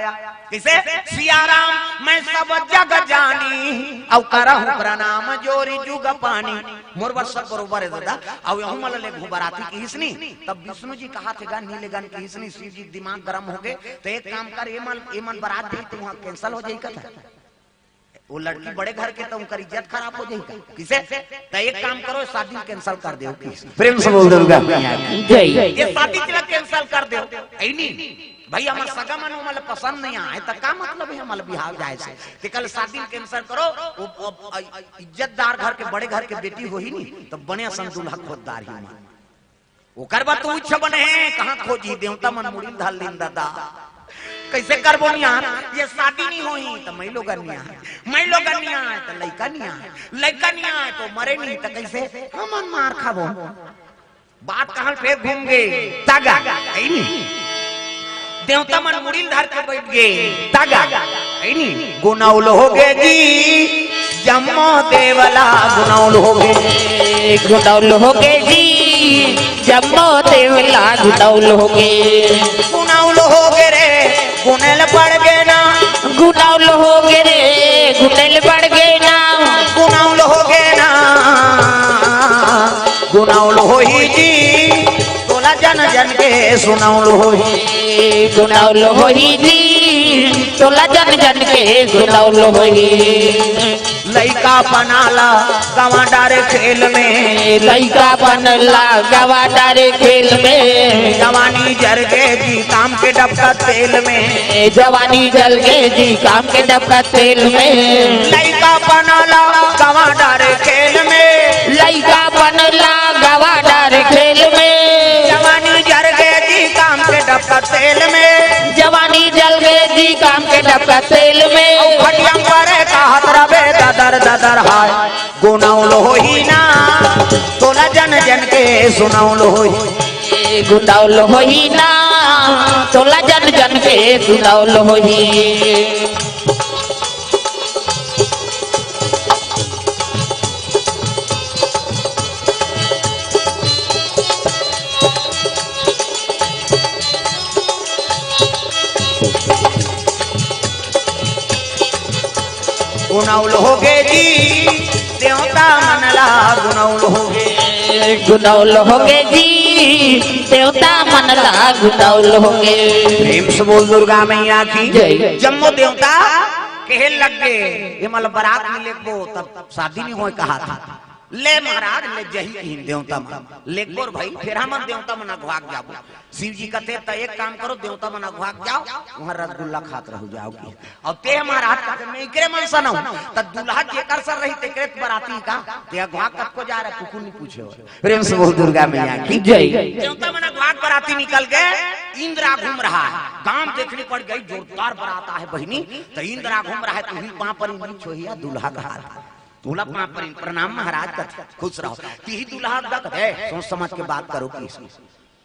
कइसे? सिया राम मैं सब जग जानी, अउ करहूं प्रणाम जोरी जुग पानी। मोर बर सब बरोबर हे दादा, अउ एहू मन ल लेगहूं बराती किहिस नी, तब विष्णु जी कहाथे गा नी लेगन किहिस नी, शिव जी दिमाग गरम होगे, त एक काम कर, एमन, एमन बरात जाही त उहां cancel हो जाही कथे। वो लड़की बड़े घर के, त उनकर इज्जत खराब हो जाही का? कइसे? त एक काम करो, शादी cancel कर देव। प्रेम से बोल दुर्गा मैया की जय। ये शादी ला cancel कर देव, हे नी? भाई, हमर सगा मन ओमन ला पसंद नहीं आए, त का मतलब हे हमर बिहाव जाए से? ते कल शादी ल cancel करो, वो, वो, अ, इज्जतदार घर के, बड़े घर के बेटी होही नी, त बने असन दूल्हा खोजदार ही नी। ओकर बर तो उच्च बने हे, कहाँ खोजी, देवता मन मुड़ी ल धर लीन दादा। कैसे करबो नियार, ये शादी नहीं होही, त मइलोगन नियार, मइलोगन नियार, त लइका नियार, लइका नियार, त मरे नहीं, त कैसे हमन मार खाबो? बात कहाँ फेर घूम गे? तगा, है नी? देवता मन मुड़ी ल धर के बइठ गे। तगा, है नी? गुनौल होगे जी, जम्मो देवला गुनौल होगे। गुनौल होगे जी, जम्मो देवला गुनौल होगे। गुनौल होगे रे, गुनेल पड़ गे ना। गुनौल होगे रे, गुनेल पड़ गे ना। गुनौल होगे ना, गुनौल होही जी, तोला जन जन के सुनौल होही। गुनौल होही जी, तोला जन जन के गुनौल होही। लइका पना ला गवा डारे खेल में। लइका पना ला गवा डारे खेल में। जवानी जर गे जी काम के डबका तेल में। जवानी जल गे जी काम के डबका तेल में। लइका पना ला गवा डारे खेल में। लइका पना ला गवा डारे खेल में। जवानी जर गे जी काम के डबका तेल में। जवानी जल गे जी काम के डबका तेल में। अउ खटिया म परे कहत रबे ददर ददर हाय। गुनौल होही ना, तोला जन जन के सुनौल होही। गुनौल होही ना, तोला जन जन के सुनौल होही। गुनौल होगे जी, देवता मन ला गुनौल होगे। गुनौल होगे जी, देवता मन ला गुनौल होगे। प्रेम से बोल दुर्गा मैया की जय। जम्मो देवता कहे लग गे, ये मतलब बारात में लेगबो, तब शादी नहीं होय कहा था। ले महाराज, ले जही कहिन देवता मन। लेगबो रे भाई, फेर हमन देवता मन अघवाक जाबो। शिव जी कथे, "त एक काम करो, देवता मन अघवाक जाओ, वहाँ रसगुल्ला खात रहो जाओ की।" अउ ते महाराज कथे, "मैं एकरे मन सन हूँ।" त दूल्हा जेकर सन रही, तेकरे त बराती का? ते अघवाक कतको जा रहा, कुकुर नहीं पूछे हो। प्रेम से बोल दुर्गा मैया की जय। देवता मन अघवाक बराती निकल गे, इंद्र आघू म रहा है। गांव देखनी पड़ गई, जोरदार बरात आहे बहिनी। त इंद्र आघू म रहा है, तू ही पाँव परी, नहीं छोहिया दूल्हा का हाथ। दूल्हा पाँव परी, "प्रणाम महाराज," कथे, "खुश रहो।" तिही दूल्हा दा कथे, "सोच समझ के बात करो की।"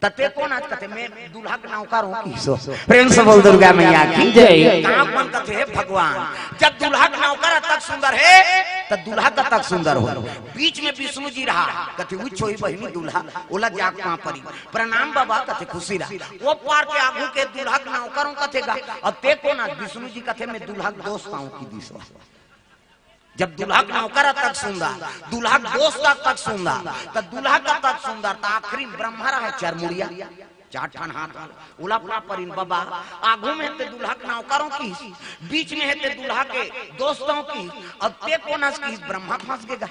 त ते कोन आच कथे, "मैं दूल्हा के नौकर हूँ" किहिस। प्रेम से बोल दुर्गा मैया की जय। गांव मन कथे, "हे भगवान, जब दूल्हा के नौकर अतक सुंदर हे, त दूल्हा कतक सुंदर हो।" बीच में विष्णु जी रहा, कथे, "उच्च होही बहिनी दूल्हा, ओला जाके पाँव परी।" "प्रणाम बाबा," कथे, "खुशी रहा।" ओ पार के आघू के दूल्हा के नौकर हूँ कथे गा, अउ ते कोन आच? विष्णु जी कथे, "मैं दूल्हा के दोस्त हूँ" किहिस। जब दूल्हा के नौकर अतक सुंदर, दूल्हा के दोस्त अतक सुंदर, त दूल्हा कतक सुंदर, त आखिरी ब्रह्मा रहे चरमुड़िया, चार ठन हाथ वाला, ओला पाँव परिन, "बाबा, आघू में हे ते दूल्हा के नौकर हूँ" किहिस, बीच में हे ते दूल्हा के दोस्त हूँ किहिस, अउ ते कोन आच किहिस? ब्रह्मा फंस गे गा।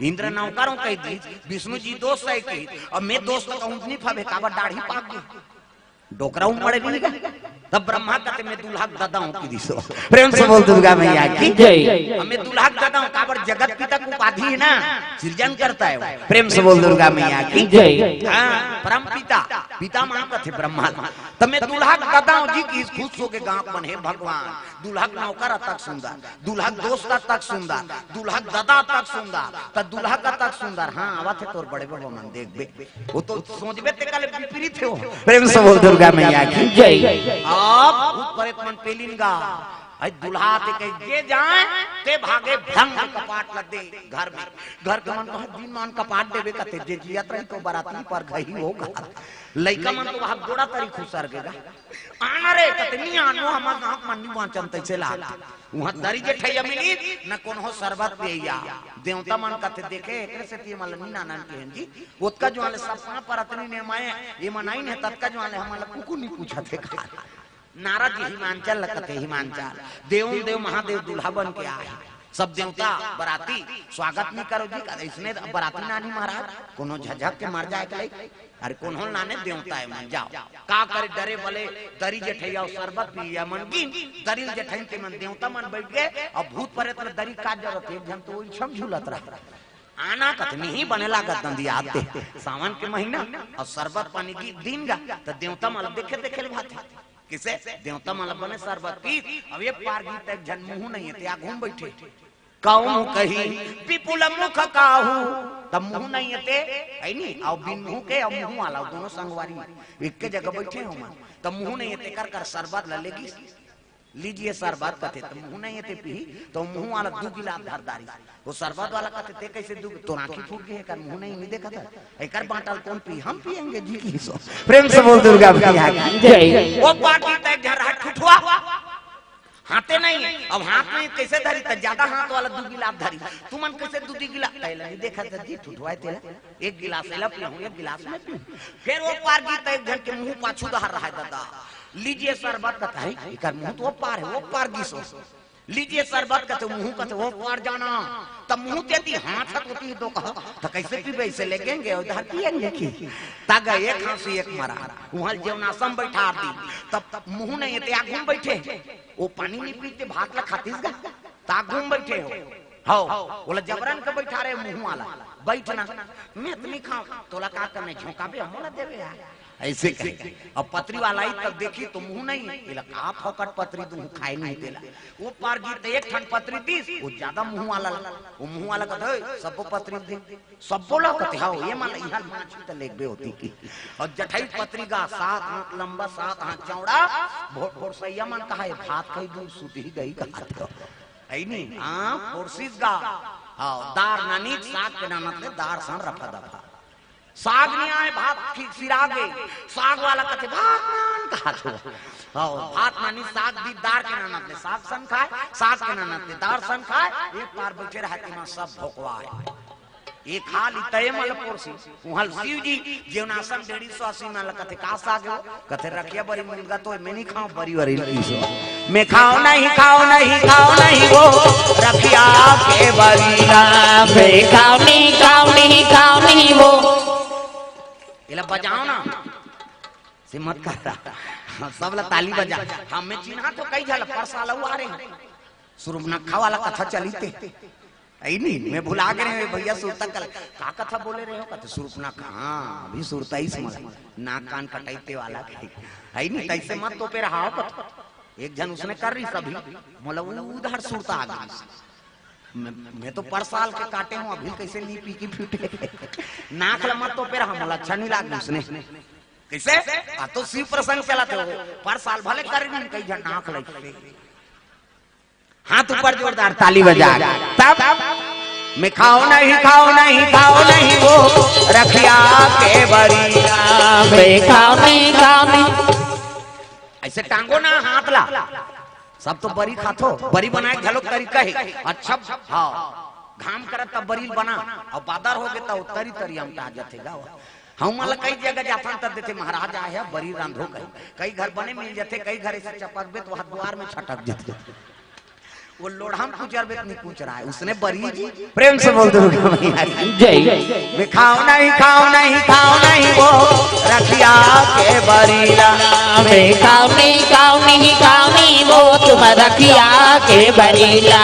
इंद्र नौकर हूँ कहि दिस, विष्णु जी दोस्त हे किहिस, अउ मैं दोस्त कहूँ नहीं फबे, काबर दाढ़ी पाक गे। डोकरा उमड़ नहीं गा। तब ब्रह्मा कथे, "मैं दूल्हा के ददा हूँ" किहिस। प्रेम से बोल दुर्गा मैया की जय। "मैं दूल्हा के ददा हूँ", काबर जगत पिता के उपाधि हे ना, सृजन करता हे वो। प्रेम से बोल दुर्गा मैया की जय। हाँ, परम पिता, पिता माँ कथे ब्रह्मा। "त मैं दूल्हा के ददा हूँ जी" किहिस, खुश होके गाँव मन, "हे भगवान, दूल्हा के नौकर अतक सुंदर, दूल्हा के दोस्त अतक सुंदर, दूल्हा के ददा अतक सुंदर, त दूल्हा कतक सुंदर।" "हाँ, आवत हे तोर बड़े बाबा मन, देखबे।" वो तो सोचबे ते कले विपरीत हे वो। प्रेम से बोल दुर्गा मैया की जय। अब भूत प्रेत मन पेलिन गा, "अई दूल्हा ते कहे जे जाए, ते भागे भंग कपाट लग दे घर में।" घर के मन तो दिन मान कपाट देबे कथे, जे जियत रही तो बराती पर घही होगा। लइका मन तो वहाँ गोड़ा तरी खुसर गे गा। "आना रे," कथे, "नहीं आनो, हमर गाँव मन नहीं बाँचन तैसे लाग।" उहाँ दरी जेठैया मिली, न कोनो सरबत पियैया। देवता मन कथे, "देखे, एकरे सेती एमन ल नी नानन के हन जी। ओतका जुआर ले सब पाँव परत नी नेमाए, एमन आइन हे, ततका जुआर ले हमन ल कुकु नी पूछत हे का।" नारद जी हिमांचल ल कथे, "हिमांचल, देव देव महादेव दूल्हा बन के आए हे।" सब देवता बराती स्वागत नहीं करो जी, अइसने बराती नानी महाराज, कोनो झझक के मर जाए के लइक। अरे कोनो नाने देवता है मन, जाओ। का करे, डरे बले दरी जेठैया अउ शरबत पिया मन गिन, दरी जेठैन के मन देवता मन बैठ गए, अउ भूत प्रेत ल दरी का जरूरत है, एक झन तो ओइछम झूलत रहा। आना कथनी ही बने लागत दंदी आते, सावन के महीना अउ शरबत पानी की दिन गा, त देवता मन ल देखे देखे ल भाथे। किसे? देवता मन ल बने शरबत पीस, अब ये पार गीत एक झन मुंह नहीं है, ते आगू म बैठे। कहूं कही विपुल मुख काहू, तब मुंह नहीं है ते, है नी? अउ बिन मुंह के अउ मुंह वाला दोनों संगवारी एक के जगह बैठे हो मन, तब मुंह नहीं है ते कर कर शरबत ल लेगी। लीजिए शरबत कथे, त मुंह नहीं है ते पीही, त मुंह वाला दू गिलास धर दारी। वो शरबत वाला कथे, ते कैसे दू, तोर आंखी फूट गई है कर मुंह नहीं, नहीं देखा था, एकर बांटल कौन पी, हम पिएंगे जी। की सो प्रेम से बोल दुर्गा मैया की जय। वो पार्टी तय घर हाथ ठुठुआ, हाथे नहीं है, अब हाथ में कैसे धरी, त ज्यादा हाथ वाला दू गिलास धरी। तुमन कैसे दू दू गिलास, पहले नहीं देखा था जी, ठुठुआ तेला एक गिलास एला पीहूं, एक गिलास में पीहूं। फिर वो पार गीत एक झन के मुंह पाछू डहर रहा है दादा, लीजिए शरबत कथा है, एकर मुंह तो वो पार है, वो पार गीस हो। लीजिए शरबत कथे, मुंह कथे वो पार जाना। तब मुंह तेती हाथ हथ होती है दो कहा, तो कैसे पीबे, इसे लेगेंगे उधर पिएंगे की। तग एक खांसी एक मरा, वहां जेवनासम बैठा दी। तब मुंह नहीं है ते आगू म बैठे, वो पानी नहीं पीते, भात ला खातीस गा, त आगू म बैठे हो। हो, ओला जबरन के बैठा रहे मुंह वाला, बैठना। मैं तो नहीं खाऊं, तोला का करने, झोंका भी हम देवे यार। ऐसे कहे। अब पतरी वाला आई तब देखी तो मुंह नहीं, एला का फोकट पतरी दूं, खाए नहीं देला। वो पार गीत एक ठन पतरी दीस, वो ज्यादा मुंह वाला ला। वो मुंह वाला कहता है, "सबको पतरी दे।" "सबको ला?" कहते, "हाँ, ये माला इहल माछी त लेगबे होती की।" और जठई पतरी गा, सात हाथ लंबा, सात हाथ चौड़ा, भोर भोर सैया मन कहा, "ये भात खाई दूं, सुत ही गई," कहा तो। है नी? हाँ, फोरसिस गा। हाँ, दार नानी, साग के नानत ले, दार सन रफा दफा। साग नहीं आए, भात खी-, सिरा गे। साग वाला कथे, "भात नान," कहा तो। हाँ, भात नानी, साग दी, दार के नानत ले, साग सन खाए, साग के नानत ले, दार सन खाए। एक पार बैठे रहती मां सब भोकवाए। एक हाल इतये मल पोरसी, उहल शिव जी, जेवनासम डेढ़ी सौ अस्सी मल कथे, "का साग हो?" कथे, "रखिया बरी मुनगा तो मैं नहीं खाऊं, बरी वरी लगी सो।" "मैं खाऊं नहीं, खाऊं नहीं, खाऊं नहीं वो रखिया के बरी।" मैं खाऊं नहीं, खाऊं नहीं, खाऊं नहीं वो। एला बजाओ ना, से मत कर रहा। सब ला ताली बजा। हम मैं चिन्हा तो कई झल पर साल हुआ रहे। सुरुपनखा वाला कथा चली ते। आई नहीं, मैं भुला गए रहे भैया, सुरता कल का कथा बोले रहे हो? कहते सुरपनखा, हाँ, अभी सुरता ही समझ, नाक कान कटाई ते वाला के। आई नहीं, तैसे मत तो पे रहा हो कथा। एक झन उसने कर रही सभी, मोला वो उधार सुरता आ गई। मैं, मैं तो पर साल के काटे हूँ, अभी कैसे नहीं पी की फूटे। नाक ला मत तो पे रहा, मोला अच्छा नहीं लागे उसने। कैसे? आ तो शिव प्रसंग चला थे, पर साल भले कर रही, कई झन नाक लग हाथ ऊपर जोरदार ताली बजा के। तब मैं खाओ नहीं, खाओ नहीं, खाओ नहीं वो रखिया के बरी। मैं खाओ नहीं, खाओ नहीं। ऐसे टांगो ना हाथ ला। सब तो बरी खाथो, बरी बनाए घलो तरीका है। अच्छा, हाँ, घाम करत तब बरी बना, अउ बादर हो गे त तरी तरी अमटा जथे गा। हम ला कई जगह जाथन त देथे, "महाराज आए हे, बरी रांधो," कही। कई घर बने मिल जथे, कई घर ऐसे चपकबे तो हाथ द्वार में छटक जथे। वो लोढ़ा में कुचरबे त नहीं कुचराय, उसने बरी जी। प्रेम से बोल दुर्गा मैया की जय। मैं खाओ नहीं, खाओ नहीं, खाओ नहीं वो रखिया के बरी ला। मैं खाओ नहीं, खाओ नहीं, खाओ नहीं वो तुम रखिया के बरी ला।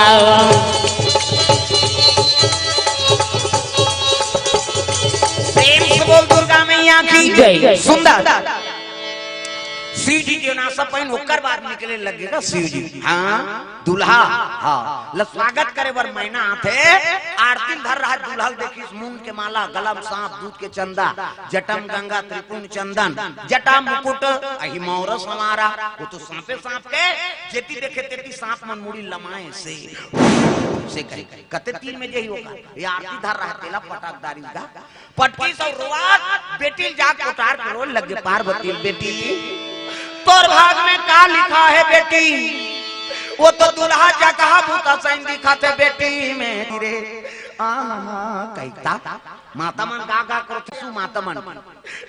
प्रेम से बोल दुर्गा मैया की जय। सुंदर। शिव जी के नासा पहिन ओकर बाद निकले लगे ना शिव जी। हाँ, दूल्हा, हाँ, ल स्वागत करे बर मैना आथे। आरती धर रहा दूल्हा ल, देखिस मुंड के माला, गला म सांप, दूध के चंदा, जटा म गंगा, त्रिपुंड चंदन, जटा मुकुट, अहि मौरस हमारा। वो तो सांपे सांप के, जेती देखे तेती सांप मन मुड़ी लमाए से, से करे। कते तीन में जही होगा, ये आरती धर रहा तेला पटक दारी का। पटकी सौ रोवात, बेटी ल जाके उतार के रोए लगे, "पार्वती बेटी, तोर भाग में का लिखा है बेटी? वो तो दूल्हा जगह भूता सैन दिखाथे बेटी में रे।" आ, कहिता, माता मन गा गा करो, सु माता मन।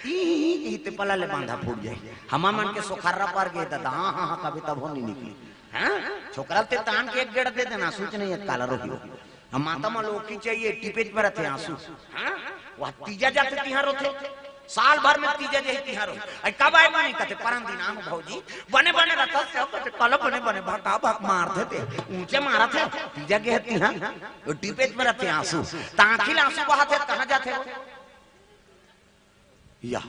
ई, ई, ई ते पला ले बांधा फूट जाए। हमा मन के सोखर्रा पर गए दादा, हाँ, हाँ, हाँ, कभी तब हो नहीं निकली। हाँ, छोकरा ल ते तान के एक डेढ़ दे देना, आंसू च नहीं है, काला रोही। हम माता मन ल ओखी चाहिए, टिपेच में रथे आंसू। हाँ, वह तीजा जाथे तिहां रोथे, साल भर में तीजा जाही तिहां रोही। अरे कब आए बनी कथे, परन दिन आम भौजी, बने बने रथस, सब कथे, "काला बने बने, भका भक मार देते, ऊंचे मारत हे, तीजा गे हे तिहां।" वो टिपेच में रथे आंसू, त आंखी ल आंसू बहाथे, कहां जाथे वो? या,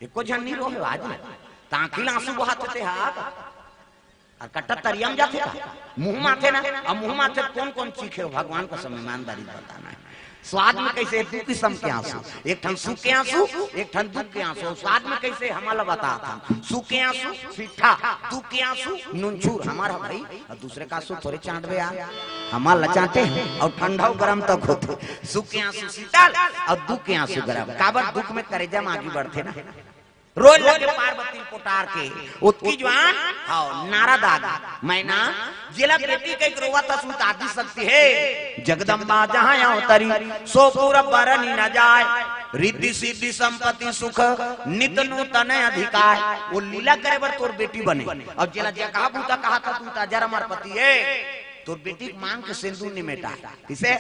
एको झन नहीं रोहे आज, त आंखी ल आंसू बहाथे ते हा। अउ कट्टा तरिया म जाथे का? मुंह म आथे ना। अब मुंह म आथे त कोन कोन चीखे हो? भगवान कसम, ईमानदारी बताना है। स्वाद में कैसे? दू किसम के आंसू, एक ठन सुख के आंसू, एक ठन दुख के आंसू। स्वाद में कैसे? हमला बताथंव। सुख के आंसू फिट्ठा, दुख के आंसू नुनछूर। हमर ह भाई, अउ दूसरे का आंसू थोरे चांटबे यार। हमर ल चांटे हे, अउ ठंडा अउ गरम तक होथे। सुख के आंसू शीतल अउ दुख के आंसू गरम। काबर? दुख में करेजा म आगी बढ़थे ना। रोए लगे पार्वती ल पोटार के, ओतकी जुवार, हव, नारद आगे। मैना, जेला बेटी कहिके रोवत हस, त आदि शक्ति हे। जगदम्बा जहां अवतरी, सो पुर बरनी न जाय। रिद्धि सिद्धि संपत्ति सुख, नित नूतन अधिकार। वो लीला करे बर तोर बेटी बने। अउ जेला जगहा बूता कहत हस, त अजर अमर पति हे। तोर बेटी के मांग के सिंदूर नि मेटाय। किसे?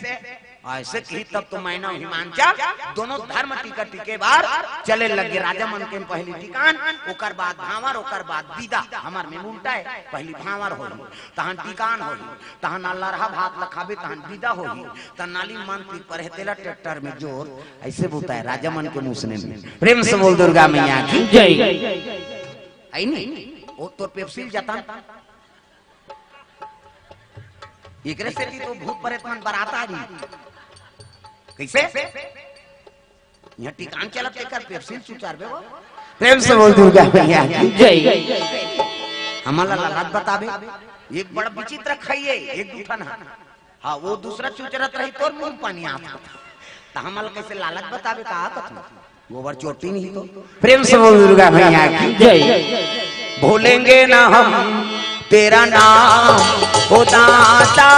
अइसे कही तब तो मैना हिमांचल दोनों धर्म टीका टीके बर चले लगे। राजा मन के पहली टीकान, ओकर बाद भांवर, ओकर बाद बिदा। हमर में उल्टा हे, पहली भांवर होही, तहन टीकान होही, तहन अल्लरहा भात ल खाबे, तहन बिदा होही, त नाली मन पी पर हे तेला ट्रैक्टर में जोर, अइसे बुता हे राजा मन के मुसने में। प्रेम से बोल दुर्गा मैया की जय। आई नहीं, वो तोर पेप्सी ल जतन एकरे सेती तो भूत प्रेत मन बरात आही। कइसे? इहां टीकान चलत तेकर पेप्सी ल चुचारबे वो। प्रेम से बोल दुर्गा मैया की जय। हमला लालच बताबे, एक बड़ा विचित्र खाइए, एक दू ठन हा। हाँ, वो दूसरा चुचरत रही, तोर मुंह पानी आता। त हमला कैसे लालच बताबे का कथन? गोबर चोटी नहीं तो। प्रेम से बोल दुर्गा मैया की जय। भूलेंगे ना हम तेरा नाम, ओ दाता,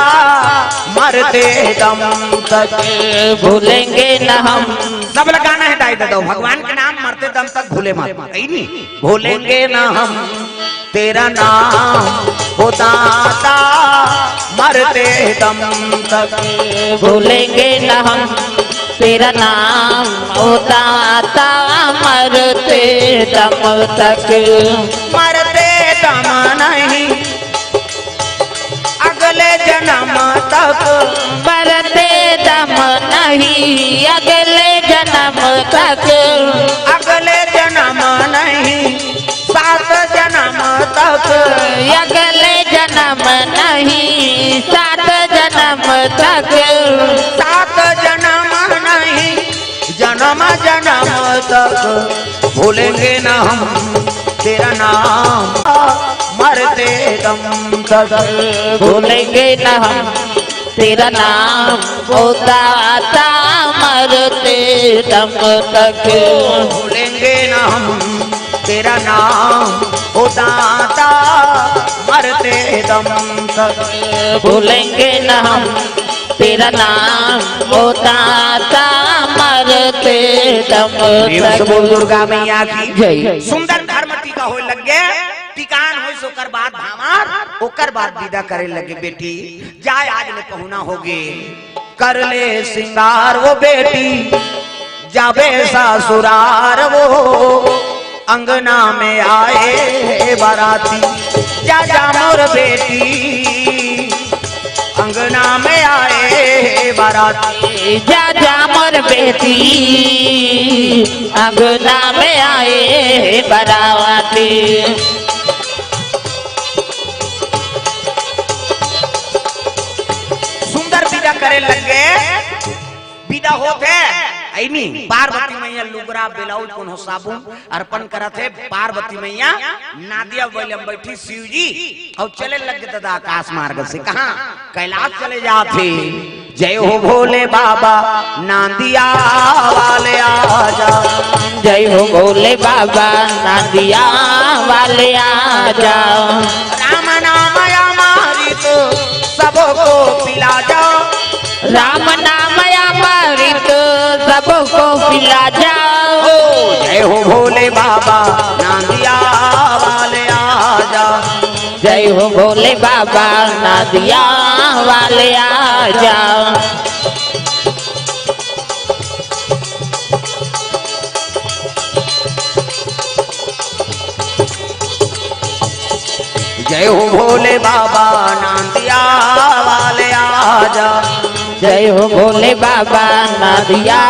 मरते दम तक। भूलेंगे ना हम। सब लगाना है दाई ददा, भगवान के नाम मरते दम तक भूले मत। कहीं नहीं, भूलेंगे ना हम तेरा नाम, ओ दाता, मरते दम तक। भूलेंगे ना हम तेरा नाम, ओ दाता, मरते दम तक। मरते दम नहीं, अगले जन्म तक। मरते दम नहीं, अगले जन्म तक। अगले जन्म नहीं, सात जन्म तक। अगले जन्म नहीं, सात जन्म तक। सात जन्म नहीं, जन्म जन्म तक। भूलेंगे ना हम तेरा नाम, मरते दम तक। भूलेंगे ना हम तेरा नाम, ओ दाता, मरते दम तक। भूलेंगे ना हम तेरा नाम, ओ दाता, मरते दम तक। भूलेंगे ना हम तेरा नाम, ओ दाता, मरते दम तक। प्रेम से बोल दुर्गा मैया की जय। सुंदर धर्म टीका होय लग गे, टीकान होय, ओकर बाद भांवर, ओकर बाद बिदा करे लगे। बेटी, जाय, आज ले पहुना होगे, कर ले सिंगार वो बेटी, जाबे ससुरार वो, अंगना में आए हे बाराती। जा जा मोर बेटी, अंगना में आए हे बाराती। जा जा मोर बेटी, अंगना में आए हे बाराती। सुंदर बिदा करे लग गे। बिदा होत हे, अइनी पार्वती मैया लुगरा, ब्लाउज, कोनो साबुन अर्पण करत हे। पार्वती मैया नादिया बइला म बइठी, शिव जी अउ चले लग गे ददा आकाश मार्ग से। कहाँ? कैलाश चले जात हे। जय हो भोले बाबा, नांदिया वाले आजा। जय हो भोले बाबा, नांदिया वाले आजा। राम नाम अमृत सबको पिला जा। राम नाम अमृत सबको पिला जा। ओ जय हो भोले बाबा, नांदिया वाले आजा। जय हो भोले बाबा, नदिया वाले आ जाओ। जय हो भोले बाबा, नदिया वाले आ जाओ। जय हो भोले बाबा, नदिया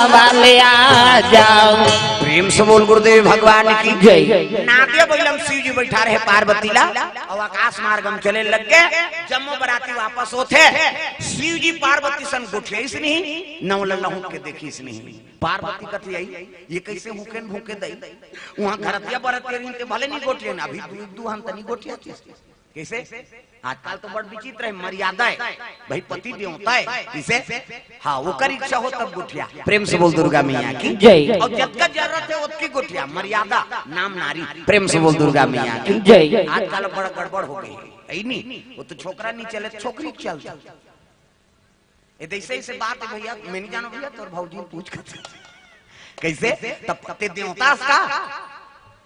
वाले आ जाओ। प्रेम से बोल गुरुदेव भगवान की जय। नादिया बइला म शिव जी बैठा रहे पार्वती ला, अउ आकाश मार्ग म चले लग गे। जम्मो बराती वापस होथे, शिव जी पार्वती सन गोठियाइस नहीं, न ओला लहुट के देखिस नहीं। पार्वती कथे, "आई, ये कइसे हुकेन भूके दई?" उहाँ घरतिया बरतिया रहिन ते भले नहीं गोठियाइन, अभी दू, दू हन तनी गोठियातिस। कइसे? आजकल तो बड़ विचित्र हे, मर्यादा हे भाई, पति देवता हे। कइसे? हाँ, ओकर इच्छा हो तब गोठिया। प्रेम से बोल दुर्गा मैया की जय। अउ जतका जरूरत हे ओतकी गोठिया, मर्यादा नाम नारी। प्रेम से बोल दुर्गा मैया की जय। आजकल बड़ गड़बड़ हो गे हे, अइ नी? वो तो छोकरा नहीं चले, छोकरी चलथे। ए, त अइसे, अइसे बात हे भइया, मैं नहीं जानों भइया, तोर भौजी ल पूछ कर। कइसे? तब ते देवता अस का?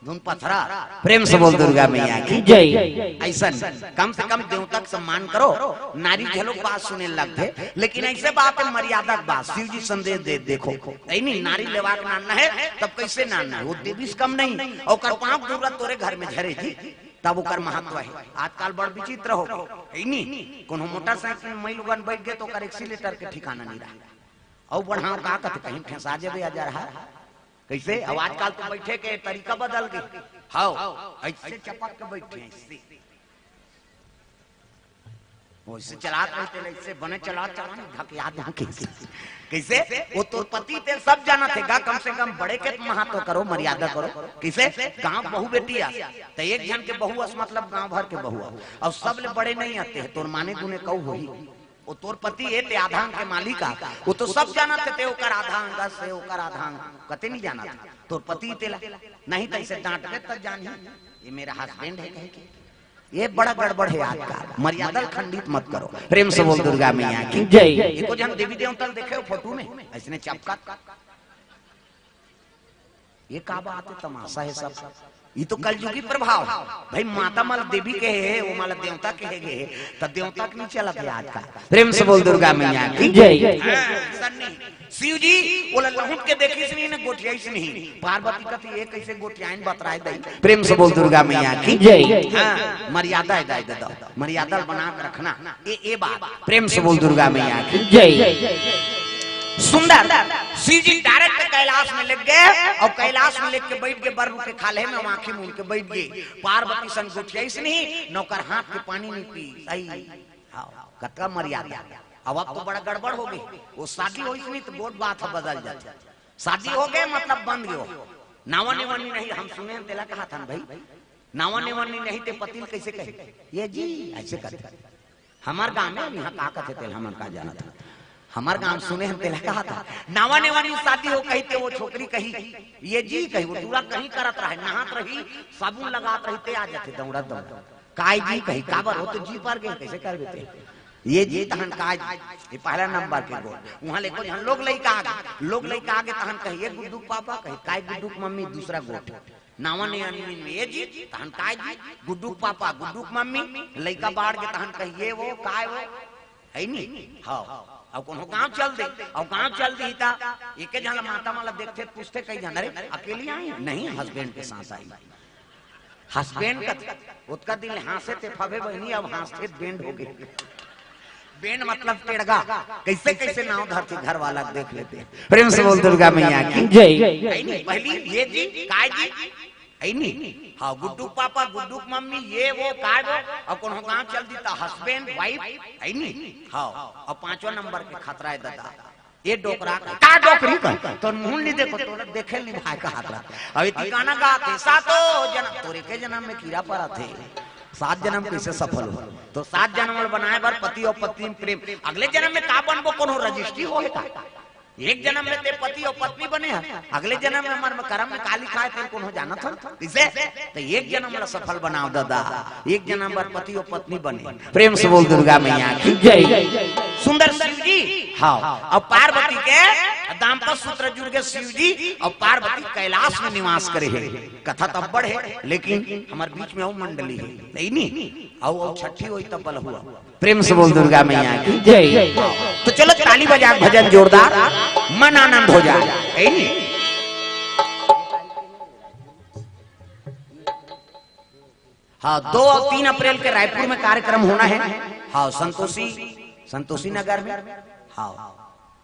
धुन पथरा। प्रेम से बोल दुर्गा मैया की जय। अइसन, कम से कम देवता के सम्मान करो। नारी घलो बात सुने लगथे, लेकिन अइसे बात हे, मर्यादा के बात। शिव जी संदेश दे, देखो, अइ नी, नारी लेवा के नाना हे, तब कइसे नाना हे? वो देवी से कम नहीं, ओकर पाँव धूरा तोरे घर में झरे जी। तब ओकर महत्व हे। आजकल बड़ विचित्र हो गे, हे नी? कोनो मोटरसाइकिल म मइलोगन बइठ गे त ओकर एक्सीलेटर के ठिकाना नहीं रहा। अउ बढ़ाव का कथे, कहीं ठेसा जेबे अजरहा। कइसे? अब आजकल तो बइठे के तरीका बदल गे। हव, अइसे चपक के बइठे, अइसे। वइसे चलात रहिथे, अइसे बने चलात, चलात नहीं, धकिया, धकिया। कइसे? वो तोर पति तेला सब जानथे गा, कम से कम बड़े के तो महत्व करो, मर्यादा करो। कइसे? गाँव बहू बेटी अस, त एक झन के बहू अस, मतलब गाँव भर के बहू अस। अउ सबले बड़े नहीं आते हे, तोर माने गुने कहू होही। वो तोर पति हे, ते आधा अंग के मालिक अस, वो तो सब जानथे, ते ओकर आधा अंग अस, ओकर आधा अंग, कते नहीं जानथे। तोर पति तेला, नहीं त अइसे डांटबे त जानही, "ये मेरा हस्बैंड है" कहे के। ये बड़ा गड़बड़ हे आजकल, मर्यादा ल खंडित मत करो। प्रेम से बोल दुर्गा मैया की जय। एको झन देवी देवता ल देखे हो फोटो में, अइसने चपकत। ये का बात हे, तमाशा हे सब। ये तो कलयुगी प्रभाव हे भाई। माता मन ल देवी कहे हे, वो मन ल देवता कहे गे हे, त देवता के नहीं चलत हे आजकल। प्रेम से बोल दुर्गा मैया की जय। हाँ, अइसन नहीं। शिव जी ओला लहुट के देखिस नहीं, न गोठियाइस नहीं। पार्वती कथे, "ये कइसे गोठियाइन बतराय दई?" प्रेम से बोल दुर्गा मैया की जय। हाँ, मर्यादा हे दाई ददा, मर्यादा बना के रखना। ए, ए बात, प्रेम से बोल दुर्गा मैया की जय। सुंदर। शिव जी डायरेक्ट कैलाश में लग गे अउ कैलाश में लेके बइठ गे, बर रुख के खाल्हे में आँखी मूंद के बइठ गे। पार्वती सन गोठियाइस नहीं, न ओकर हाथ के पानी नहीं पीस। अइ, हाँ, कतका मर्यादा। अब, अब तो बड़ा गड़बड़ हो गे। वो शादी होइस नहीं त बहुत बात ह बदल जाथे। शादी हो गे मतलब बंध गे हो। नावा नेवन्नी नहीं, हम सुने हन तेला कहत हन भाई। नावा नेवन्नी नहीं ते पति ल कइसे कहे? "ये जी", अइसे कथे। हमर गाँव में इहाँ का कथे तेला हमन का जानत हन। हमर गाँव सुने हन तेला कहत हन। नावा नेवन्नी शादी हो कही ते वो छोकरी कही, "ये जी" कही, वो टूरा कहीं करत रहे, नहात रही, साबुन लगात रही ते आ जाथे दौड़त दौड़त। "काय जी" कही, "काबर?" वो तो जी पर गे, कइसे कर देथे? "ये जी" तहन "काय जी", ये पहला नंबर के गोठ। उहाँ ले एको झन लोग लइका आगे, लोग लइका आगे तहन कही, "ये गुड्डू के पापा" कही, "काय गुड्डू के मम्मी?" दूसरा गोठ। नावा नेवन्नी में "ये जी" तहन "काय जी", गुड्डू के पापा, गुड्डू के मम्मी, लइका बाढ़ गे तहन कही, "ये वो, काय वो", हे नी? हाँ। अउ कोनो गाँव चल दे, अउ गाँव चल दिही त एके झन ला माता मन ला देखथे, पूछथे कई झन, "अरे, अकेली आई?" "नहीं, हस्बैंड के साथ आई।" हस्बैंड कथे, ओतका दिन ले हाँसे ते फबे बहिनी, अब हाँसथे त बैंड हो गे। बैंड मतलब टेड़गा, कइसे कइसे नाव धरथे घर वाला के देख लेते। प्रेम से बोल दुर्गा मैया की जय। हे नी, पहली "ये जी", "काय जी", हे नी? हाँ, गुड्डू के पापा, गुड्डू के मम्मी, "ये वो", "काय वो", अउ कोनो गाँव चल दिही त हस्बैंड, वाइफ, हे नी? हाँ, अउ पाँचवा नंबर के खतरा हे ददा। ये डोकरा का, का डोकरी का? तोर मुँह ल नहीं देखों, तोला देखे ल नहीं भाय कहत रहा। अउ एती गाना गाथे, "सातो जनम", तोर एके जनम में कीरा परत हे, सात जनम कइसे सफल हो? त सात जनम ल बनाय बर पति अउ पत्नी में प्रेम। अगले जनम में का बनबो, कोनो रजिस्ट्री होहे का? एक जनम में ते पति अउ पत्नी बने हस, अगले जनम में हमर करम में का लिखाय हे, तेला कोनो जानत हन? कइसे? त एक जनम ला सफल बनाव ददा, एक जनम बर पति अउ पत्नी बने। प्रेम से बोल दुर्गा मैया की जय। सुंदर शिव जी, हाँ, अउ पार्वती के दाम्पत्य सूत्र जुड़ के शिव जी अउ पार्वती कैलाश में निवास करे हे। कथा त अब्बड़ हे, लेकिन हमर बीच में अउ मंडली हे, नहीं नी? अउ, अउ छठी होई तब बल हुआ। प्रेम से बोल दुर्गा मैया की। जय। तो चलो ताली बजा के भजन जोरदार, मन आनंद हो जाए, है नी? हाँ, दो और तीन अप्रैल के रायपुर में कार्यक्रम होना है। हाँ, संतोषी, संतोषी नगर में। हाँ,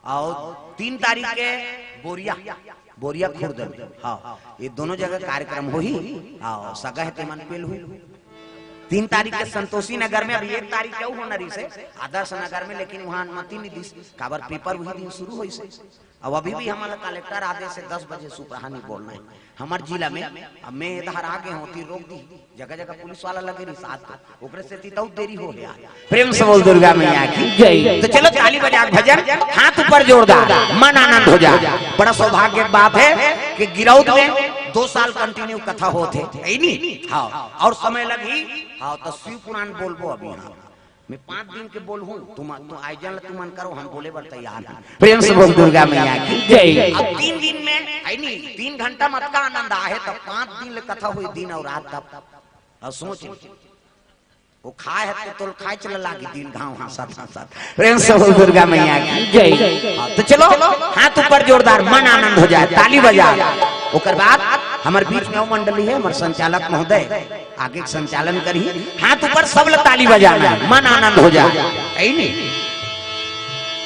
और तीन तारीख के बोरिया, बोरिया खुर्द में। हाँ, ये दोनों जगह कार्यक्रम होही। हाँ, सगा है तेमन पेल हुई। तीन तारीख के संतोषी नगर में, अभी एक तारीख के अउ होना रहिस हे आदर्श नगर में, लेकिन वहाँ अनुमति नहीं दिस, काबर पेपर वही दिन शुरू होइस हे। अब अभी भी हमन ला कलेक्टर आदेश हे दस बजे सुपरहा नहीं बोलना है हमर जिला में। अब मैं इधर आगे हों, ती रोक दी, जगह जगह पुलिस वाला लगे रहिस आज तो, ओकरे सेती तो देरी हो गया। प्रेम से बोल दुर्गा मैया की। जय। तो चलो ताली बजा के भजन, हाथ ऊपर जोरदार, मन आनंद हो जाए। बड़ा सौभाग्य की बात है कि गिरौद में दो साल कंटिन्यू कथा होत हे, है नी? हाँ, और समय लगही। हाँ, तो शिव पुराण बोलबो अभी। हाँ, मैं पांच दिन के बोलहूँ, तुम, तुम आयोजन ला तुमन करो, हम बोले बर तैयार हैं। प्रेम से बोल दुर्गा मैया की। जय। अब तीन दिन में, है नी, तीन घंटा मत का आनंद आहे, तो पांच दिन ले कथा हुई, दिन और रात तब। अब सोच, वो खाए है तो तोल खाए चला लागी दिन घाव हाँसत हाँसत। प्रेम से बोल दुर्गा मैया की। जय। हाँ, तो चलो हाथ ऊपर जोरदार, मन आनंद हो जाए, ताली बजा। ओकर बाद हमर बीच में वो मंडली है, हमर संचालक महोदय आगे के संचालन करी। हाथ ऊपर, सब ला ताली बजाना है, मन आनंद हो जाए, है नी?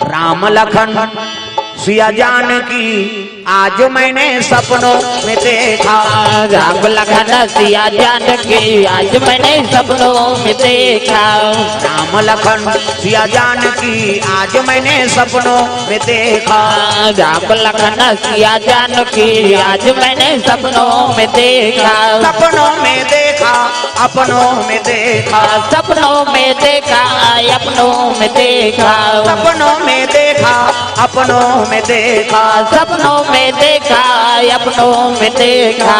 राम लखन सिया जानकी आज मैंने सपनों में देखा। राम लखन सिया जानकी आज मैंने सपनों में देखा। राम लखन सिया जानकी आज मैंने सपनों में देखा। राम लखन सिया जानकी आज मैंने सपनों में देखा। सपनों में देखा, अपनों में देखा। सपनों में देखा, अपनों में देखा। सपनों में देखा, अपनों में देखा। सपनों में देखा, अपनों में देखा।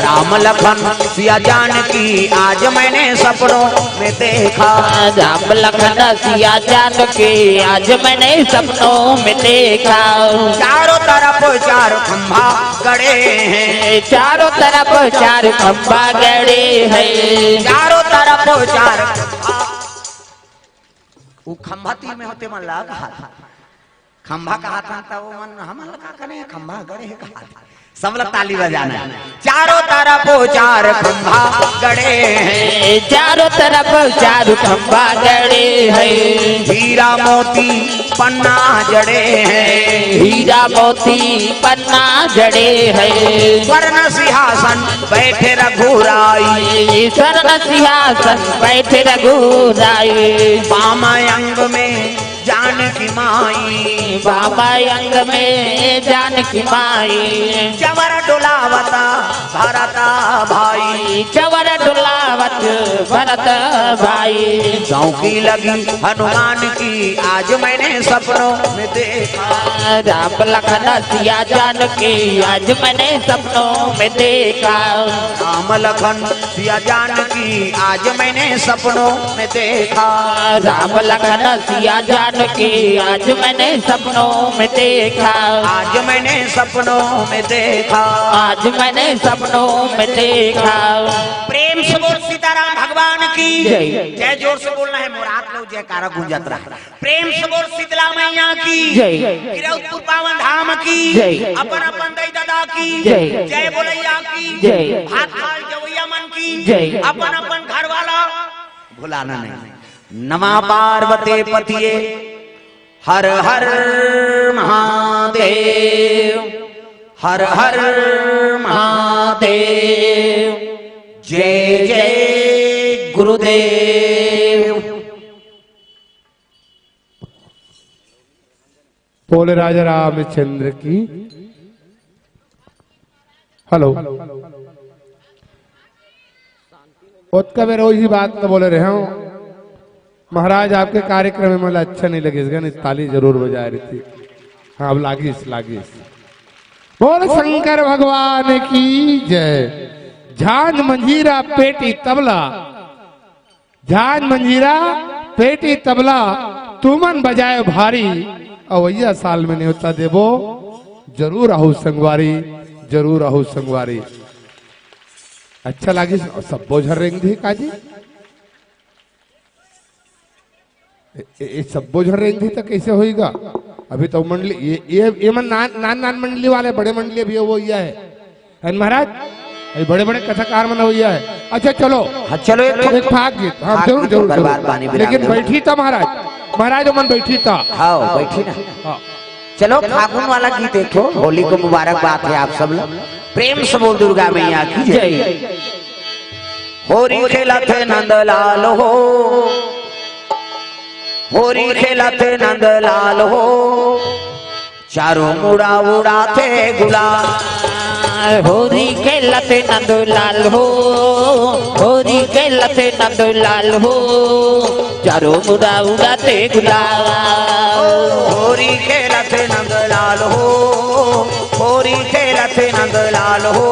राम लखन सिया जानकी आज मैंने सपनों में देखा। राम लखन सिया जानकी आज मैंने सपनों में देखा। चारों तरफ चार खंभा गड़े हैं। चारों तरफ चार खंभा गड़े हैं। चारों तरफ चार खंभा। वो खंभा तीर में होते मन ला कहा था, खंभा कहा था, तब वो मन हमन ला का कने खंभा गड़े है कहा था। सब ला ताली बजाना है। चारों तरफ चार खंभा गड़े हैं। चारों तरफ चार खंभा गड़े हैं। हीरा मोती पन्ना जड़े हैं। हीरा मोती पन्ना जड़े हैं। स्वर्ण सिंहासन बैठे रघुराई। स्वर्ण सिंहासन बैठे रघुराई। वाम अंग में जानकी माई। वाम अंग में जानकी माई। चवर डोलावता भरत भाई। चवर डोलावत भरत भाई। चौकी लगी हनुमान की आज मैंने सपनों में देखा। राम लखन सिया जानकी आज मैंने सपनों में देखा। राम लखन सिया जानकी आज मैंने सपनों में देखा। राम लखन सिया जानकी आज मैंने सपनों में देखा। आज मैंने सपनों में देखा। आज मैंने सपनों में देखा। प्रेम से बोल सीताराम भगवान की जय। जय। जोर से बोलना है, मोरात लोग जयकारा गूंजत रहा। प्रेम से बोल शीतला मैया की जय। गिरौदपुर पावन धाम की जय। अपन अपन दई दादा की जय। जय बोलैया की जय। भात खाल जवैया मन की जय। अपन अपन घर वाला भुलाना नहीं। नमः पार्वते पतिये हर हर महादेव। हर हर महादेव। जय जय गुरुदेव। बोले राजा रामचंद्र की। हेलो। ओतका बेर वही बात तो बोले रहे हूँ, महाराज आपके कार्यक्रम में मला अच्छा नहीं लगे, इस गाने ताली जरूर बजाए रही थी। हाँ, अब लागिस, लागिस। बोल शंकर भगवान की जय। झांझ मंजीरा पेटी तबला, झांझ मंजीरा पेटी तबला, तुमन बजाए भारी। अवैया साल में न्योता देबो। जरूर आहू संगवारी, जरूर आहू संगवारी। अच्छा लागिस, सब्बो झन रेंग दिही काजी। ए, ए, ए सब्बो झन रेंग दिही त कइसे होही गा? अभी तो मंडली, ये, ये, ये मन नान, नान, नान मंडली वाले, बड़े मंडली अभी वो ये हे। है न महाराज? अभी बड़े-बड़े कथाकार मन हो ये हे। अच्छा चलो। हाँ, चलो एक ठो एक फाग गीत। हाँ, फाग जरूर, गीत जरूर, पर जरूर। बार बानी बिराम लेकिन जरूर। बैठी त महाराज, महाराज ओमन बैठी त। हाँ, बैठी ना। हाँ। चलो फागुन वाला गीत एक ठो, होली को मुबारकबाद हे आप सब लोग। प्रेम से बोल दुर्गा मैया की जय। जय। होरी खेलत हे नंदलाल हो, होरी खेलत हे नंदलाल हो, चारों मुड़ा उड़ाथे गुलाल। होरी खेलत हे नंदलाल हो, होरी खेलत हे नंदलाल हो, चारों मुड़ा उड़ाथे गुलाल। होरी खेलत हे नंदलाल हो, होरी खेलत हे नंदलाल हो,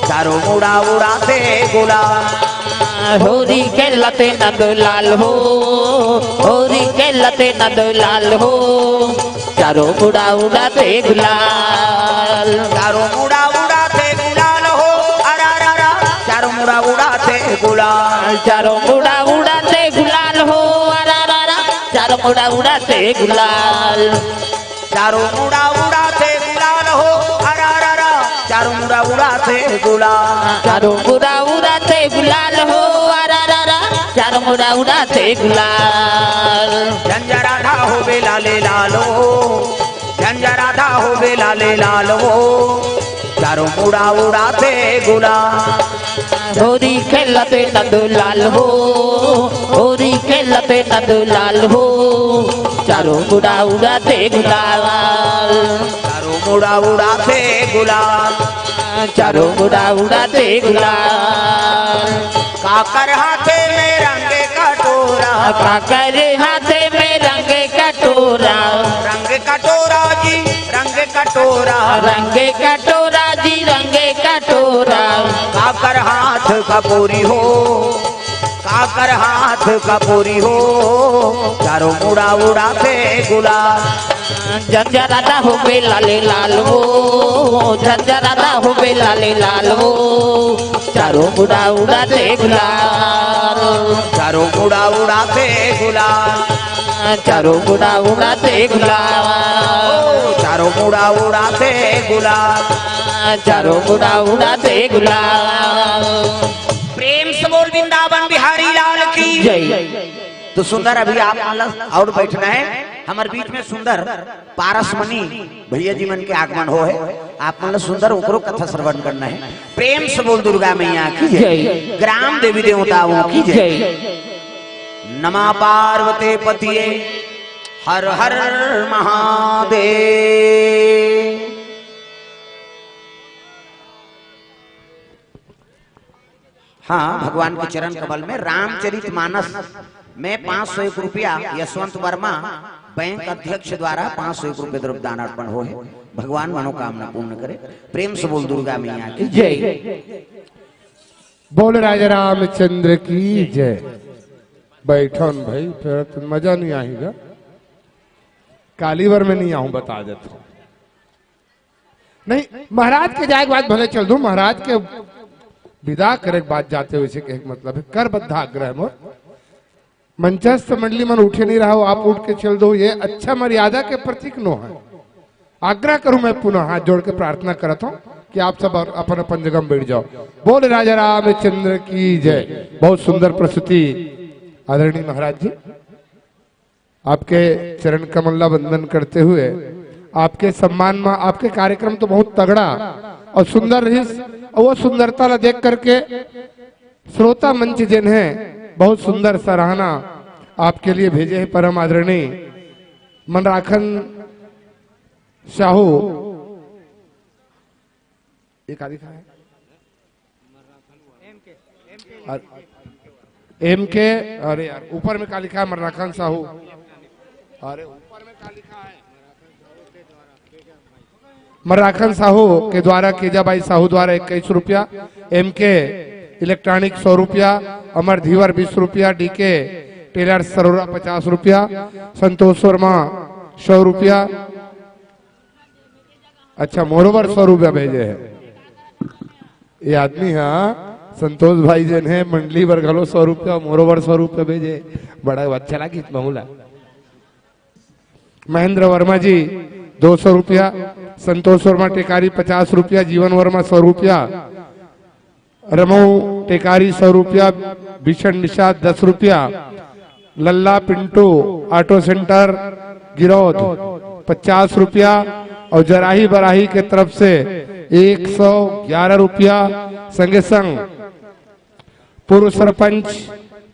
चारों मुड़ा उड़ाथे गुलाल। होरी खेलत हे नंदलाल हो, होरी खेलत हे नंदलाल हो, चारों मुड़ा उड़ाथे गुलाल। चारों मुड़ा उड़ाथे गुलाल हो, अरा रा रा, चारों मुड़ा उड़ाथे गुलाल। चारों मुड़ा उड़ाथे गुलाल हो, अरा रा रा, चारों मुड़ा उड़ाथे गुलाल। चारों मुड़ा उड़ाथे गुलाल हो, अरा रा रा, चारों मुड़ा उड़ाथे गुलाल। चारों मुड़ा उड़ाथे गुलाल हो, अरा रा रा, चारों मुड़ा उड़ाथे गुलाल। झंझरा धा हो बेला ले लालो, झंझरा धा हो बेला ले लालो, चारों मुड़ा उड़ाथे गुलाल। होरी खेलत हे नंदलाल हो, होरी खेलत हे नंदलाल हो, चारों मुड़ा उड़ाथे गुलाल। चारों मुड़ा उड़ाथे गुलाल। चारों मुड़ा उड़ाथे गुलाल। काकर हाथे में रंग कटोरा। काकर हाथे में रंग कटोरा। रंग कटोरा जी, रंग कटोरा। रंग कटोरा जी, रंग कटोरा। काकर हाथ कपोरी हो, काकर हाथ कपोरी हो, चारों मुड़ा उड़ाथे गुलाल। झंझरा धा हो बेला ले लालो, झंझरा धा हो बेला ले लालो, चारों मुड़ा उड़ाथे गुलाल। चारों मुड़ा उड़ाथे गुलाल। चारों मुड़ा उड़ाथे गुलाल। ओ, चारों मुड़ा उड़ाथे गुलाल। चारों मुड़ा उड़ाथे गुलाल। प्रेम से बोल वृंदावन बिहारी लाल की जय। तो सुंदर, अभी आप मन ला अउ बैठना हे, हमर बीच में सुंदर पारसमणि भैया जी मन के आगमन होहे, आप मन ला सुंदर ओकरो कथा श्रवण करना हे। प्रेम से बोल दुर्गा मैया की जय। जय। ग्राम देवी देवताओं की जय। जय। नमा पार्वते पतिये हर हर महादेव। हाँ, भगवान के चरण कमल में रामचरित मानस में पाँच सौ एक रुपया यशवंत वर्मा बैंक अध्यक्ष द्वारा पाँच सौ एक रुपया द्रव्य दान अर्पण होहे। भगवान मनोकामना पूर्ण करे। प्रेम से बोल दुर्गा मैया की जय। बोल राजा रामचंद्र की जय। बैठो न भाई, फेर तो मजा नहीं आएगा। काली बर में नहीं आऊं, बता देता हूं। नहीं, महाराज के जाए के बाद भले चल दूं, महाराज के विदा करे के बाद जाते हुए से कहे के मतलब है, कर बद्धा आग्रह मोर। मंचस्थ मंडली मन उठे नहीं रहा हो, आप उठ के चल दो, ये अच्छा मर्यादा के प्रतीक नो है। आग्रह करूं मैं, पुनः हाथ जोड़ के प्रार्थना करत हूं कि आप सब अपन अपन जगह में बैठ जाओ। बोल राजा रामचंद्र की जय। बहुत सुंदर प्रस्तुति आदरणीय महाराज जी। आपके चरण कमल ला वंदन करते हुए आपके सम्मान में आपके कार्यक्रम तो बहुत तगड़ा और सुंदर रहिस, और वो सुंदरता ला देख करके श्रोता मंच जिन है बहुत सुंदर सराहना आपके लिए भेजे हैं परम आदरणीय मनराखन साहू। ये का लिखा है? और एम के, अरे यार, ऊपर में का लिखा है? मर्राखन साहू। अरे, ऊपर में का लिखा है? मर्राखन साहू के द्वारा, केजाबाई साहू द्वारा इक्कीस रुपया, एम के इलेक्ट्रॉनिक सौ रुपया, अमर धीवर बीस रुपया, डी के टेलर सरोरा पचास रुपया, संतोष वर्मा सौ रुपया, अच्छा, मोरो बर सौ रुपया भेजे हे ये आदमी। हाँ, संतोष भाई जेन हे मंडली बर घलो सौ रुपया, मोरो बर सौ रुपया भेजे। बड़ा अच्छा लागिस महू ला। महेंद्र वर्मा जी दो सौ रुपया, संतोष वर्मा टेकारी पचास रुपया, जीवन वर्मा सौ रुपया, रमऊ टेकारी सौ रुपया, भीषण निषाद दस रुपया, लल्ला पिंटू ऑटो सेंटर गिरौद पचास रुपया और जराही बराही के तरफ से एक सौ ग्यारह रुपया। संगे संग पूर्व सरपंच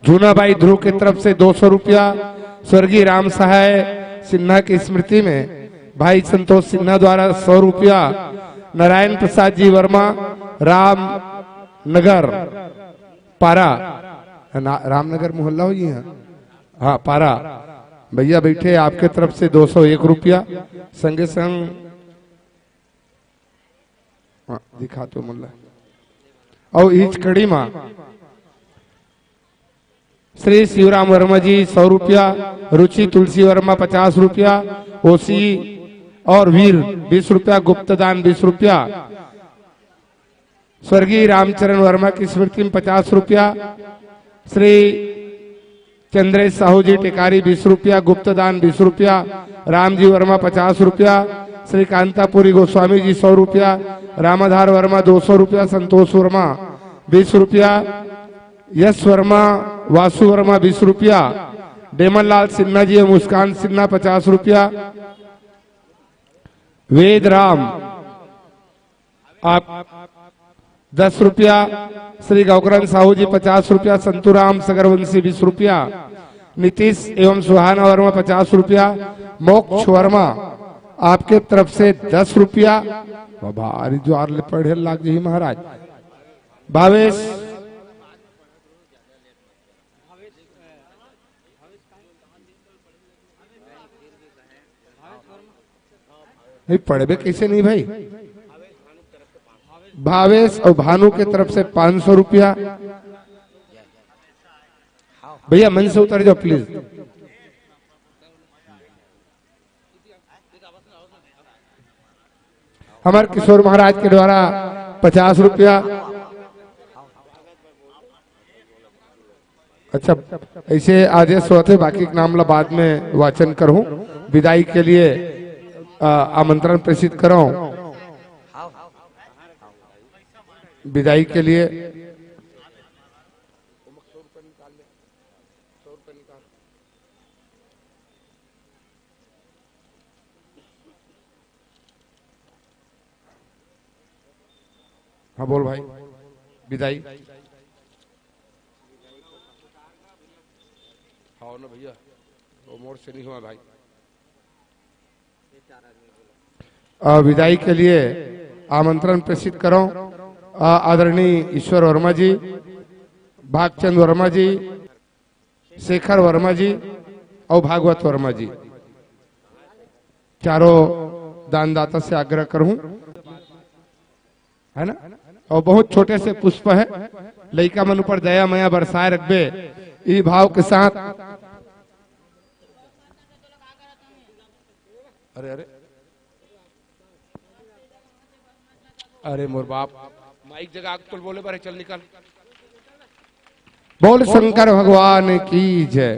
जूनाबाई ध्रुव के तरफ से दो सौ रुपया, स्वर्गीय राम सहाय सिन्हा की स्मृति में भाई संतोष सिन्हा द्वारा सौ रुपया, नारायण प्रसाद जी वर्मा, रामनगर पारा, ना, रामनगर मोहल्ला हो जी, हाँ, हाँ, पारा, भैया बैठे, आपके तरफ से दो सौ एक रुपया। संगे संग, हाँ, दिखा तो मोला। और इच कड़ी मा श्री शिवराम वर्मा जी सौ रुपया, रुचि तुलसी वर्मा पचास रुपया, ओसी और वीर बीस रुपया, गुप्तदान बीस रुपया, स्वर्गीय रामचरण वर्मा की स्मृति में पचास रुपया, श्री चंद्रेश साहू जी टेकारी बीस रुपया, गुप्तदान बीस रुपया, रामजी वर्मा पचास रुपया, श्री कांतापुरी गोस्वामी जी सौ रुपया, रामाधार वर्मा दो सौ रुपया, संतोष वर्मा बीस रुपया, यश वर्मा, वासु वर्मा बीस रुपया, डेमनलाल सिन्हा जी और मुस्कान सिन्हा पचास रुपया, वेद राम आप दस रुपया, श्री गौकरण साहू जी पचास रुपया, संतुराम सगरवंशी बीस रुपया, नीतीश एवं सुहाना वर्मा पचास रुपया, मोक्ष वर्मा आपके तरफ से दस रुपया। बाबा, अरे ज्वार ले पढ़े लाग जी महाराज। भावेश नहीं पढ़बे कैसे नहीं भाई? भावेश और भानु के तरफ से पाँच सौ रुपया। भैया मंच से उतर जाओ प्लीज। हमारे किशोर महाराज के द्वारा पचास रुपया। अच्छा, ऐसे आदेश होते, बाकी के नाम ला बाद में वाचन करूं। विदाई के लिए, आ, आमंत्रण प्रेषित करो। विदाई के लिए हाँ बोल भाई, विदाई। हाँ ना भैया, वो मोर से नहीं हुआ भाई। अ, विदाई के लिए आमंत्रण प्रेषित करो, अ, आदरणीय ईश्वर वर्मा जी, भागचंद वर्मा जी, शेखर वर्मा जी और भागवत वर्मा जी, चारों दानदाता से आग्रह करूं, है ना? और बहुत छोटे से पुष्प है, लइका मन ऊपर दया मया बरसाए रखबे, ई भाव के साथ। अरे, अरे, अरे मोर बाप, माइक जगह आग तो बोले बारे, चल निकल। बोल शंकर भगवान की जय।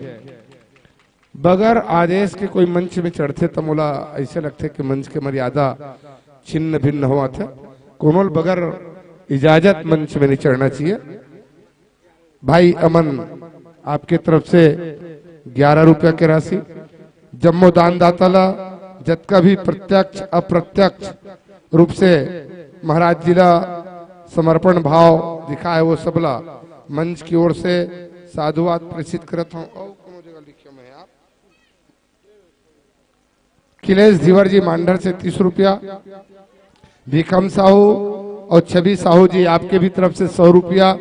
बगैर आदेश के कोई मंच में चढ़थे त मोला ऐसे लगथे कि मंच के मर्यादा छिन्न भिन्न होवत हे। कोनो ल बगैर इजाजत मंच में नहीं चढ़ना चाहिए। भाई अमन, आपके तरफ से ग्यारह रुपया के राशि, जम्मो दानदाता ला, जतका भी प्रत्यक्ष अप्रत्यक्ष रूप से महाराज जी ला समर्पण भाव दिखाए, वो सबला मंच की ओर से साधुवाद प्रेषित करत हूँ। और कोनो जगह लिखे मैं आप, अखिलेश धीवर जी मांडर से तीस रुपया, भीखम साहू और छवि साहू जी आपके भी तरफ से सौ रुपया।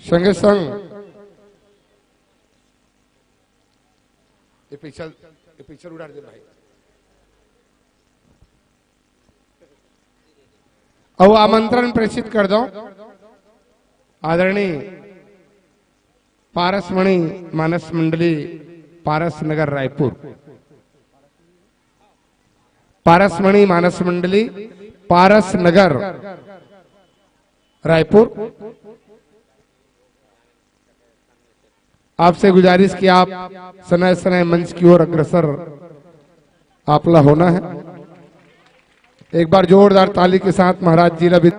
संगे संग ये पीछे, ये पीछे उड़ा दे भाई। अब आमंत्रण प्रेषित कर दो आदरणीय पारसमणि मानस मंडली, पारस नगर, रायपुर। पारसमणि मानस मंडली, पारस नगर, रायपुर। आपसे गुजारिश कि आप सनय सनय मंच की ओर अग्रसर आपला होना है। एक बार जोरदार ताली के साथ महाराज जी ला भी।